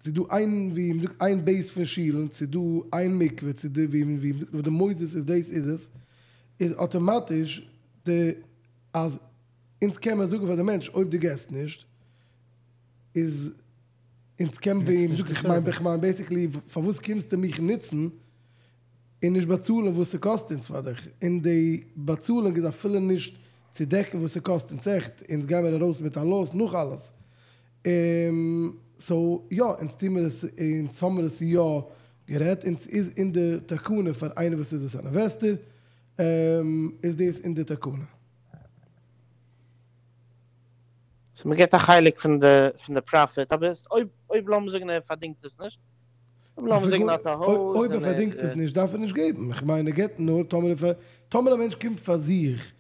Speaker 2: ס'איז דא איין ווי מ'זאגט איין בעיס פון שולן, ס'איז דא איין מקווה, ס'איז דא ווי מ'זאגט וואס די מוסדות איז דאס איז עס, איז אטאמאטיש די אז אונז קען מען זאגן פאר די מענטש אויב דו געסט נישט איז אונז קען ווי מ'זאגט איך מיין איך מיין בעסיקלי פארוואס קומסטו מיך נוצן און נישט באצאלן וואס ס'קאסט אונז פאר דיך און די באצאלונג איז אפילו נישט צו דעקן וואס ס'קאסט אונז עכט אונז גיימיר ארויס מיט א לאס נאך אלעס סאו יא אונז טוה מיר עס אונז האמיר עס יא גערעדט און ס'איז אין די תקנה פאר איינער וואס איז עס אן אינוועסטער איז דאס אין די תקנה.
Speaker 1: סאו מ'געט א חלק פון די פון די פראפיט אבער אויב אויב לאמיר זאגן ער פארדינגט עס נישט אויב לאמיר זאגן ער האט א הויז
Speaker 2: אויב ער פארדינגט עס נישט דארף ער נישט געבן איך מיין ער געט נאר טאמער ער טאמער א מענטש קומט פאר זיך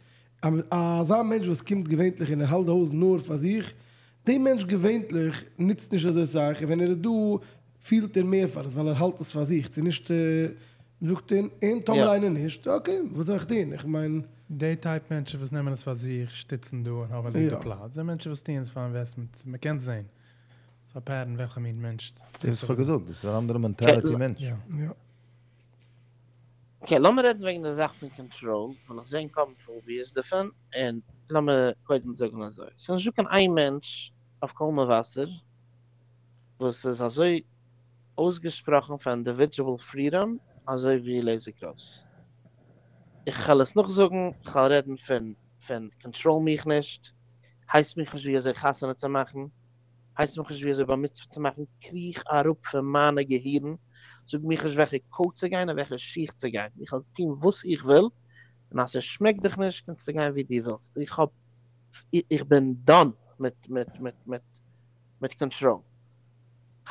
Speaker 2: אזא מענטש וואס קומט געווענטליך און ער האלט די הויז נאר פאר זיך די מענטש געווענטליך נוצט נישט אזוי סאך און ווען ער איז דא פילט ער מער פאר עס ווייל ער האלט עס פאר זיך צו נישט זאגט און און טאמער איינער נישט אקעי וואס זאל איך טון איך מיין.
Speaker 4: די טייפ מענטשן וואס נעמען עס פאר זיך שטיצן דא און האבן ליב די פלאץ די מענטשן וואס טוען עס פאר אינוועסטמענט מען קען זען ס'איז א פעטערן וועלכע מין מענטש.
Speaker 3: דאס וואס איך האב געזאגט דאס איז אן אנדערע מענטעליטי מענטש.
Speaker 1: אקעי לאמיר רעדן וועגן די זאך פון קאנטראל ווייל איך זעה ענק האבן פאוביעס דערפון און לאמיר קודם זאגן אזוי ס'איז נישטא קיין איין מענטש אויף קול מבשר וואס איז אזוי אויסגעשפראכן פאר אינדיווידזשועל פרידאם אזוי ווי לעיזער קרויס. איך וועל עס נאכזאגן, איך וועל רעדן פון פון קאנטראל מיך נישט, הייס מיך נישט ווי אזוי חתונה צו מאכן, הייס מיך נישט ווי אזוי בר מצוה צו מאכן, קריך אראפ פון מיינע געהירן, זאג מיך נישט וועלכע קאוט צו גיין און וועלכע שיך צו גיין, איך וועל טון וואס איך וויל, און אז ס'שמעקט דיך נישט קענסטו גיין ווי דו ווילסט, איך האב, איך בין דאן מיט מיט מיט מיט מיט קאנטראל.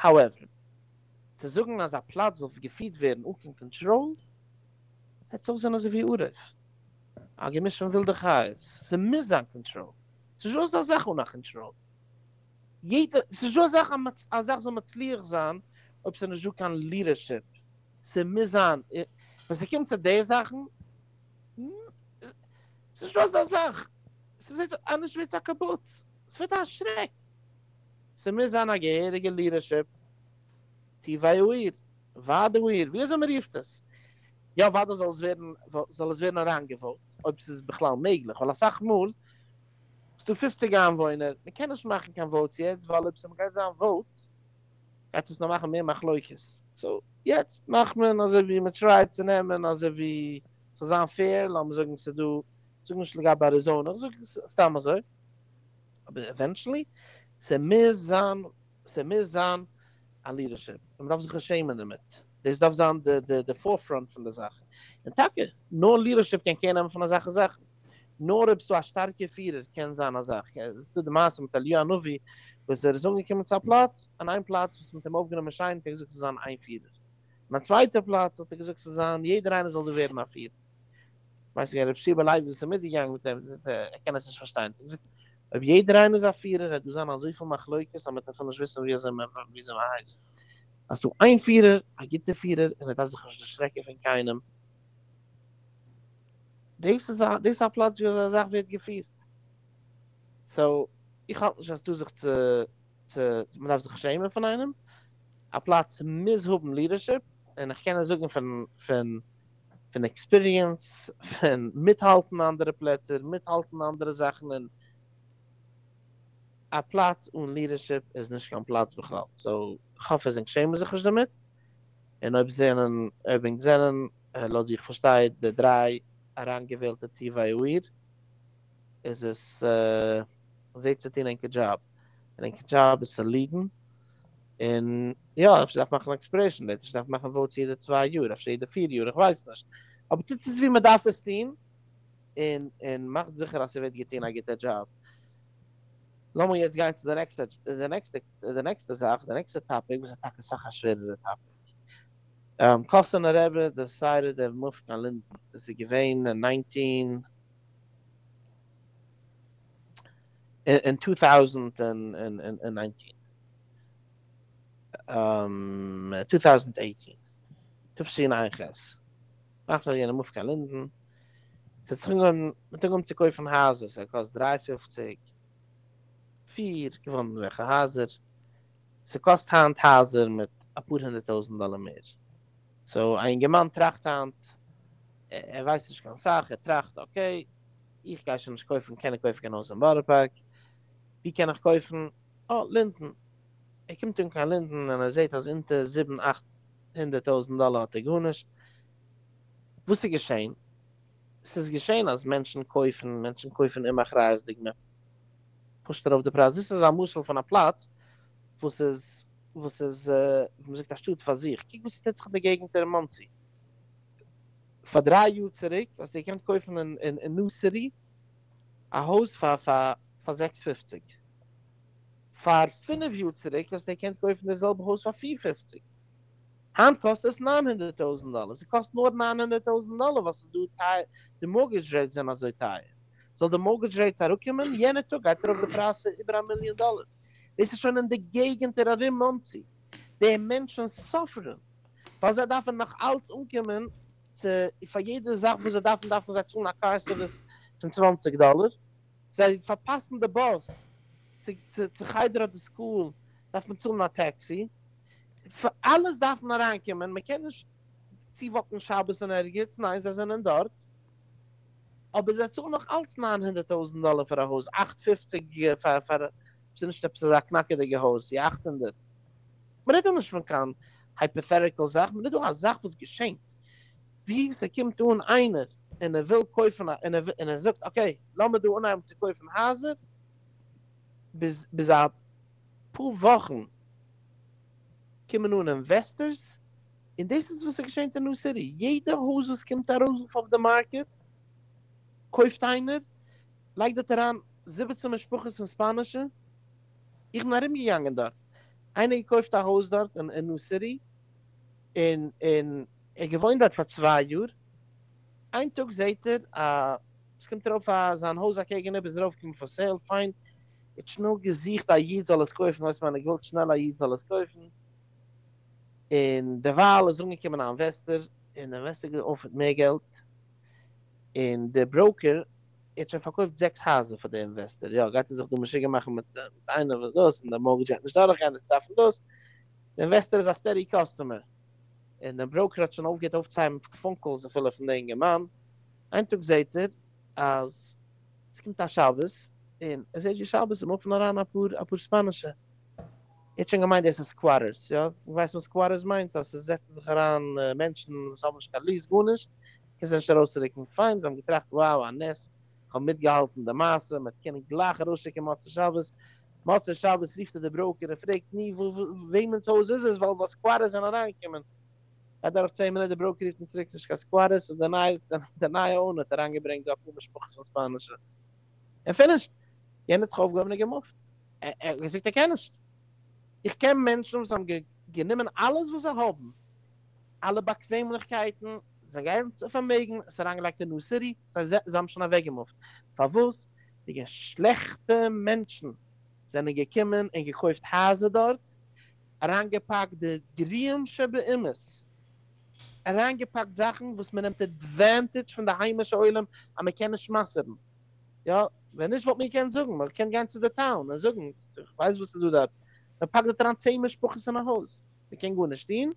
Speaker 1: האועווער, צו זאגן אז א פלאץ זאל געפירט ווערן אן קיין קאנטראל, העט אויסזען אזוי ווי ערב, א געמיש פון ווילדע חיות, ס'מוז זיין קאנטראל, ס'נישט דא אזא זאך אן א קאנטראל, יעדע, ס'נישט דא אזא זאך א זאך זאל מצליח זיין אויב ס'נישט דא קיין לידערשיפ, ס'מוז זיין, ווען ס'קומט צו די זאכן, ס'נישט דא אזא זאך, ס'זעט אנדערש ווערט עס א קיבוץ, ס'ווערט א שרעק. ס'מוז זיין א געהעריגע לידערשיפ, טובי העיר, ועד העיר, ווי אזוי מ'רופט עס. יא אוודאי זאל עס ווערן זאל עס ווערן אריינגעוואוט אויב ס'איז בכלל מעגליך ווייל אסאך מאל ס'דא פופציג איינוואוינער מ'קען נישט מאכן קיין וואוטס יעצט ווייל אויב ס'גייט זיין וואוטס גייט עס נאר מאכן מער מחלוקת סאו יעצט מאכט מען אזוי ווי מ'טרייט צו נעמען אזוי ווי ס'זאל זיין פעיר לאמיר זאגן ס'דא כ'זאג נישט לגבי אריזאנע כ'זאג סתם אזוי אבער עווענטשעלי ס'מוז זיין ס'מוז זיין א לידערשיפ און מ'דארף זיך נישט שעמען דערמיט, דאס דארף זיין די די די פארפראנט פון די זאך, און טאקע נאר לידערשיפ קען קעיר נעמען פון אזעלכע זאכן, נאר אויב ס'דא א שטארקע פירער קען זיין א זאך, ס'דא די מעשה מיט אליהו הנביא וואס ער איז אנגעקומען צו א פלאץ, אין איין פלאץ וואס מ'האט אים אויפגענומען שיין האט ער געזאגט ס'זאל זיין איין פירער, אין א צווייטע פלאץ האט ער געזאגט ס'זאל זיין יעדער איינער זאל דא ווערן א פירער. כ'ווייס נישט ר' יהושע בן לוי וואס איז מיטגעגאנגען מיט אים, ער קען עס נישט פארשטיין, האט ער געזאגט, אויב יעדער איינער איז א פירער וועט דא זיין אזויפיל מחלוקת אז מ'וועט אפילו נישט וויסן ווי אזוי מ'הייסט. אז ס'דא איין פירער, א גוטער פירער, און ער דארף זיך נישט דערשרעקן פון קיינעם, דאס איז א דאס איז א פלאץ ווי אזא זאך ווערט געפירט. סאו, איך האלט נישט אז ס'דא זיך צו צו מ'דארף זיך שעמען פון איינעם, א פלאץ מוז האבן לידערשיפ, און איך קען עס זאגן פון פון פון עקספיריענס, פון מיטהאלטן אנדערע פלעצער, מיטהאלטן אנדערע זאכן, און א פלאץ אן לידערשיפ איז נישט קיין פלאץ בכלל, סאו כ'האף אז ענק שעמען זיך נישט דערמיט, און אויב זענען, אויב ענק זענען, לויט ווי איך פארשטיי, די דריי אריינגעוועלטע טובי העיר, איז עס זעט צו טון ענקער דזשאב, און ענקער דזשאב איז צו ליעדן, און יא, אפשר דארף מאכן עקספירעישן דעיט, אפשר דארף מאכן וואוטס יעדע צוויי יאר, אפשר יעדע פיר יאר, איך ווייס נישט, אבער טוטס עס ווי מען דארף עס טון, און און מאכט זיכער אז ס'ווערט געטון א גוטע דזשאב. לאמיר יעצט גיין צו די נעקסטע, די נעקסטע, די נעקסטע זאך, די נעקסטע טאפיק, וואס איז טאקע אסאך א שווערערע טאפיק. קאסאנער רבי דעסיידעד ער מופט קיין לינדען, דאס איז געווען אין ניינטין. אין טו טאוזענט און ניינטין, טו טאוזענט עיטין, תשע"ח, מאכט נאר יענער מוף קיין לינדען, ס'האט זיך אנגעהויבן, מ'האט אנגעהויבן צו קויפן הייזער, ס'האט געקאסט דריי פופציג, פיר, געוואנדן וועלכע הייזער, ס'קאסט היינט הייזער מיט אפאר הונדערט טויזענט דאלער מער, סאו א אינגערמאן טראכט היינט, ער ווייסט נישט קיין סאך, ער טראכט אקעי, איך גיי שוין נישט קויפן, קענען קויפן קיין הויז אין בארא פארק, ווי קען איך קויפן? אה, לינדען. ער קומט אן קיין לינדען און ער זעט אז אונטער זיבן אכט הונדערט טויזענט דאלער האט ער גארנישט. וואס איז געשען? ס'איז געשען אז מענטשן קויפן, מענטשן קויפן אומ'אחריות'דיג, מען פושט ארויף די פרייז. דאס איז א משל פון א פלאץ וואס איז וואס איז ווי מ'זאגט א שטאט פאר זיך. קוק וואס ס'טוט זיך אין די געגנטער אין מאנסי. פאר דריי יאר צוריק האסטו געקענט קויפן אין ניו סיטי א הויז פאר פאר זעקס פופציג, פאר פינף יאר צוריק האסטו געקענט קויפן די זעלבע הויז פאר פיר פופציג, היינט קאסט עס ניין הונדערט טויזענט דאלער, ס'קאסט נאר ניין הונדערט טויזענט דאלער ווייל ס'איז דא טייער, די מארגעדזש רעיטס זענען אזוי טייער, זאל די מארגעדזש רעיטס אראפקומען, יענער טאג גייט ארויף די פרייז צו איבער א מיליאן דאלער, דאס איז שוין אין די געגענטער ארום מאנסי, די מענטשן סאפערן. ווייל זיי דארפן נאך אלץ אנקומען צו, פאר יעדע זאך וואס זיי דארפן דארפן זיי צאלן א קאר סערוויס פון צוואנציג דאלער, זיי פארפאסן די באס צו צו חדר אדער סקול דארף מען צאלן א טעקסי, פאר אלעס דארף מען אריינקומען, מען קען נישט צו וואקן שבת אין ערגעץ, ניין זיי זענען דארט, אבער זיי צאלן נאך אלץ ניין הונדערט טויזנט דאלער פאר א הויז, אכט פופציג פאר פאר ס'איז נישט עפעס אזא קנאקעדיגע הויז, צו אכט הונדערט. מ'רעדט דא נישט פון קיין הייפאטעטיקל זאך, מ'רעדט דא א זאך וואס געשענט. ווי ס'קומט אן איינער און ער וויל קויפן א און ער זאגט אקעי לאמיר דא אנהייבן צו קויפן הייזער, ביז ביז א פאר וואכן קומען אן אינוועסטערס, און דאס איז וואס ס'געשענט אין ניו סיטי, יעדע הויז וואס קומט ארויף אויף די מארקעט קויפט איינער, לייגט דארט אריין זיבעצן משפחות פון ספאנישע, איך בין ארום געגאנגען דארט, איינער געקויפט א הויז דארט אין ניו סיטי, און און ער געוואוינט דארט פאר צוויי יאר, איין טאג זעהט ער א עס קומט ארויף א זיין הויז אקעגן איבער איז ארויף געקומען פאר סעיל, פיין, ער האט שנעל געזוכט א איד זאל עס קויפן, ווייסט מען האט געוואלט שנעל א איד זאל עס קויפן, און דערווייל איז אנגעקומען א אינוועסטער, און די אינוועסטער האט געאפערט מער געלט, און דער בראוקער ער האט שוין פארקויפט זעקס הייזער פאר די אינוועסטער, יא גייט ער זיך דא משוגע מאכן מיט איינער וואס דאס, און די מארגעדזש גייט נישט דורך גיין, עס דארפן דאס, די אינוועסטער איז א סטעדי קאסטומער, און דער broker האט שוין אויפגעהערט אויפצוהייבן phone calls אפילו פון די אינגערמאן, איין טאג זעהט ער אז עס קומט א שבת, און ער זעהט ווי שבת מופן אריין אפאר אפאר ספאנישע, ער האט שוין געמיינט דאס איז squatters, יא, ווייסט וואס squatters מיינט? אז עס זעצן זיך אריין מענטשן וואס האבן נישט קיין lease גארנישט, קענסט זיי נישט ארויסרוקן, פיין, זיי האבן געטראכט wow א נס, כ'האב מיטגעהאלטן די מעשה, מ'וועט קענען גלייך ארויסשיקן מוצאי שבת, מוצאי שבת רופט ער די broker און פרעגט נו וועמענס הויז איז עס ווייל squatters זענען אריינגעקומען, גייט דורך צען מינוט די broker רופט אים צוריק ס'נישט קיין squatters ס'איז די נייע די נייע owner האט אריינגעברענגט דא אפאר משפחות פון ספאנישע און finished, יענער האט זיך אויפגעהויבן און געמופט, ער האט געזאגט ער קען נישט, איך קען מענטשן וואס האבן גענומען אלעס וואס זיי האבן, אלע באקוועמליכקייטן, זיין גאנצע פארמעגן עס אריינגעלייגט אין ניו סיטי, זיי האבן שוין אוועקגעמופט, פארוואס? וועגן שלעכטע מענטשן זענען געקומען און געקויפט הייזער דארט, אריינגעפאקט די גרועים שבאומות, אריינגעפאקט זאכן וואס מען נעמט advantage פון די היימישע עולם אז מען קען נישט מסר'ן, יא, ווען נישט וואלט מען געקענט זאגן, מען קען גיין צו די town און זאגן, איך ווייס וואס איז דא דארט, מען פאקט דארט אריין צען משפחות אין א הויז, מען קען גארנישט טון.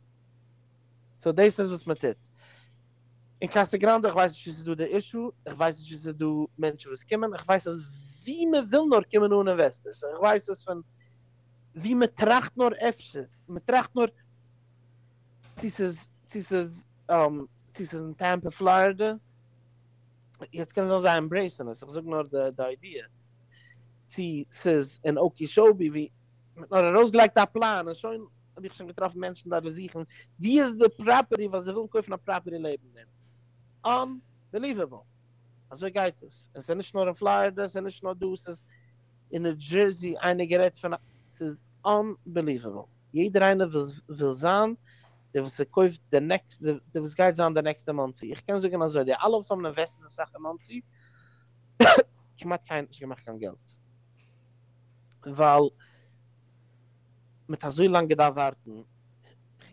Speaker 1: so דאס איז וואס מען טוט אין קאסא גראנדע, איך ווייס נישט ווי ס'איז דא די issue, איך ווייס נישט ווי ס'איז דא מענטשן וואס קומען, איך ווייס אז ווי מען וויל נאר קומען אן investors, איך ווייס עס פון ווי מען טראכט נאר אפשר, מען טראכט נאר צו ס'איז צו ס'איז צו ס'איז אין טעמפא פלארידע, יעצט קען זיין זיי embrace ן עס, איך זאג נאר די idea, צו ס'איז אין אוקישאבי ווי מען האט נאר ארויסגעלייגט א פלאן און שוין האב איך שוין געטראפן מענטשן דארט וואס זוכן ווי איז די property ווייל זיי ווילן קויפן א property לעבן דעם. Unbelievable! אזוי גייט עס. און ס'איז נישט נאר אין פלארידע, ס'איז נישט נאר דא, ס'איז אין ניו דזשערסי, איינער גערעדט פון א, ס'איז unbelievable. יעדער איינער וויל זיין דער וואס ס'קויפט די next, דער וואס גייט זיין די נעקסטע מאנסי. איך קען זאגן אזוי, די אלע וואס האבן invested אסאך אין מאנסי, כמעט קיינער האט נישט געמאכט קיין געלט. ווייל מ'האט אזוי לאנג געדארפט ווארטן,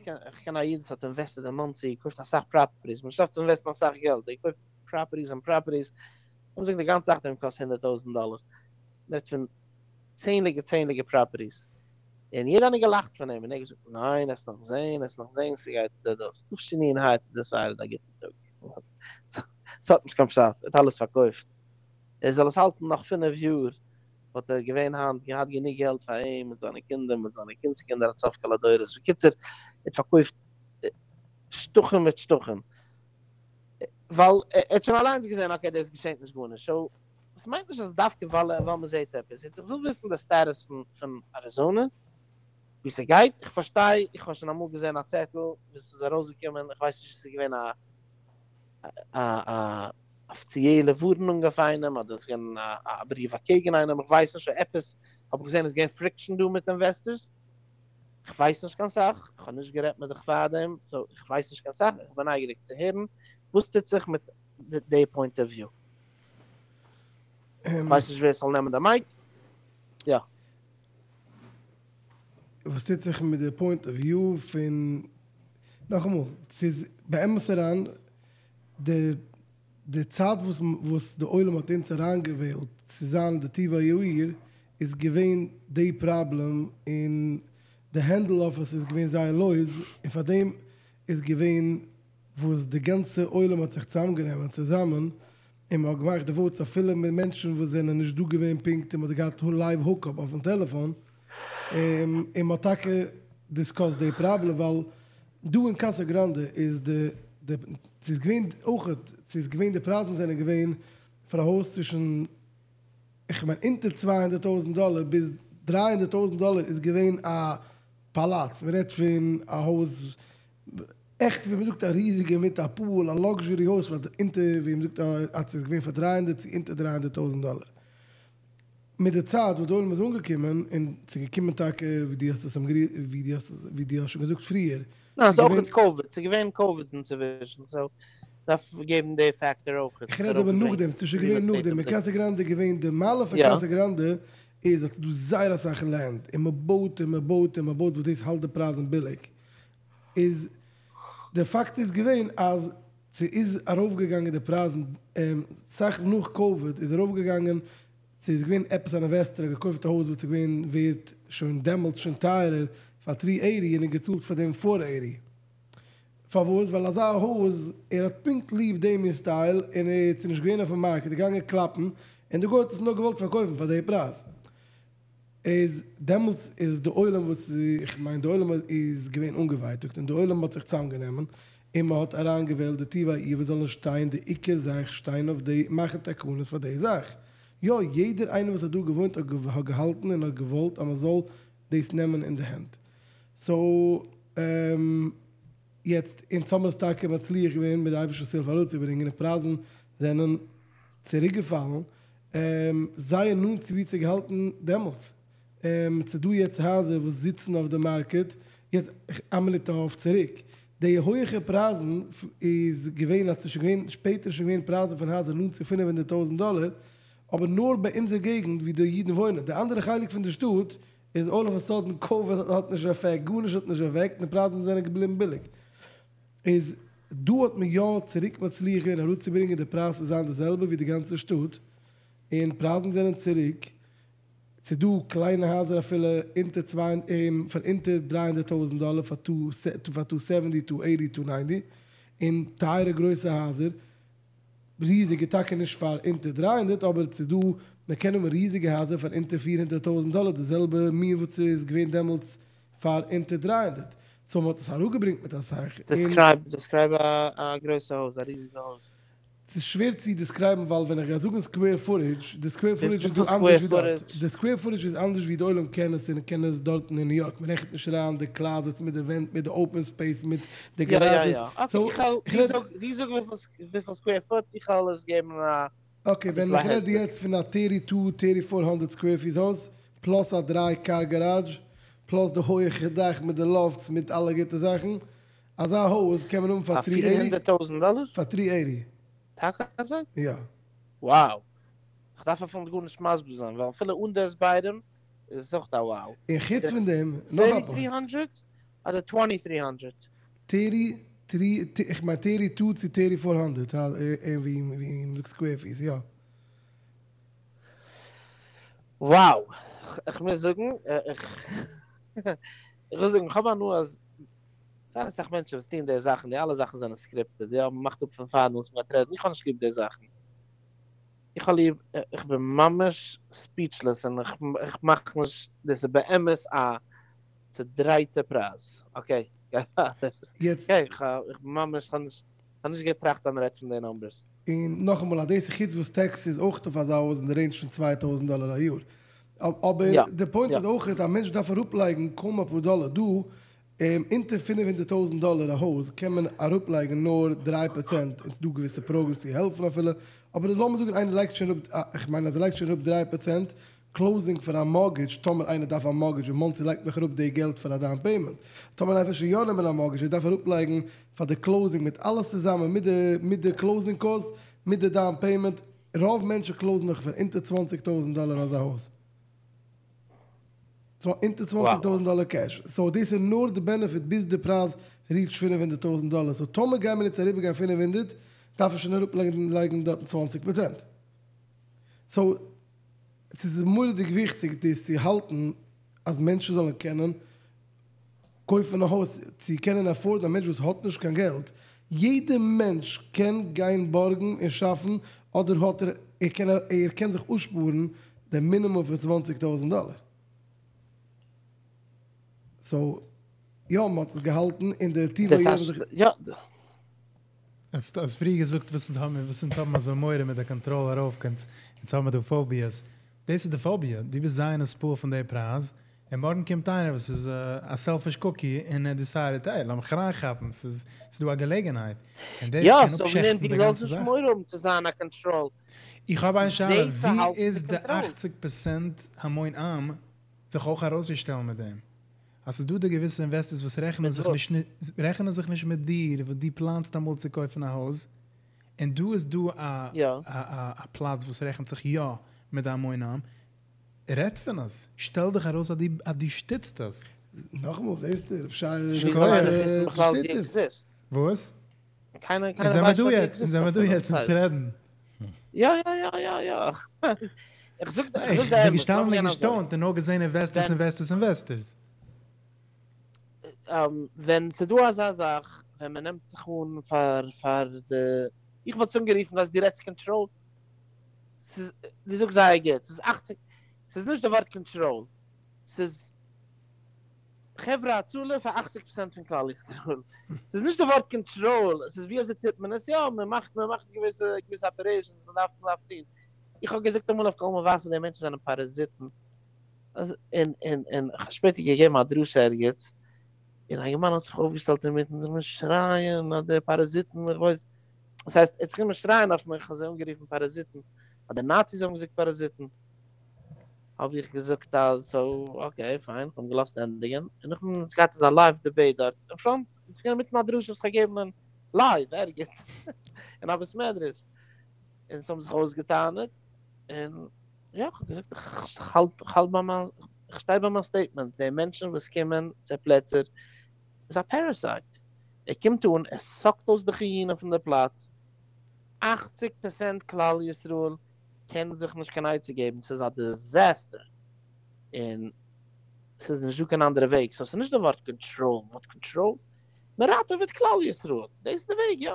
Speaker 1: איך קען א איד וואס האט invested אין מאנסי, געקויפט אסאך properties, מ'נישט דארף צו invest ן אסאך געלט, ער געקויפט properties און properties, לאמיר זאגן די גאנצע זאך האט אים געקאסט 100,000 דאלער, מ'רעדט פון צענדליגע צענדליגע properties, און יעדער האט געלאכט פון אים, און ער האט געזאגט ניין, עסט נאך זען, עסט נאך זען, ס'גייט דאס, תשנ"ה האט ער decided א גוטן טאג, ס'האט נישט קיין פשט, ער האט אלעס פארקויפט, ער זאל עס האלטן נאך פינף יאר, וואלט ער געווען היינט געהאט גענוג געלט פאר אים מיט זיינע קינדער מיט זיינע קינדס קינדער עד סוף כל הדורות, בקיצור ער האט פארקויפט שטחים מיט שטחים, ווייל ער האט שוין אליינס געזען okay דאס געשעט נישט גארנישט, so עס מיינט נישט אז דווקא ווייל ווייל מען זעט עפעס, יעצט איך וויל וויסן די status פון פון אריזאנע ווי ס'גייט, איך פארשטיי איך האב שוין אמאל געזען א צעטל וואס איז ארויסגעקומען, איך ווייס נישט צו ס'איז געווען א א אפיציעלע ווארענונג אויף איינעם אדער עס איז געווען א בריוו אקעגן איינעם, איך ווייס נישט, עפעס האב איך געזען איז געווען friction דא מיט investors, איך ווייס נישט קיין סאך, איך האב נישט גערעדט מיט דיך פארדעם, so איך ווייס נישט קיין סאך, איך בין נייגעריג צו הערן וואס טוט זיך מיט די point of view. איך ווייס נישט ווער ס'זאל נעמען די mic, יא.
Speaker 2: וואס טוט זיך מיט די point of view פון, נאכאמאל, ס'איז באמת אריין די די צייט וואס וואס די עולם האט אונז אריינגעוועלט צו זיין די טבעי העיר איז געווען די פראבלעם און די handle אויף עס איז געווען זייער לויז און פאר דעם איז געווען וואס די גאנצע עולם האט זיך צוזאמגענומען צוזאמען און מען האט געמאכט די votes אפילו מיט מענטשן וואס זענען נישט דא געווען פונקט און מען האט געהאט live hookup אויפן טעלעפאן און מען האט טאקע discussed די פראבלעם ווייל דא אין קאסא גראנדע איז די די ס'איז געווען אויכעט ס'איז געווען די פרייזן זענען געווען פאר א הויז צווישן איך מיין אונטער 200,000 דאלער ביז 300,000 דאלער איז געווען א פאלאץ, מען רעדט פון א הויז עכט ווי מען זאגט א ריזיגע מיט א pool א luxury הויז פאר אונטער ווי מען זאגט אז ס'איז געווען פאר 300 צו אונטער 300,000 דאלער. מיט די צייט וואס די עולם איז אנגעקומען און ס'איז געקומען טאקע ווי דו האסט עס ווי דו האסט עס ווי דו האסט שוין געזאגט פריער.
Speaker 1: ניין ס'איז אויך קאוויד, ס'איז געווען קאוויד אינצווישן so דארף געבן די factor אויך.
Speaker 2: איך רעד אבער נאכדעם, ס'איז שוין געווען נאכדעם, אין קאסא גראנדע איז געווען די מעלה פון קאסא גראנדע איז אז ס'איז דא זייער אסאך land און מ'בויט און מ'בויט און מ'בויט וואס דאס האלט די פרייזן ביליג, איז די פאקט איז געווען אז ס'איז ארויפגעגאנגען די פרייזן סאך נאך קאוויד איז ארויפגעגאנגען, ס'איז געווען עפעס אן investor האט געקויפט א הויז וואס איז געווען ווערט שוין דעמאלטס שוין טייערער פאר 380 און האט געצאלט פאר דעם 480. פארוואס? ווייל אזא הויז, ער האט פונקט ליב די מין סטייל און ער ס'איז נישט געווען אויפן מארקעט, ער געגאנגען קלאפן און די גוי האט עס נאר געוואלט פארקויפן פאר די פרייז. איז דעמאלטס איז די עולם וואס איך מיין די עולם איז געווען אנגעווייטאגט און די עולם האט זיך צוזאמגענומען און מען האט אריינגעוועלט די טובי העיר וואס זאלן שטיין די עיקר זאך שטיין אויף די מאכן תקנות פאר די זאך. יא יעדער איינער וואס האט דא געוואוינט האט געהאלטן און האט געוואלט אז מען זאל דאס נעמען אין די הענט. סאו יעצט אונז האמיר עס טאקע מצליח געווען מיט די אייבערשטנ'ס הילף אראפצוברענגען און פרייזן זענען צוריקגעפאלן זייער נאנט צו ווי ס'האט געהאלטן דעמאלטס. ס'איז דא יעצט הייזער וואס זיצן אויף די מארקעט יעצט א מינוט אויף צוריק. די הויעכע פרייזן איז געווען אז ס'איז שוין געווען שפעטער איז שוין געווען פרייזן פון הייזער נאנט צו פינף הונדערט טויזנט דאלער אבער נאר ביי אונזער געגנט ווי די אידן וואוינען. די אנדערע חלק פון די שטאט איז אלל אוו א סאדען קאוויד האט נישט עפעקט, גארנישט האט נישט עפעקט און די פרייזן זענען געבליבן ביליג. איז דא האט מען יא צוריק מצליח געווען אראפצוברענגען די פרייז צו זיין די זעלבע ווי די גאנצע שטאט, און פרייזן זענען צוריק, ס'איז דא קליינע הייזער אפילו אונטער צוויי פאר אונטער דריי הונדערט טויזענט דאלער פאר טו פאר טו סעווענטי טו עיטי טו ניינטי, און טייערע גרויסע הייזער ריזיגע, טאקע נישט פאר אונטער 300 אבער ס'איז דא מען קען האבן ריזיגע הייזער פאר אונטער 400 טויזענט דאלער די זעלבע מין וואס ס'איז געווען דעמאלטס פאר אונטער 300 סאו מ'האט עס אראפגעברענגט מיט אסאך
Speaker 1: און. דעסקרייב א גרויסע הויז, א ריזיגע הויז.
Speaker 2: ס'איז שווער צו דעסקרייבן ווייל ווען איך גיי זאגן סקווער פוטעדזש, די סקווער פוטעדזש איז דא אנדערש ווי דארט, די סקווער פוטעדזש איז אנדערש ווי די עולם קען עס און קען עס דארטן אין ניו יארק, מ'רעכנט נישט אריין די קלאזעטס מיט די ווענט מיט די אופען ספעיס מיט די גאראדזשעס,
Speaker 1: סאו איך רעד. דו זאג וויפיל סקווער פוט, איך וועל עס געבן א
Speaker 2: אקעי ווען איך רעד יעצט פון א טערטי טו טערטי פאר הונדערט סקווער פיס הויז, פלאס א דריי קאר גאראדזש, פלאס די הויעכע דאך מיט די לאפטס מיט אלע גוטע זאכן, אזא הויז קען מען האבן פאר טרי עיטי?
Speaker 1: פאר פיר הונדערט טויזענט דאלער?
Speaker 2: פאר טרי עיטי.
Speaker 1: טאקע אזוי?
Speaker 2: יא.
Speaker 1: Wow. כ'דארף אפילו גארנישט מסביר זיין, ווייל אפילו אן די הסברים איז עס אויך א wow.
Speaker 2: און חוץ פון דעם, נאך א פוינט.
Speaker 1: טערטי טרי הונדרעט אדער טווענטי טרי הונדרעט?
Speaker 2: טערטי טרי, איך מיין טערטי טו צו טערטי פאר הונדרעט, ווי מ'זאגט סקווער פיס, יא.
Speaker 1: Wow. כ'מוז זאגן, איך וויל זאגן, כ'האב הנאה אז ס'זענען אסאך מענטשן וואס טוען די זאכן, די אלע זאכן זענען סקריפטעד, יא, מ'מאכט אפ פון פארדעם וואס מ'גייט רעדן, איך האב נישט ליב די זאכן, איך האב ליב, איך בין ממש ספיטשלעס און איך מאך נישט, דאס איז באמת א צודרייטע פרייז, אקעי, גיי ווייטער, אקעי, איך בין ממש, כ'האב נישט געטראכט אז מ'רעדט פון די נומבערס.
Speaker 2: און נאכאמאל אז דאס איז חוץ וואס טעקס איז אויך אויף אזא הויז אין די רעינדזש פון 2000 דאלער א יאר. אבער די פוינט איז אויך א מענטש דארף אראפלייגן קוים אפאר דאלער דא, אונטער 500 טויזנט דאלער א הויז קען מען אראפלייגן נאר 3%, און ס'דא געוויסע פראגרעמס צו העלפן אפילו, אבער לאמיר זאגן איינער לייגט שוין אראפ, איך מיין אז ער לייגט שוין אראפ 3% קלאוזינג פאר א מארטגעדזש, טאמער איינער דארף א מארטגעדזש אין מאנסי לייגט מען אראפ די געלט פאר א דאון פעימענט, טאמער איינער וויל שוין יא נעמען א מארטגעדזש ער דארף אראפלייגן פאר די קלאוזינג מיט אלעס צוזאמען מיט די מיט די קלאוזינג קאסט מיט די דאון פעימענט, רוב מענטשן קלאוזן נאך פאר אונטער צוואנציג טויזנט דאלער אזא הויז. אונטער צוואנציג טויזנט דאלער קעש. סאו דאס איז נאר די בענעפיט ביז די פרייז ריטשט פינף הונדערט טויזנט דאלער. סאו טאמער גייען מיר יעצט אריבערגיין פינף הונדערט דארף איך שוין אראפלייגן דארטן צוואנציג פראצענט. סאו ס'איז מורא'דיג וויכטיג דאס צו האלטן אז מענטשן זאלן קענען קויפן א הויז, צו קענען עפארדן, א מענטש וואס האט נישט קיין געלט, יעדע מענטש קען גיין בארגן און שאפן, אדער האט ער, ער קען ער קען זיך אפשפארן די מינימום פון צוואנציג טויזנט דאלער. סאו יא, מען האט עס געהאלטן און די טבע
Speaker 1: דאס הייסט, יא.
Speaker 4: האסט פריער געזאגט וואס אונז האבן וואס אונז האבן אזוי מורא מיט די קאנטראל ארויף, אונז האבן דא פאוביעס, דאס איז די פאוביע, דו ביסט זייער נתפעל פון די פרייז, און מארגן קומט איינער וואס איז א סעלפיש קוקי און ער דיסיידעט העי לאמיך אריינכאפן ס'איז דא א געלעגנהייט, און דאס
Speaker 1: יא,
Speaker 4: קען
Speaker 1: סאו
Speaker 4: אפשעכטן
Speaker 1: דו
Speaker 4: די
Speaker 1: זאלסט
Speaker 4: גאנצע
Speaker 1: נישט
Speaker 4: זאך.
Speaker 1: מורא האבן צו זיין א קאנטראל.
Speaker 4: איך האב איין שאלה,
Speaker 1: זע צו
Speaker 4: ווי
Speaker 1: האלטן די
Speaker 4: איז די
Speaker 1: קאנטראל.
Speaker 4: אכציג פערסענט המון עם זיך אויך ארויסצושטעלן מיט דעם? אז ס'איז דא די געוויסע אינוועסטערס וואס רעכענען
Speaker 1: מיט
Speaker 4: זיך
Speaker 1: וואס?
Speaker 4: נישט רעכענען זיך נישט מיט דיר וואס דו פלאנסט אמאל צו קויפן א הויז, און דא איז דא א
Speaker 1: יא.
Speaker 4: א א פלאץ וואס רעכנט זיך יא מיט די המון עם, רעד פון עס, שטעל דיך ארויס אז דו אז דו שטיצט עס.
Speaker 2: נאכאמאל זעסטו רב שייע
Speaker 1: ווי ווייסט מען בכלל די עקזיסט?
Speaker 4: וואס?
Speaker 1: קיינער
Speaker 4: אונז זעמער
Speaker 1: ווייסט
Speaker 4: דא
Speaker 1: נישט אז די
Speaker 4: יעצט, אונז זעמער דא
Speaker 1: עקזיסט
Speaker 4: יעצט אום צו רעדן.
Speaker 1: יא יא יא יא יא. איך זאג
Speaker 4: איך
Speaker 1: איך זאג די
Speaker 4: בין
Speaker 1: אמת,
Speaker 4: געשטאנען
Speaker 1: לאמיר
Speaker 4: און
Speaker 1: גיין אזוי.
Speaker 4: געשטוינט און נאר געזען אינוועסטערס
Speaker 1: ווען
Speaker 4: אינוועסטערס אינוועסטערס.
Speaker 1: ווען ס'דא אזא זאך. ווען מען נעמט זיך אן פאר פאר די, איך וואלט עס אנגערופן אז דו רעדסט קאנטראל, ס'איז, דו זאגסט זייער גוט, ס'איז אכציג, ס'איז נישט די ווארט קאנטראל, ס'איז חברה הצלה פאר אכציג פראצענט פון כלל ישראל, ס'איז נישט די ווארט קאנטראל, ס'איז ווי אזוי טוט מען עס, יא מען מאכט מען מאכט געוויסע געוויסע אפערעישאנס, מען דארף מען דארף טון, איך האב געזאגט אמאל אויף קול מבשר די מענטשן זענען פאראזיטן, און און און איך האב שפעטער געגעבן א דרשה ערגעץ, און א יונגערמאן האט זיך אויפגעשטעלט אינמיטן זיך גענומען שרייען אז די פאראזיטן איך ווייס, דאס הייסט ער האט זיך גענומען שרייען אויף מיך, איך האב זיי אנגערופן פאראזיטן, אז די נאציס האבן געזאגט פאראזיטן, האב איך געזאגט אז סאו אקעי פיין, איך האב אים געלאזט ענדיגען, און נאכדעם האט זיך געהאט אזא לייוו דיבעיט דארט אין פראנט, עס איז געווען אינמיטן א דרשה וואס איך האב געגעבן לייוו ערגעץ אין א בית מדרש, און ס'האבן זיך אויסגעטענה'ט, און יא, איך האב געזאגט איך האלט איך האלט ביי מיין איך שטיי ביי מיין סטעיטמענט, די מענטשן וואס קומען צו פלעצער איז א פערעסייט, ער קומט אן ער סאקט אויס די חיונה פון די פלאץ, אכציג פערסענט כלל ישראל קען זיך נישט קיין עצה געבן, ס'איז א דיזעסטער, און ס'איז נישט דא קיין אנדערע וועג, סאו ס'איז נישט די ווארט קאנטראל, ווארט קאנטראל, מען ראטעוועט כלל ישראל, דאס איז די וועג, יא,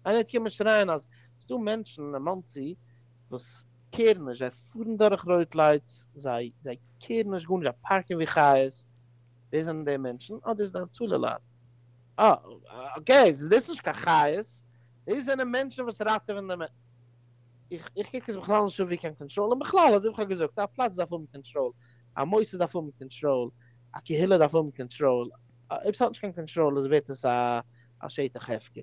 Speaker 1: איינער וועט קומען שרייען אז ס'דא מענטשן אין מאנסי וואס קערן נישט, זיי פארן דורך רויט לייטס, זיי זיי קערן נישט גארנישט, זיי פארקן ווי חיות, ווער זענען די מענטשן? אה דאס איז די הצלה לייט, אה אקעי, סאו דאס איז נישט קיין חיות, דאס זענען מענטשן וואס ראטעווען די איך איך קוק עס בכלל נישט אן ווי קיין קאנטראל, און בכלל אזוי ווי איך האב געזאגט, א פלאץ דארף האבן קאנטראל, א מוסד דארף האבן קאנטראל, א קהילה דארף האבן קאנטראל, אויב ס'האט נישט קיין קאנטראל איז ווערט עס א א שטח הפקר.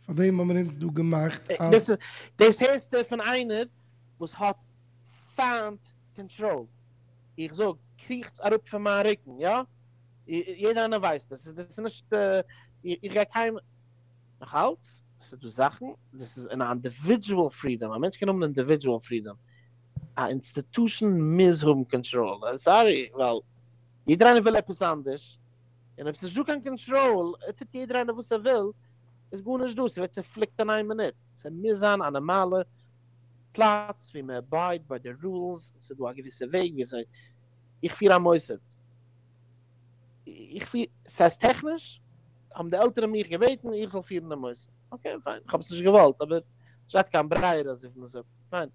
Speaker 2: פאר דעם האבן מיר אונז דא געמאכט אז.
Speaker 1: דאס הערסטו פון איינער וואס האט פיינט קאנטראל. איך זאג, קריכטס אראפ פון מיין רוקן, יא? יעדער איינער ווייסט עס, דאס איז נישט, איך גיי קיינמאל, נאכאלץ, ס'איז דא זאכן, דאס איז אן אינדיווידזשועל פרידאם, א מענטש קען האבן אינדיווידזשועל פרידאם, א אינסטיטושען מוז האבן קאנטראל, סארי, ווייל יעדער איינער וויל עפעס אנדערש, און אויב ס'נישט דא קיין קאנטראל, טוט יעדער איינער וואס ער וויל, איז גארנישט דא, ס'ווערט צופליקט אין איין מינוט, ס'מוז זיין א נארמאלע פלאץ ווי מען עבייד ביי די רולס, ס'איז דא א געוויסע וועג וויאזוי איך פיר א מוסד, איך פיר, ס'הייסט טעכניש האבן די עלטערן מיך געבעטן איך זאל פירן די מוסד, אקעי פיין, איך האב עס נישט געוואלט אבער נישט געהאט קיין ברירה אזוי ווי מ'זאגט, פיין,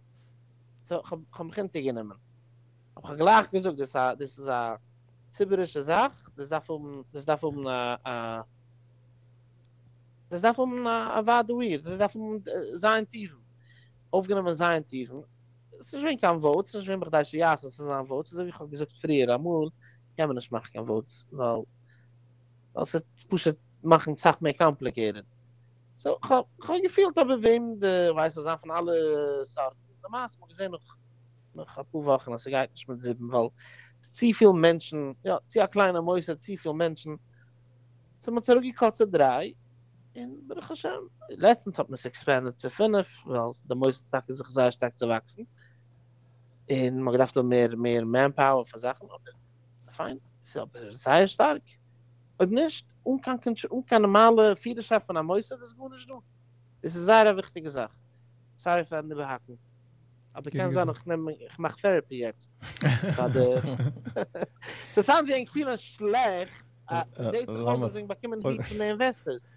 Speaker 1: סאו כ'האב מיך אונטערגענומען, אבער כ'האב גלייך געזאגט דאס דאס איז א ציבור'ישע זאך, דאס דארף האבן, דאס דארף האבן א א דאס דארף האבן א ועד העיר, דאס דארף האבן ז' טובים, אויפגענומען ז' טובים, ס'איז נישט געווען קיין וואוטס, ס'איז נישט געווען בכדי שיעשה ס'זאל זיין וואוטס, אזוי ווי איך האב געזאגט פריער אמאל קען מען נישט מאכן קיין וואוטס ווייל ווייל ס'וועט פשוט מאכן סאך מער קאמפליקעיטעד, סאו כ'האב כ'האב געפילט אבער וועם די ווייסט זאל זיין פון אלע סארטן, למעשה מ'האט געזען נאך נאך אפאר וואכן אז ס'גייט נישט מיט זיבן ווייל צופיל מענטשן, יא צו א קליינע מוסד צופיל מענטשן, סאו מ'האט עס אראפגעקאט צו דריי, און ברוך השם לעצטנס האט מען עס עקספענדעד צו פינף ווייל די מוסד איז טאקע זיך זייער שטארק צעוואקסן, און מ'האט געדארפט האבן מער מער מען פאוער פאר זאכן, אבער פיין, ס'איז אבער זייער שטארק, אויב נישט, אן קיין אן קיין נארמאלע פירערשאפט פון א מוסד איז גארנישט דא, דאס איז זייער א וויכטיגע זאך, סארי פארן איבערהאקן. אבער קען זיין איך נעם איך מאך טערעפי יעצט פאר די ס'סאונד ווי ענק פילן שלעכט זעהט זיך אויס אז ענק באקומען היט פון די אינוועסטערס.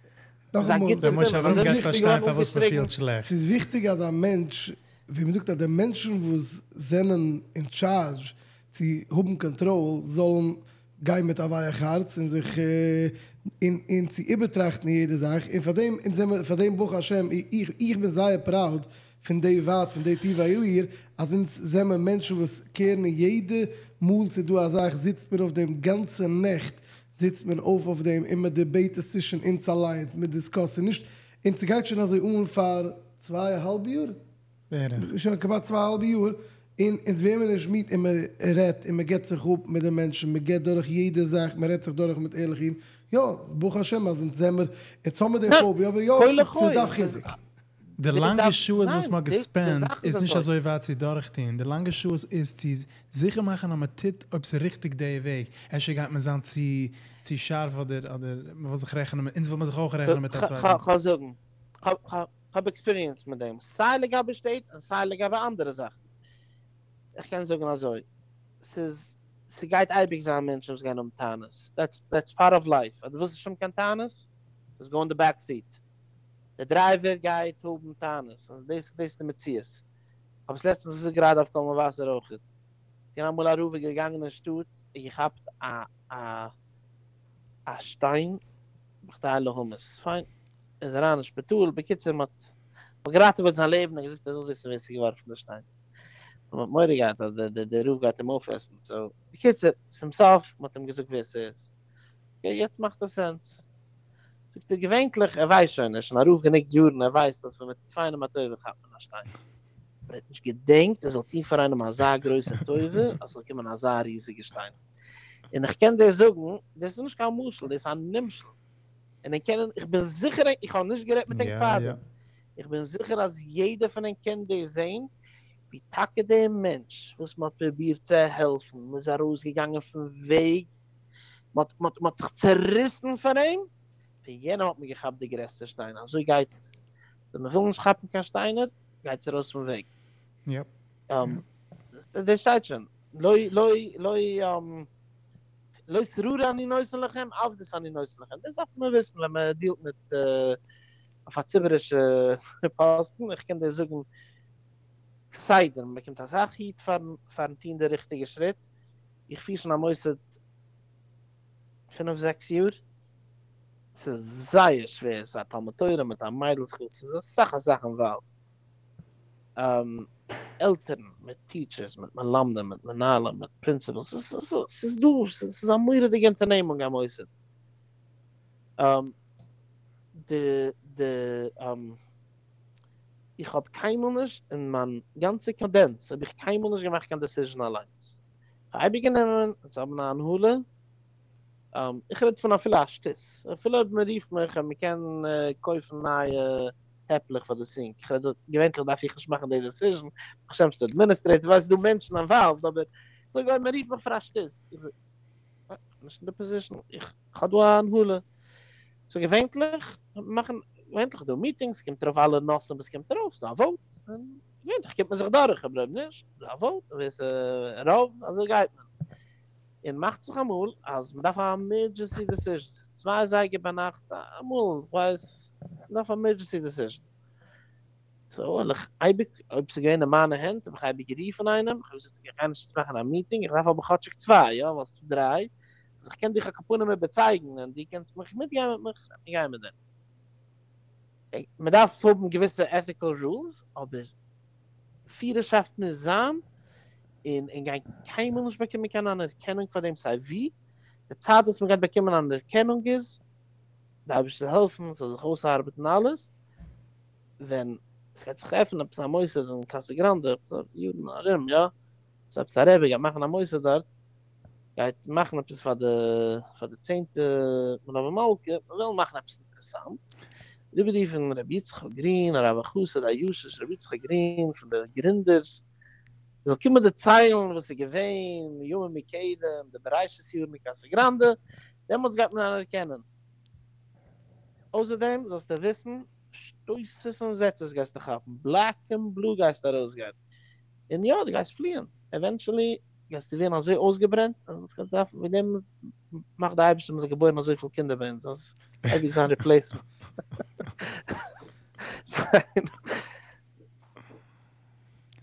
Speaker 2: נאכאמאל,
Speaker 4: ר' משה אברהם גייט פארשטיין פארוואס מען פילט שלעכט.
Speaker 2: ס'איז וויכטיג אז א מענטש, ווי מ'זאגט אז די מענטשן וואס זענען אין טשארדזש צו האבן קאנטראל זאלן גיין מיט א ווייך הארץ און זיך און און צו איבערטראכטן יעדע זאך, און פאר דעם אונז זעמער פאר דעם ברוך השם איך איך בין זייער פראוד פון די ועד פון די טובי העיר אז אונז זעמער מענטשן וואס קערן און יעדע מאל ס'איז דא א זאך זיצט מען אויף דעם גאנצע נעכט זיצט מען אויף אויף דעם און מען דיבעיט עס צווישן אונז אליינס מען דיסקאסט ס'איז נישט און ס'גייט שוין אזוי אן פאר צוויי א האלב יאר.
Speaker 4: בערך.
Speaker 2: שוין כמעט צוויי האלבע יאר, און אונז ווערן מיר נישט מיד און מען רעדט און מען געבט זיך אפ מיט די מענטשן, מען גייט דורך יעדע זאך, מען רעדט זיך דורך מיט ערליכע אידן, יא, ברוך השם אז אונז זעמער, אונז האמיר די פאוביע, אבער יא, ס'דארף חיזוק.
Speaker 4: די לאנגע שעות וואס מ'האט געספענדט איז נישט אזוי ווייט צו דורכטוהן, די לאנגע שעות איז צו זיכער מאכן אז מ'טוט אויב ס'איז ריכטיג די וועג, אפשר גייט מען זיין צו צו שארף אדער אדער מ'וויל זיך רעכענען מיט, אונז וויל מען זיך אויך רעכענען מיט א צווייטן.
Speaker 1: כ'וועל זאגן, כ'האב עקספיריענס מיט דעם, סיי לגבי שטעט און סיי לגבי אנדערע זאכן. איך קען זאגן אזוי, ס'איז, ס'גייט אייביג זיין מענטשן וואס גייען האבן טענות, דעטס דעטס פארט אוו לייף, אז דו ווילסט נישט האבן קיין טענות, דזשאסט גאו אין די בעק סיעט. דער דרייווער גייט האבן טענות אז דאס דאס איז די מציאות. כ'האב עס לעצטענס געזאגט גראדע אויף קול מבשר אויכעט. געווען אמאל א רב איז געגאנגען אין שטאט און געכאפט א א א שטיין בכדי להמית. פיין. ער איז אריין אין שפיטאל. בקיצור מ'האט מ'האט געראטעוועט זיין לעבן און געזאגט ער זאל וויסן ווער ס'האט געווארפן די שטיין. מ'האט מורא געהאט אז די די רב גייט אים אויפעסן. סאו בקיצור צום סוף מ'האט אים געזאגט ווער ס'איז. אקעי יעצט מאכט עס סענס. זאגט ער געווענטליך, ער ווייסט שוין, ער איז שוין א רב גענוג יארן, ער ווייסט אז ווען מען טוט פאר איינעם א טובה כאפט מען א שטיין. אבער ער האט נישט געדענקט ער זאל טון פאר איינעם אזא גרויסע טובה אז ס'זאל קומען אזא ריזיגע שטיין. און איך קען דיר זאגן, דאס איז נישט קיין משל, דאס איז א נמשל. און ענק קענען, איך בין זיכער, איך האב נישט גערעדט מיט ענק פארדעם, איך בין זיכער אז יעדער פון ענק קען דאס זען, ווי טאקע דער מענטש וואס מען האט פרובירט צו העלפן, מען איז ארויסגעגאנגען פון וועג, מען האט זיך צעריסן פאר אים, פון יענעם האט מען געכאפט די גרעסטע שטיין, אזוי גייט עס, אז מען וויל נישט כאפן קיין שטיינער, גייטס ארויס פון וועג. דאס שטייט שוין, לא לא לא לא שררה אני נותן לכם, עבדות אני נותן לכם, דאס דארף מען וויסן ווען מען דילט מיט אויף א ציבור'ישע פאסטן, איך קען דיר זאגן כסדר, מען באקומט אסאך היט פארן פארן טון די ריכטיגע שריט, איך פיר שוין א מוסד פינף זעקס יאר, ס'איז זייער שווער, ס'איז א תלמוד תורה מיט א מיידל סקול, ס'איז אסאך אסאך אינוואלווד, עלטערן מיט טיטשערס מיט מלמדים מיט מנהלים מיט פרינסיפעלס, ס'איז דא, ס'איז א מורא'דיגע אונטערנעמונג א מוסד, די די איך האב קיינמאל נישט אין מיין גאנצע קאדענץ האב איך קיינמאל נישט געמאכט קיין דעסיזשען אליינס, כ'האב אייביג גענומען אונז האבן א הנהלה, איך רעד פון אפילו א שטות, אפילו אויב מען רופט מיך אז מען קען קויפן נייע טעפלעך פאר די סינק, איך רעד געווענטליך דארף איך נישט מאכן די דעסיזשען, ברוך השם ס'דא אדמיניסטרעיטער, ווייסט ס'דא מענטשן אינוואלווד, אבער זאג אויב מען רופט מיך פאר א שטות, איך זאג איך בין נישט אין די פאזישן, איך האב דא א הנהלה, סאו געווענטליך מאכן געווענטליך איז דא מיטינגס, קומט ארויף אלע נושאים וואס קומט ארויף, ס'דא א וואוט, און געווענטליך קומט מען זיך דורך, אבער אויב נישט, איז דא א וואוט, און ווער ס'רוב, אזוי גייט מען. און מאכט זיך אמאל אז מ'דארף א עמערדזשענסי דעסיזשן, ס'איז צוויי אזייגער ביינאכט, אמאל, כ'ווייס, מ'דארף א עמערדזשענסי דעסיזשן. סאו וועל איך אייביג, אויב ס'איז געווען אין מיינע הענט, האב איך אייביג גערופן איינעם, איך האב געזאגט איך גיי נישט יעצט מאכן א מיטינג, איך דארף אבער כאטשיג צוויי, יא, ווייל ס'איז דא דריי, אז איך קען דיך על כל פנים איבערצייגן און דו קענסט מיך מיטגיין מיט מיך, מיר גייען מיט דעם. מען דארף האבן געוויסע עטיקעל רולס, אבער פירערשאפט מוז זיין, און און גיין קיינמאל נישט באקומען קיין אנערקענונג פאר דעם סיי ווי, די צייט וואס מען גייט באקומען אנערקענונג איז, די אייבערשטער זאל העלפן ס'זאל זיך אויסארבעטן אלעס, ווען ס'גייט זיך עפענען עפעס א מוסד אין קאסא גראנדע, יארן ארום יא, עפעס א רבי גייט מאכן א מוסד דארט, גייט מאכן עפעס פאר די פאר די צענטע מלוה מלכה, מ'וויל מאכן עפעס אינטערעסאנט, אריבעררופן רבי יצחק גרין הרב החסיד הישיש רבי יצחק גרין פון די גרינדערס, זאל קומען דערציילן וואס איז געווען ימים מקדם, די בראשית יארן אין קאסא גראנדע, דעמאלטס גייט מען אנערקענען. אויסער דעם זאלסטו וויסן, שטויסעס און זעצעס גייסטו כאפן, בלעק און בלו גייסטו ארויסגיין, און יא דו גייסט פליען, עווענטשעלי גייסטו ווערן אזוי אויסגעברענט אז עס גייט דארפן, וועגן דעם מאכט די אייבערשטער מען זאל געבוירן אזויפיל קינדער ביי אונז אז אייביג זיין ריפלעיסמענטס.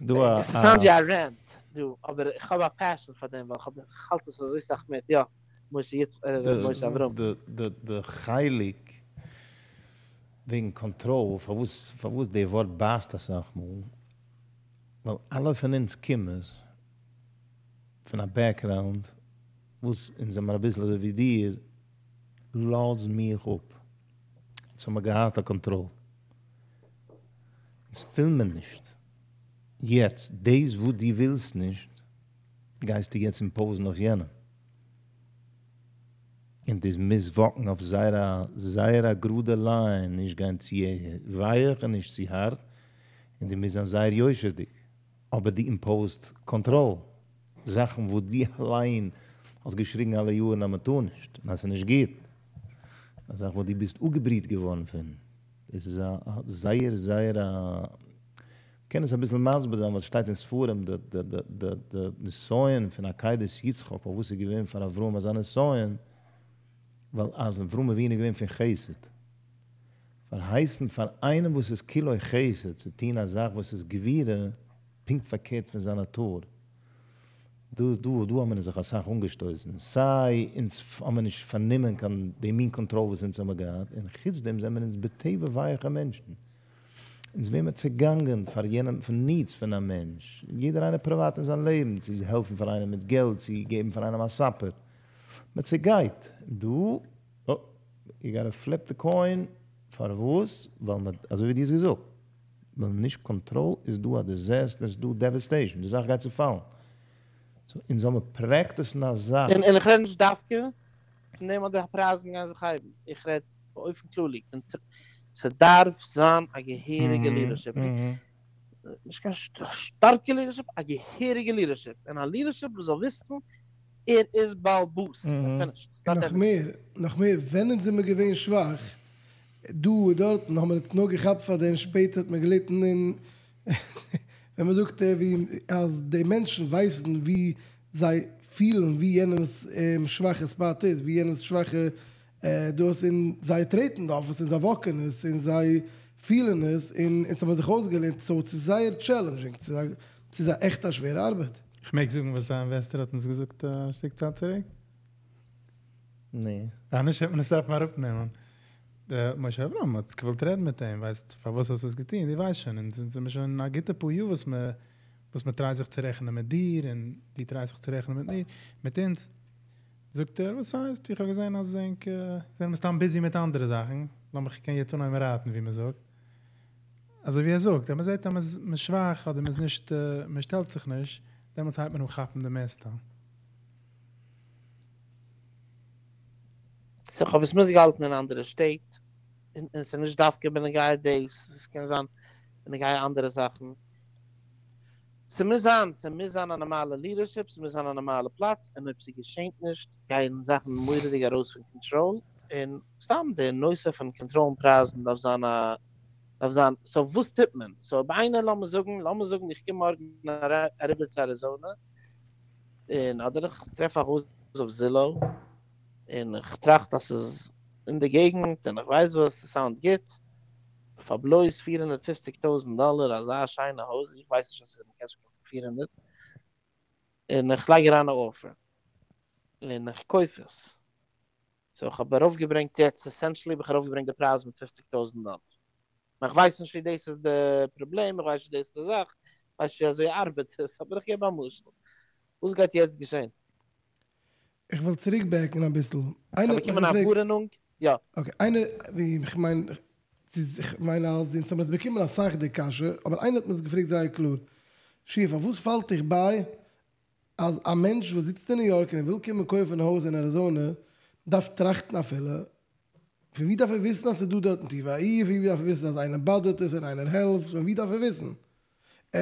Speaker 3: דא א.
Speaker 1: עס סאונד ווי א רענט דא, אבער איך האב א פעשען פאר דעם ווייל איך האלט עס אזוי סאך מיט, יא משה יצ ר משה אברהם.
Speaker 3: די חלק וועגן קאנטראל, פארוואס פארוואס די ווארט בייסט אסאך מאל, ווייל אלע פון אונז קומען פון א בעקגראונד וואס אונז זעמער אביסל אזוי ווי דיר, לאז מיך אפ, אונז האמער געהאט א קאנטראל, אונז וויל מען נישט יעצט דאס וואס דו ווילסט נישט גייסטו יעצט אימפאוזן אויף יענעם, און דו מוזט וואקן אויף זייער א זייער א גראדע ליין, נישט גיין צו ווייך און נישט צו הארט, און דו מוזט זיין זייער יושר'דיג, אבער דו אימפאוזט קאנטראל, זאכן וואס דו אליין האסט געשריגן אלע יארן אז מען טאר נישט, און אז ס'איז נישט גוט, א זאך וואס דו ביסט אפגעבריהט געווארן פון, דאס איז א זייער זייער א, מ'קען עס אביסל מסביר זיין ווייל ס'שטייט אין ספרים די די די די די נסיון פון עקידת יצחק פארוואס איז געווען פאר אברהם אזא נסיון, ווייל אברהם אבינו איז געווען פון חסד. פארהייסן פאר איינעם וואס איז כולו חסד צו טון א זאך וואס איז גבורה, פונקט פארקערט פון זיין נאטור. דא דא דא האבן מיר זיך אסאך אנגעשטויסן, סיי אונז האבן נישט פארנומען קיין די מין קאנטראל וואס אונז האבן געהאט, און חוץ דעם זעמיר אונז בטבע ווייעכע מענטשן. אונז ווערן מיר צעגאנגען פאר יענעם פון needs פון א מענטש, יעדער איינער פריוואט אין זיין לעבן, צו העלפן פאר איינעם מיט געלט, צו געבן פאר איינעם א supper. מען צעגייט. דא, oh, you gotta flip the coin, פארוואס? ווייל מען, אזוי ווי דו האסט געזאגט, ווייל נישט קאנטראל איז דא א disaster, איז דא devastation, די זאך גייט צופאלן. So, אונז זאל מען practice ן א זאך.
Speaker 1: און איך רעד נישט דווקא פון דעם אז די פרייזן גייען זיך הייבן. איך רעד באופן כללי. ס'דארף זיין א געהעריגע leadership. נישט קיין שטארקע leadership, א געהעריגע leadership. און א leadership וואס זאל וויסן, ער איז בעל הבית. Finished.
Speaker 2: נאך מער, נאך מער, ווען אונז זעמיר געווען שוואך, דא און דארטן האבן מיר אונז נאר געכאפט פאר דעם, שפעטער האט מען געליטן און ווען מען זאגט ווי אז די מענטשן ווייסן ווי זיי פילן ווי יענעמ'ס שוואכע spot איז, ווי יענעמ'ס שוואכע דאס און זיי טרעטן אויף עס און זיי walk ן עס און זיי פילן עס און אונז האבן זיך אויסגעלערנט, so ס'איז זייער challenging, ס'איז א עכט א שווערע ארבעט.
Speaker 4: איך מעג זאגן וואס א investor האט אונז געזאגט א שטיק צייט צוריק?
Speaker 3: נע.
Speaker 4: אנדערש וועט מען עס דארפן אראפנעמען. דער משה אברהם האט געוואלט רעדן מיט אים, ווייסט פארוואס האסט עס געטון? דו ווייסט שוין, אונז זעמיר שוין א גוטע פאר יאר וואס מען try ט זיך צו רעכענען מיט דיר, און דו try סט זיך צו רעכענען מיט מיר, מיט אונז. זאגט ער, וואס הייסט? איך האב געזען אז ענק זענען מסתם busy מיט אנדערע זאכן, לאמיך קען יעצט אנהייבן רייטן, ווי מען זאגט. אזוי ווי ער זאגט, אז מען זעט אז מען איז שוואך אדער מען איז נישט, מען שטעלט זיך נישט, דעמאלטס הייבט מען אן כאפן די מערסטע.
Speaker 1: So, איך האב עס מיטגעהאלטן אין אנדערע שטעט, און עס איז נישט דווקא בנוגע דאס, עס קען זיין בנוגע אנדערע זאכן. ס'מוז זיין א נארמאלע leadership, ס'מוז זיין א נארמאלע פלאץ, און אויב ס'געשענט נישט, גייען זאכן מורא'דיג ארויס פון קאנטראל, און סתם די נושא פון קאנטראלן פרייזן דארף זיין א, דארף זיין, so וואס טוט מען? So אויב איינער, לאמיר זאגן איך קום מארגן אריבער צו אריזאנע, און אדער איך טרעף א הויז אויף Zillow, און איך טראכט אז ס'איז אין די געגנט, און איך ווייס וואס, עס sound גוט, פאר בלויז 450.000 דאלער, אזא שיינע הויז, איך ווייס נישט אז מ'קען עס קויפן 400, און איך לייג אריין א offer, און איך קויף עס. So איך האב ארויפגעברענגט יעצט, essentially האב איך ארויפגעברענגט די פרייז מיט 50.000 דאלער. איך ווייס נישט ווי דאס איז די פראבלעם, איך ווייס נישט דאס איז די זאך, איך ווייס נישט ווי אזוי ארבעט עס, אבער איך געב א משל. וואס גייט יעצט געשען?
Speaker 2: איך וויל צוריק back ן א ביסל.
Speaker 1: איינער האט באקומען א ווארענונג? יא.
Speaker 2: Okay, איינער, ווי איך מיין, איך מיין אז אונז האבן עס באקומען אסאך די קשיא, אבער איינער האט מיר עס געפרעגט זייער קלאר. שיף, פארוואס פאלט דיך ביי אז א מענטש וואס זיצט אין ניו יארק און ער וויל קומען קויפן א הויז אין אריזאנע, דארף טראכטן אפילו, פון ווי דארף ער וויסן אז ס'איז דא דארטן טיווע אי, פון ווי דארף ער וויסן אז איינער bother ט עס און איינער העלפט, פון ווי דארף ער וויסן? ער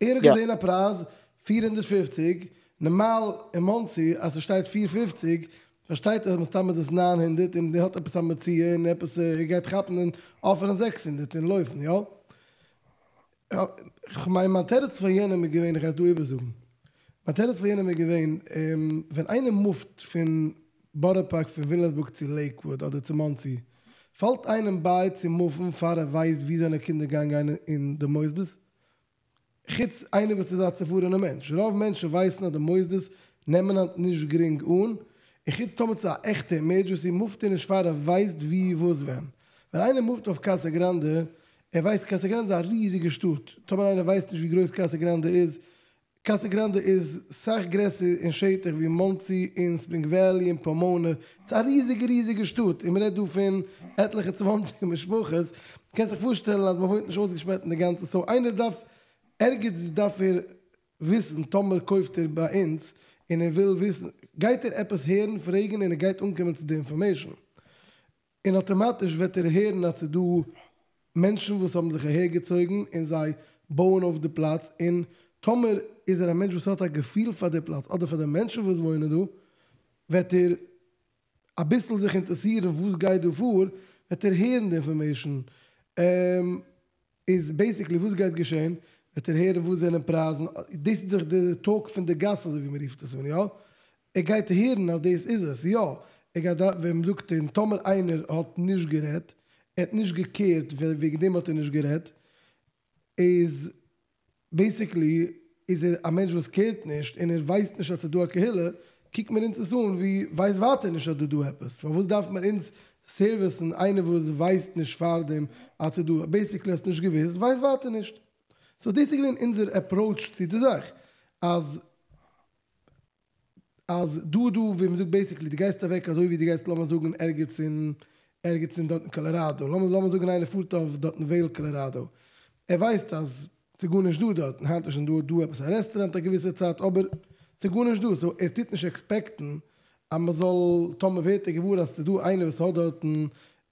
Speaker 2: האט געזען א פרייז 450, נארמאל אין מאנסי אז ס'שטייט 450, פארשטייט ער אז מסתם איז עס 900 און ער האט עפעס א מציאה און עפעס ער גייט כאפן און offer ן 600 און לויפן, יא? איך מיין, מיין תירוץ פאר יענעם איז געווען, איך גיי עס דא איבערזאגן. מיין תירוץ פאר יענעם איז געווען, ווען איינער move ט פון בארא פארק, פון וויליאמסבורג צו לעיקוואוד אדער צו מאנסי, פאלט איינעם ביי צו move ן פאר ער ווייסט ווי זיינע קינדער גייען גיין אין די מוסדות? חוץ איינער וואס איז א צופארענער מענטש. רוב מענטשן ווייסן אז די מוסדות נעמען היינט נישט גרינג אן, און חוץ טאמער ס'איז א עכטע emergency, move ט ער נישט פאר ער ווייסט ווי, וואס, ווען. ווען איינער move ט אויף קאסא גראנדע, ער ווייסט קאסא גראנדע איז א ריזיגע שטאט. טאמער איינער ווייסט נישט ווי גרויס קאסא גראנדע איז, קאסא גראנדע איז סאך גרעסער אין שטח ווי מאנסי און ספרינג וואלי און פאמאנע. ס'איז א ריזיגע, ריזיגע שטאט. און מ'רעדט דא פון עטליכע 20 משפחות. קענסט זיך פארשטעלן אז מ'וואוינט נישט אויסגעשפרייט אין די גאנצע. So איינער דארף, ערגעץ דארף ער וויסן, טאמער קויפט ער ביי אונז און ער וויל וויסן, גייט ער עפעס הערן, פרעגן און ער גייט אנקומען צו די information. און אויטאמאטיש וועט ער הערן אז ס'איז דא מענטשן וואס האבן זיך אהערגעצויגן און זיי בויען אויף די פלאץ, און טאמער איז ער א מענטש וואס האט א געפיל פאר די פלאץ אדער פאר די מענטשן וואס וואוינען דא, וועט ער אביסל זיך אינטערעסירן וואס גייט דא פאר, וועט ער הערן די information. איז basically וואס גייט געשען, וועט ער הערן וואס זענען פרייזן, דאס איז דאך די talk פון די גאס אזוי ווי מען רופט עס אן, יא? ער גייט הערן אז דאס איז עס, יא. ער גייט דא, ווען מען זאגט, און טאמער איינער האט נישט גערעדט, ער האט נישט געקערט וועגן דעם האט ער נישט גערעדט, איז בעיסיקלי איז ער א מענטש וואס קערט נישט און ער ווייסט נישט אז ס'איז דא א קהילה, קוקט מיר אונז עס אן ווי ווייסט ווייטער נישט אז דא דא עפעס, פארוואס דארף מען אונז סערוויסן איינער וואס ווייסט נישט פארדעם אז ס'איז דא, בעיסיקלי האסט נישט געוויסט ווייסט ווייטער נישט. סאו דאס איז געווען אונזער עפראוטש צו די זאך, אז אז דא דא ווי מ'זאגט בעיסיקלי דו גייסט אוועק אזוי ווי דו גייסט לאמיר זאגן ערגעץ אין ערגעץ אין דארט אין קאלאראדא, לאמיר לאמיר זאגן איינער פארט אויף דארט אין וועיל קאלאראדא, ער ווייסט אז ס'איז גארנישט דא דארט, היינט איז שוין דא דא עפעס א רעסטוראנט א געוויסע צייט אבער ס'איז גארנישט דא, סאו ער טוט נישט עקספעקטן אז מ'זאל טאמער ווערט ער געוואר אז ס'איז דא איינער וואס האט דארטן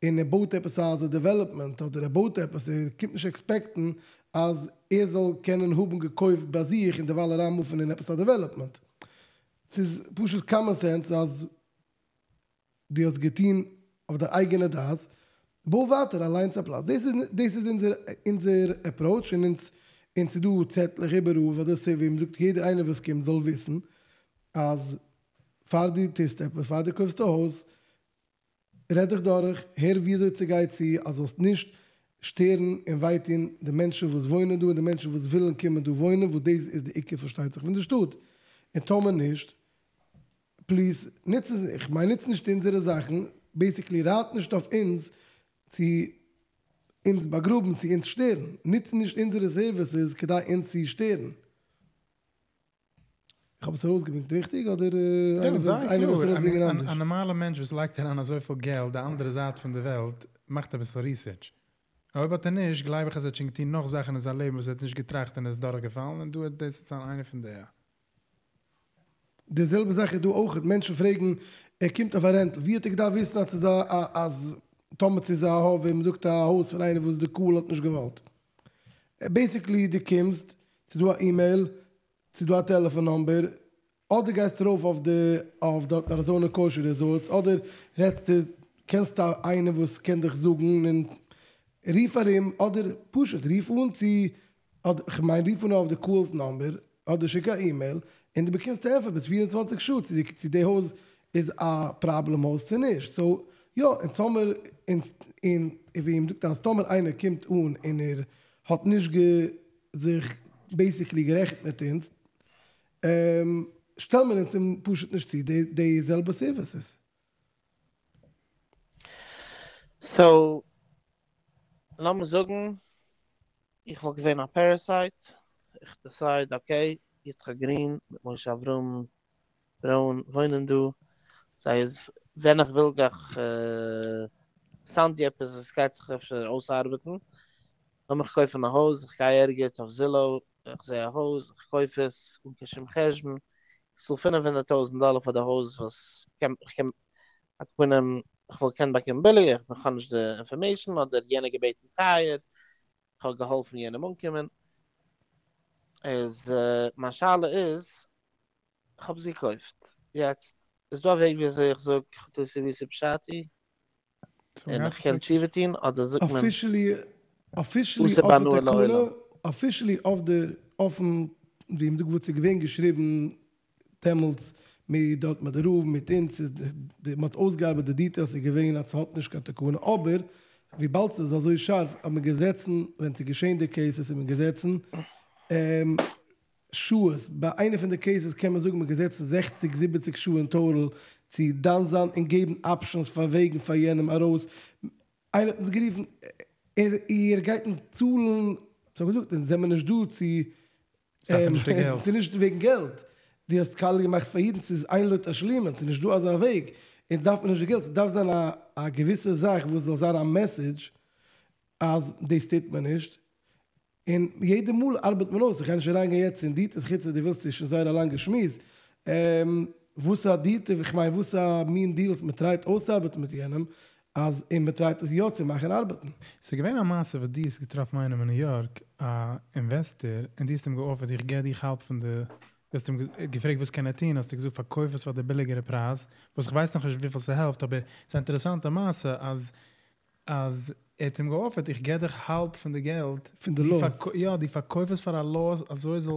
Speaker 2: און ער בויט עפעס אזא דעוועלאפמענט אדער ער בויט עפעס ער קומט נישט עקספעקטן אז ער זאל קענען האבן געקויפט ביי זיך און דערווייל אריינמופן אין עפעס א דעוועלאפמענט. ס'איז פשוט קאמאן סענס אז דו האסט געטון אויף דיין אייגענע דעת, בוי ווייטער אליינס א פלאץ. דאס איז דאס איז אונזער אונזער עפראוטש און אונז און ס'איז דא צעטלעך איבעראל ווייל דאס איז ווי מ'זאגט יעדער איינער וואס קומט זאל וויסן אז פאר דו טוסט עפעס פאר דו קויפסט א הויז רעד דיך דורך, הער וויאזוי ס'גייט צו אז זאלסט נישט שטערן און וויי טון די מענטשן וואס וואוינען דא און די מענטשן וואס ווילן קומען דא וואוינען וואס דאס איז די עיקר פארשטייט זיך פון די שטאט, און טאמער נישט, פליז נוץ עס, איך מיין נוץ נישט אונזערע זאכן, בעיסיקלי רייט נישט אויף אונז צו אונז באגראבן צו אונז שטערן, נוץ נישט אונזערע סערוויסעס כדי אונז צו שטערן. איך האב עס ארויסגעברענגט ריכטיג אדער
Speaker 4: איינער וויל עס ארויסברענגען אנדערש? א נארמאלע מענטש וואס לייגט אריין אזויפיל געלט די אנדערע זייט פון די וועלט מאכט אביסל ריסערטש. אויב האט ער נישט גלייב איך אז ער האט שוין געטון נאך זאכן אין זיין לעבן וואס ער האט נישט געטראכט און ער איז דורכגעפאלן און דא וועט דאס זיין איינע פון די.
Speaker 2: די זעלבע זאך איז דא אויכעט, מענטשן פרעגן ער קומט אויף א רענטל ווי האט ער געדארפט וויסן אז ס'איז א אז טאמער ס'איז א ווי מ'זאגט א הויז פון איינער וואס די קהל האט נישט געוואלט. בעיסיקלי דו קומסט, ס'איז דא א אימעיל, ס'איז דא א טעלעפאן נאמבער, אדער גייסטו ארויף אויף די אויף דארט אריזאנע קאושער רעזארטס, אדער רעדסטו קענסט א איינער וואס קען דיך זאגן און רוף ארום, אדער פשוט רוף אן צו אדער כ'מיין רוף אן אויף די קהל'ס נאמבער, אדער שיק א אימעיל, און דו באקומסט א ענטפער ביז 24 שעה צו צו די הויז איז א פראבלעם הויז צו נישט, סאו יא אונז האמיר אונז און ווי מ'זאגט אז טאמער איינער קומט אן און ער האט נישט גע זיך בעיסיקלי גערעכנט מיט אונז, שטעל מיר אונז אים פשוט נישט צו די זעלבע סערוויסעס.
Speaker 1: סאו לאמיר זאגן איך וואלט געווען א פערעסייט, איך דיסייד אקעי, יצחק גרין מיט משה אברהם ברוין וואוינען דא, זיי איז ווען איך וויל גיי איך סאונד עפעס וואס גייט זיך אפשר אויסארבעטן, לאמיך קויפן א הויז, איך גיי ערגעץ אויף זילאו, איך זע א הויז, איך קויף עס אן קיין שום חשבון, איך צאל 500,000 דאלער פאר די הויז וואס איך קען על כל פנים, איך וואלט געקענט באקומען ביליגער, איך האב נישט די אינפארמעישן, אדער יענער געבעטן טייער, איך האב געהאלפן יענעם אנקומען, איז מיין שאלה איז, איך האב עס געקויפט, יעצט איז דא א וועג ווי אזוי איך זאג חטאתי עויתי פשעתי, און איך קען תשובה טון, אדער זאגט מען
Speaker 2: אפישעלי אפישעלי אויף די תקנה, אפישעלי אויף די אויפן ווי מ'זאגט וואס איז געווען געשריבן דעמאלטס מיט דארט מיט די רב מיט אונז איז די מ'האט אויסגעארבעט די דיטעילס איז געווען אז ס'האט נישט קיין תקנה אבער וויבאלד ס'איז אזוי שארף האט מען געזעצן ווען ס'איז געשען די קעיסעס איז מען געזעצן שעות, ביי איינע פון די קעיסעס קען מען זאגן מ'איז געזעצן זעכציג זיבעציג שעה אין טאטאל צו דן זיין און געבן אפשענס פאר וועגן פאר יענעם ארויס, איינער האט אונז גערופן ער ער גייט אונז צאלן, כ'האב געזאגט אונז זעמער נישט דא צו ס'איז נישט וועגן געלט, דו האסט קאליע געמאכט פאר אידן ס'איז אין לו תשלומין, ס'איז נישט דא אזא וועג, אונז דארף מען נישט די געלט, ס'דארף זיין א א געוויסע זאך וואס זאל זיין א מעסעדזש אז דאס טוט מען נישט, און יעדע מאל ארבעט מען אויס, איך גיי נישט אריינגיין יעצט אין דיטעילס חוץ אז דו ווילסט ס'איז שוין זייער א לאנגע שמועס, וואס א דיטעיל, איך מיין וואס א מין דיעלס מען טרייט אויסצוארבעטן מיט יענעם, אז און מען טרייט עס יא צו מאכן ארבעטן.
Speaker 4: ס'איז געווען א מעשה וואס דו האסט געטראפן איינעם אין ניו יארק א אינוועסטער און דו האסט אים געאפערט איך געב דיך האלב פון די, דו האסט אים געפרעגט וואס קען ער טון האסטו געזאגט פארקויף עס פאר די ביליגערע פרייז, וואס איך ווייס נאכנישט וויפיל ס'העלפט אבער ס'איז א אינטערעסאנטע מעשה אז אז ער האט אים געאפערט איך געב דיך האלב פון די געלט,
Speaker 2: פון די לאס.
Speaker 4: יא, דו פארקויף עס פאר א לאס אזוי זאל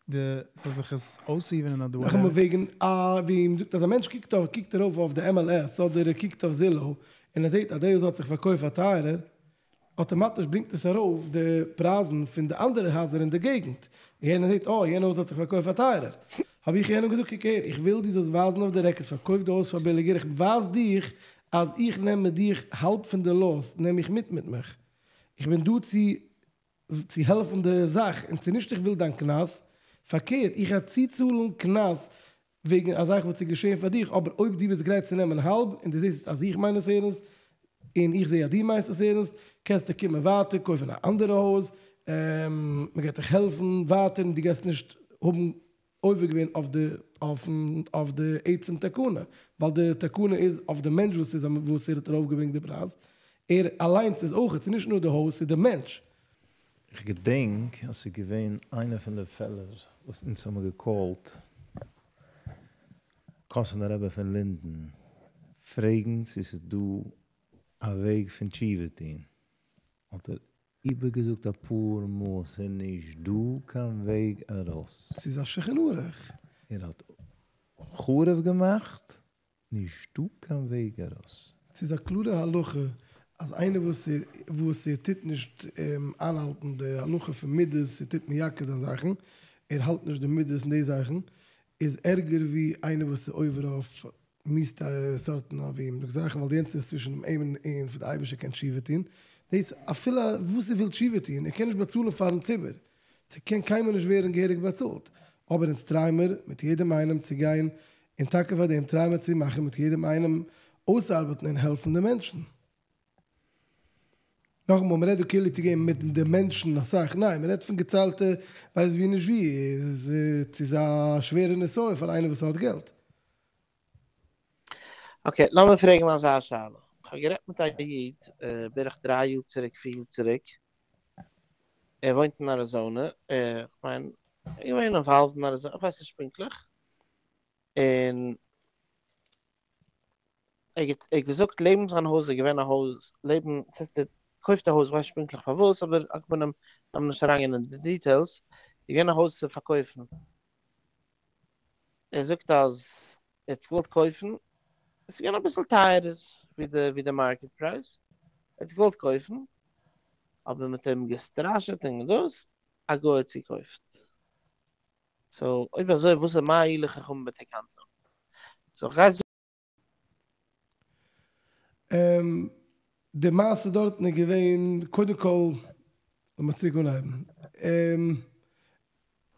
Speaker 4: די זאל זיך עס אויסאיווענען אדער
Speaker 2: וואטעווער. נאכאמאל וועגן א ווי מ'זאגט אז א מענטש קוקט אויף קוקט ארויף אויף די MLS אדער ער קוקט אויף זילאו. און ער זעט אז די הויז האט זיך פארקויפט פאר טייערער, אטאמאטיש ברענגט עס ארויף די פרייזן פון די אנדערע הייזער אין די געגנט, און יענער זעט אה יענע הויז האט זיך פארקויפט פאר טייערער, האב איך יענעם געזאגט קוק אהער איך וויל דו זאלסט ווייזן אויף די רעקארד פארקויף די הויז פאר ביליגער איך ווייז דיך אז איך נעם מיט דיך האלב פון די לאס נעם איך מיט מיט מיך איך בין דא צו צו העלפן די זאך און ס'איז נישט איך וויל דיין קנס, פארקערט איך גיי צוצאלן קנס וועגן א זאך וואס איז געשען פאר דיך, אבער אויב דו ביסט גרייט צו נעמען האלב און דו זעסט אז איך מיין עס ערנסט און איך זע אז דו מיינסט עס ערנסט, קענסטו קומען ווייטער קויפן א אנדערע הויז, מען גייט דיך העלפן ווייטער און דו גייסט נישט האבן עובר געווען אויף די אויף די עצם תקנה, ווייל די תקנה איז אויף די מענטש וואס איז וואס ער האט ארויפגעברענגט די פרייז, ער אליינס איז אויך, ס'איז נישט נאר די הויז ס'איז די מענטש.
Speaker 3: איך געדענק אז ס'איז געווען איינע פון די פעלער וואס אונז האמיר געקאלט קאסאנער רבי פון לינדען פרעגן צו ס'איז דא א וועג פון תשובה טוהן, האט ער איבערגעזאגט אפאר מאל ס'איז נישט דא קיין וועג ארויס.
Speaker 2: ס'איז א שולחן ערוך.
Speaker 3: ער האט חרוב געמאכט, נישט דא קיין וועג ארויס.
Speaker 2: ס'איז א קלארע הלכה אז איינער וואס וואס ער טוט נישט איינהאלטן די הלכה פון מידות, ער טוט מייקר זיין זאכן, ער האלט נישט די מידות און די זאכן, איז ערגער ווי איינער וואס איז עובר אויף מיאוסע סארטן ווי מ'זאגט זאכן ווייל יענץ איז צווישן אים און פון די אייבערשטער קען תשובה טון, דאס אפילו וואס ער וויל תשובה טון ער קען נישט באצאלן פארן ציבור, ס'קען קיינמאל נישט ווערן געהעריג באצאלט, אבער אונז טריי מיר מיט יעדעם איינעם צו גיין און טאקע פאר דעם טריי מיר צו מאכן מיט יעדעם איינעם אויסארבעטן און העלפן די מענטשן. נאכאמאל, מ'רעדט דא כאילו צו געבן מיט די מענטשן אסאך, ניין, מ'רעדט פון געציילטע ווייסט ווי נישט ווי, איז ס'איז א שווערע נסיון פאר איינער וואס האט געלט.
Speaker 1: אקעי, לאמיר פרעגן אזא שאלה. כ'האב גערעדט מיט א איד בערך דריי יאר צוריק, פיר יאר צוריק, ער וואוינט אין אריזאנע, כ'מיין, ער איז געווען אינוואלווד אין אריזאנע, כ'ווייס נישט פונקטליך, און ער האט געזאגט לעבן זיין הויז איז געווען א הויז לעבן ס'הייסט ער קויפט א הויז כ'ווייס נישט פונקטליך פארוואס אבער על כל פנים לאמיר נישט אריינגיין אין די דיטעילס איז געווען א הויז צו פארקויפן ער זאגט אז ער האט עס געוואלט קויפן עס איז געווען אביסל טייערער ווי די ווי די מארקעט פרייז ער האט עס געוואלט קויפן אבער מ'האט אים געסטראשעט און דאס א גוי האט עס געקויפט. סאו אויב אזוי וואס איז מה הועילו חכמים בתקנתם? סאו כ'גיי זאגן.
Speaker 2: די מעשה דארטן איז געווען, קודם כל לאמיר צוריק אנהייבן,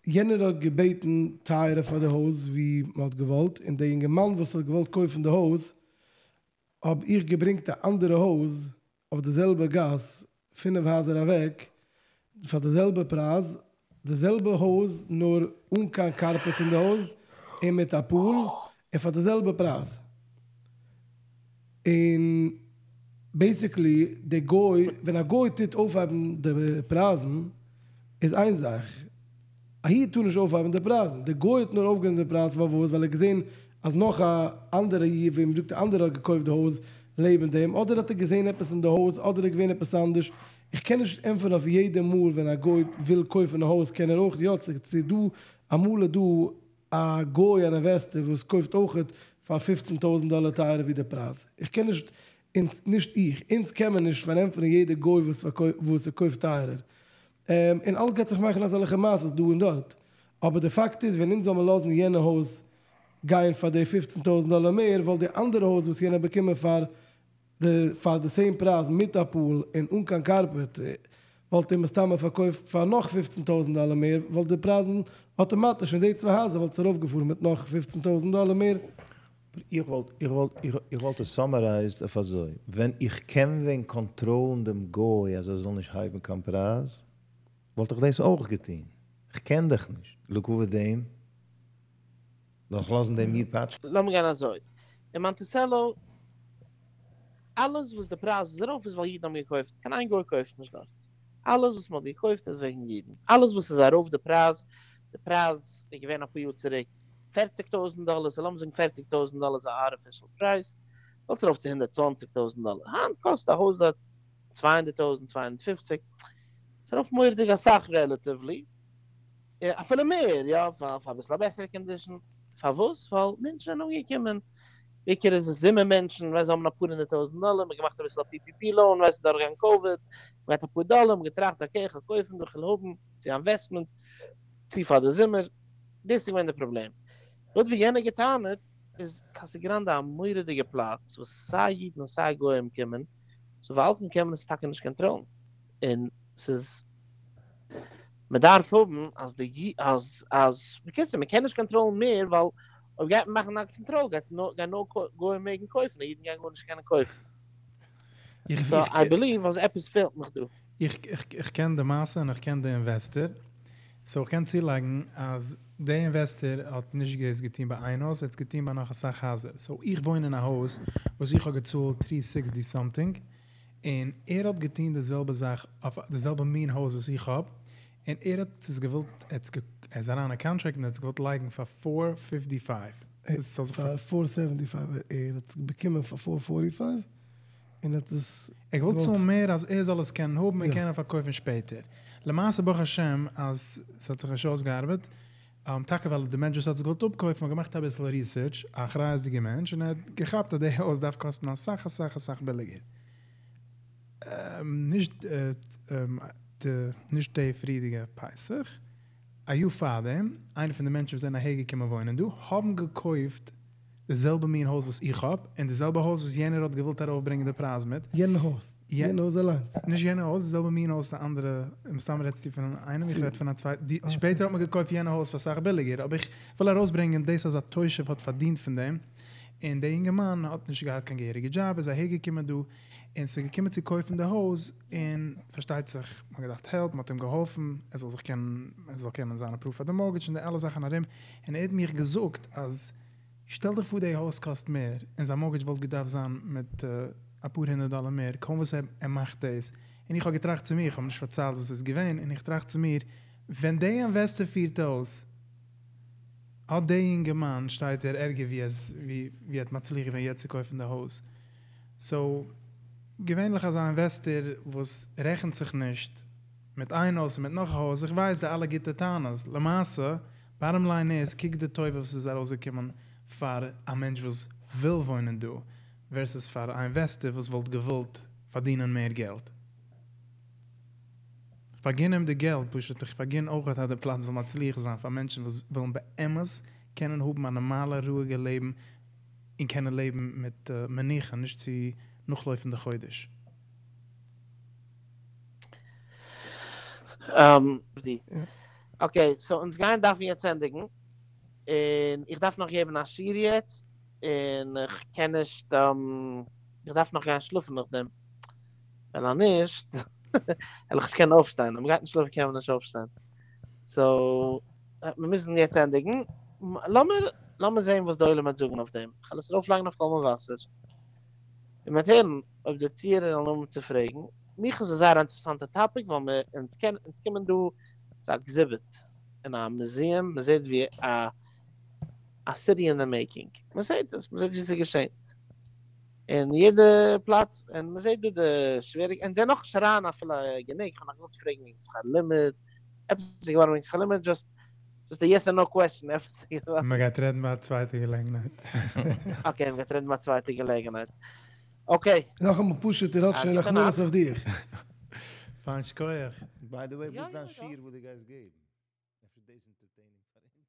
Speaker 2: יענער האט געבעטן טייערער פאר די הויז ווי מען האט געוואלט, און די אינגערמאן וואס האט געוואלט קויפן די הויז האב איך געברענגט א אנדערע הויז אויף די זעלבע גאס פינף הייזער אוועק פאר די זעלבע פרייז, די זעלבע הויז נאר אן קיין קארפעט אין די הויז און מיט א פול און פאר די זעלבע פרייז, און בעיסיקלי די גוי ווען א גוי טוט אויפהייבן די פרייזן איז איין זאך, א איד טאר נישט אויפהייבן די פרייזן, די גוי האט נאר אויפגעהויבן די פרייז פארוואס? ווייל ער האט געזען אז נאך א אנדערע איד ווי מ'זאגט א אנדערע האט געקויפט די הויז לעבן דעם, אדער האט ער געזען עפעס אין די הויז אדער איז געווען עפעס אנדערש, איך קען נישט ענטפערן אויף יעדע מאל ווען א גוי וויל קויפן א הויז קען ער אויך יא ס'איז דא אמאל איז דא א גוי אן אינוועסטער וואס קויפט אויכעט פאר פופצן טויזנט דאלער טייערער ווי די פרייז, איך קען נישט אונז נישט איך אונז קען מען נישט פארענטפערן יעדע גוי וואס וואס ער קויפט טייערער. און אלץ גייט זיך מאכן אזעלכע מעשות דא און דארט, אבער די פאקט איז ווען אונז זאל מען לאזן יענע הויז גיין פאר די פופצן טויזנט דאלער מער וואלט די אנדערע הויז וואס יענער האט באקומען פאר די פאר די סעים פרייז מיט א פול און אן קיין קארפעט וואלט ער מסתמא פארקויפט פאר נאך פופצן טויזנט דאלער מער וואלט די פרייזן אטאמאטיש פון די צוויי הייזער וואלט עס ארויפגעפארן מיט נאך פופצן טויזנט דאלער מער.
Speaker 3: איך וואלט איך וואלט איך וואלט עס סאמערייזד אויף אזוי, ווען איך קען ווען קאנטראלן דעם גוי אז ער זאל נישט הייבן קיין פרייז, וואלט איך דאס אויך געטון. איך קען דאך נישט, לכבוד דעם זאל איך לאזן דעם איד פאטשקען?
Speaker 1: לאמיר גיין אזוי, אין מאנטיסעלא אלעס וואס די פרייז איז ארויף איז ווייל אידן האבן געקויפט, קיין איין גוי קויפט נישט דארט, אלעס וואס מען האט געקויפט איז וועגן אידן, אלעס וואס איז ארויף די פרייז, די פרייז איז געווען אפאר יאר צוריק פערציג טויזנט דאלער, סאו לאמיר זאגן פערציג טויזנט דאלער איז א ארטיפישעל פרייז, וואלט עס ארויף צו הונדערט צוואנציג טויזנט דאלער, היינט קאסט א הויז דארט צוויי הונדערט טויזנט, צוויי הונדערט פופציג, ס'איז ארויף מורא'דיג אסאך רעלעטיוולי, אפילו מער, יא, פאר אביסל א בעסערע קאנדישאן, פארוואס? ווייל מענטשן זענען אנגעקומען. בעיקר איז עס זומער מענטשן, ווייסט זיי האבן אפאר הונדערט טויזענט דאלער, מ'האט געמאכט אביסל א PPP loan, ווייסט דורכגיין קאוויד, מ'האט געהאט אפאר דאלער, מ'האט געטראכט okay כ'וועל קויפן דא, כ'וועל האבן, צו א investment, צו פאר די זומער, דאס איז געווען די פראבלעם. לויט ווי יענער געטענה'ט איז קאסא גראנדע א מורא'דיגע פלאץ וואס סיי אידן און סיי גוים קומען, סאו ועל כן קען מען עס טאקע נישט קאנטראלן, און ס'איז מ'דארף האבן אז די אז אז בקיצור מ'קען נישט קאנטראלן מער ווייל אויב גייט מען מאכן א קאנטראל גייט נאר גייען נאר גוים מעגן קויפן און אידן גייען גארנישט קענען קויפן. סאו איי בעליוו אז עפעס פעלט מיך דא.
Speaker 4: איך קען די מעשה און איך קען די investor, סאו איך קען צולייגן אז די investor האט נישט דאס געטון ביי איין הויז, ער האט עס געטון ביי נאך אסאך הייזער, סאו איך וואוין אין א הויז וואס איך האב געצאלט three sixty something, און ער האט געטון די זעלבע זאך אויף די זעלבע מין הויז וואס איך האב, און ער האט עס געוואלט, ער איז אריין אין קאנטראקט און ער האט עס געוואלט לייגן פאר four fifty
Speaker 2: five. פאר four seventy five, ער האט עס באקומען פאר four forty five, און האט עס
Speaker 4: ער געוואלט צאלן מער אז ער זאל עס קענען האבן און קענען פארקויפן שפעטער. למעשה ברוך השם אז ס'האט זיך נישט אויסגעארבעט, טאקע ווייל די מענטש וואס האט עס געוואלט אפקויפן האט געמאכט אביסל research, א אחריות'דיגע מענטש, און ער האט געכאפט אז די הויז דארף קאסטן אסאך אסאך אסאך ביליגער. נישט נישט די פריערדיגע פסח, א יאר פארדעם, איינער פון די מענטשן וואס זענען אהער געקומען וואוינען דא, האבן געקויפט די זעלבע מין הויז וואס איך האב, און די זעלבע הויז וואס יענער האט געוואלט ארויף ברענגען די פרייז מיט.
Speaker 2: יענע הויז? יענע הויז אליינס?
Speaker 4: נישט יענע הויז, די זעלבע מין הויז א אנדערע, מסתם רעדסטו פון איינעם, איך רעד פון א צווייטן, שפעטער האט מען געקויפט יענע הויז פאר סאך ביליגער, אבער איך וויל ארויסברענגען דאס אז א תושב האט פארדינט פון דעם, און דער יונגערמאן האט נישט געהאט קיין געהעריגע דזשאב, איז אהער געקומען דא, און ס'איז געקומען צו קויפן די הויז, און פארשטייט זיך מ'האט געדארפט העלפ, מ'האט אים געהאלפן ער זאל זיך קענען, ער זאל קענען זיין approved פאר די mortgage און די אלע זאכן ארום, און ער האט מיך געזאגט אז שטעל דיך פאר די הויז קאסט מער, און זיין mortgage וואלט געדארפט זיין מיט אפאר הונדערט דאלער מער, קוים וואס ער מאכט דאס, און איך האב געטראכט צו מיר, איך האב נישט פארציילט וואס איז געווען, און איך טראכט צו מיר, ווען די investor פירט אויס, האט די יונגערמאן שטייט ער ערגער ווי עס ווי ער האט מצליח געווען יעצט צו קויפן די הויז. סאו געווענליך אזא investor וואס רעכנט זיך נישט מיט איין הויז און מיט נאך א הויז, איך ווייס די אלע גוטע טענות, למעשה bottom line איז קוק די טובה וואס איז ארויסגעקומען פאר א מענטש וואס וויל וואוינען דא versus פאר א investor וואס וואלט געוואלט פארדינען מער געלט. כ'פארגין אים די געלט, פשוט איך פארגין אויך אז די פלאץ זאל מצליח זיין פאר מענטשן וואס ווילן באמת קענען האבן א נארמאלע רואיגע לעבן און קענען לעבן מיט מנוחה נישט צו נאכלויפן די חודש.
Speaker 1: okay, so אונז גייען דארפן יעצט ענדיגן, און איך דארף נאך געבן א שיעור יעצט, און איך קען נישט, איך דארף נאך גיין שלאפן נאכדעם, ווייל אז נישט וועל איך נישט קענען אויפשטיין, אויב מ'גייט נישט שלאפן קען מען נישט אויפשטיין, so מיר מוזן יעצט ענדיגן, לאמיר לאמיר זען וואס די עולם וועט זאגן אויף דעם, כ'וועל עס ארויפלייגן אויף קול מבשר, און מ'וועט הערן אויב די צוהערער וועלן האבן צו פרעגן, מיך איז עס זייער א אינטערעסאנטע topic ווייל מיר אונז קען אונז קומען דא צו א exhibit אין א museum, מ'זעט ווי א א city in the making, מ'זעט עס, מ'זעט ווי ס'געשעט אין יעדע פלאץ, און מ'זעט דא די שוועריגקייטן, אונז זענען נאכנישט אריין אפילו גענוג, כ'האב נאך געוואלט פרעגן וועגן שכר לימוד, עפעס איז געווארן וועגן שכר לימוד, just just א yes or no question, עפעס איז געווארן.
Speaker 4: מ'גייט רעדן ביי א צווייטע געלעגנהייט.
Speaker 1: okay, מ'גייט רעדן ביי א צווייטע געלעגנהייט. okay.
Speaker 2: נאכאמאל פשוט ער האט שוין רחמנות אויף דיך.
Speaker 4: פיין שכוח.
Speaker 3: by the way וואס איז דיין שיעור וואס דו גייסט געבן? אפשר דאס entertaining פאר אונז.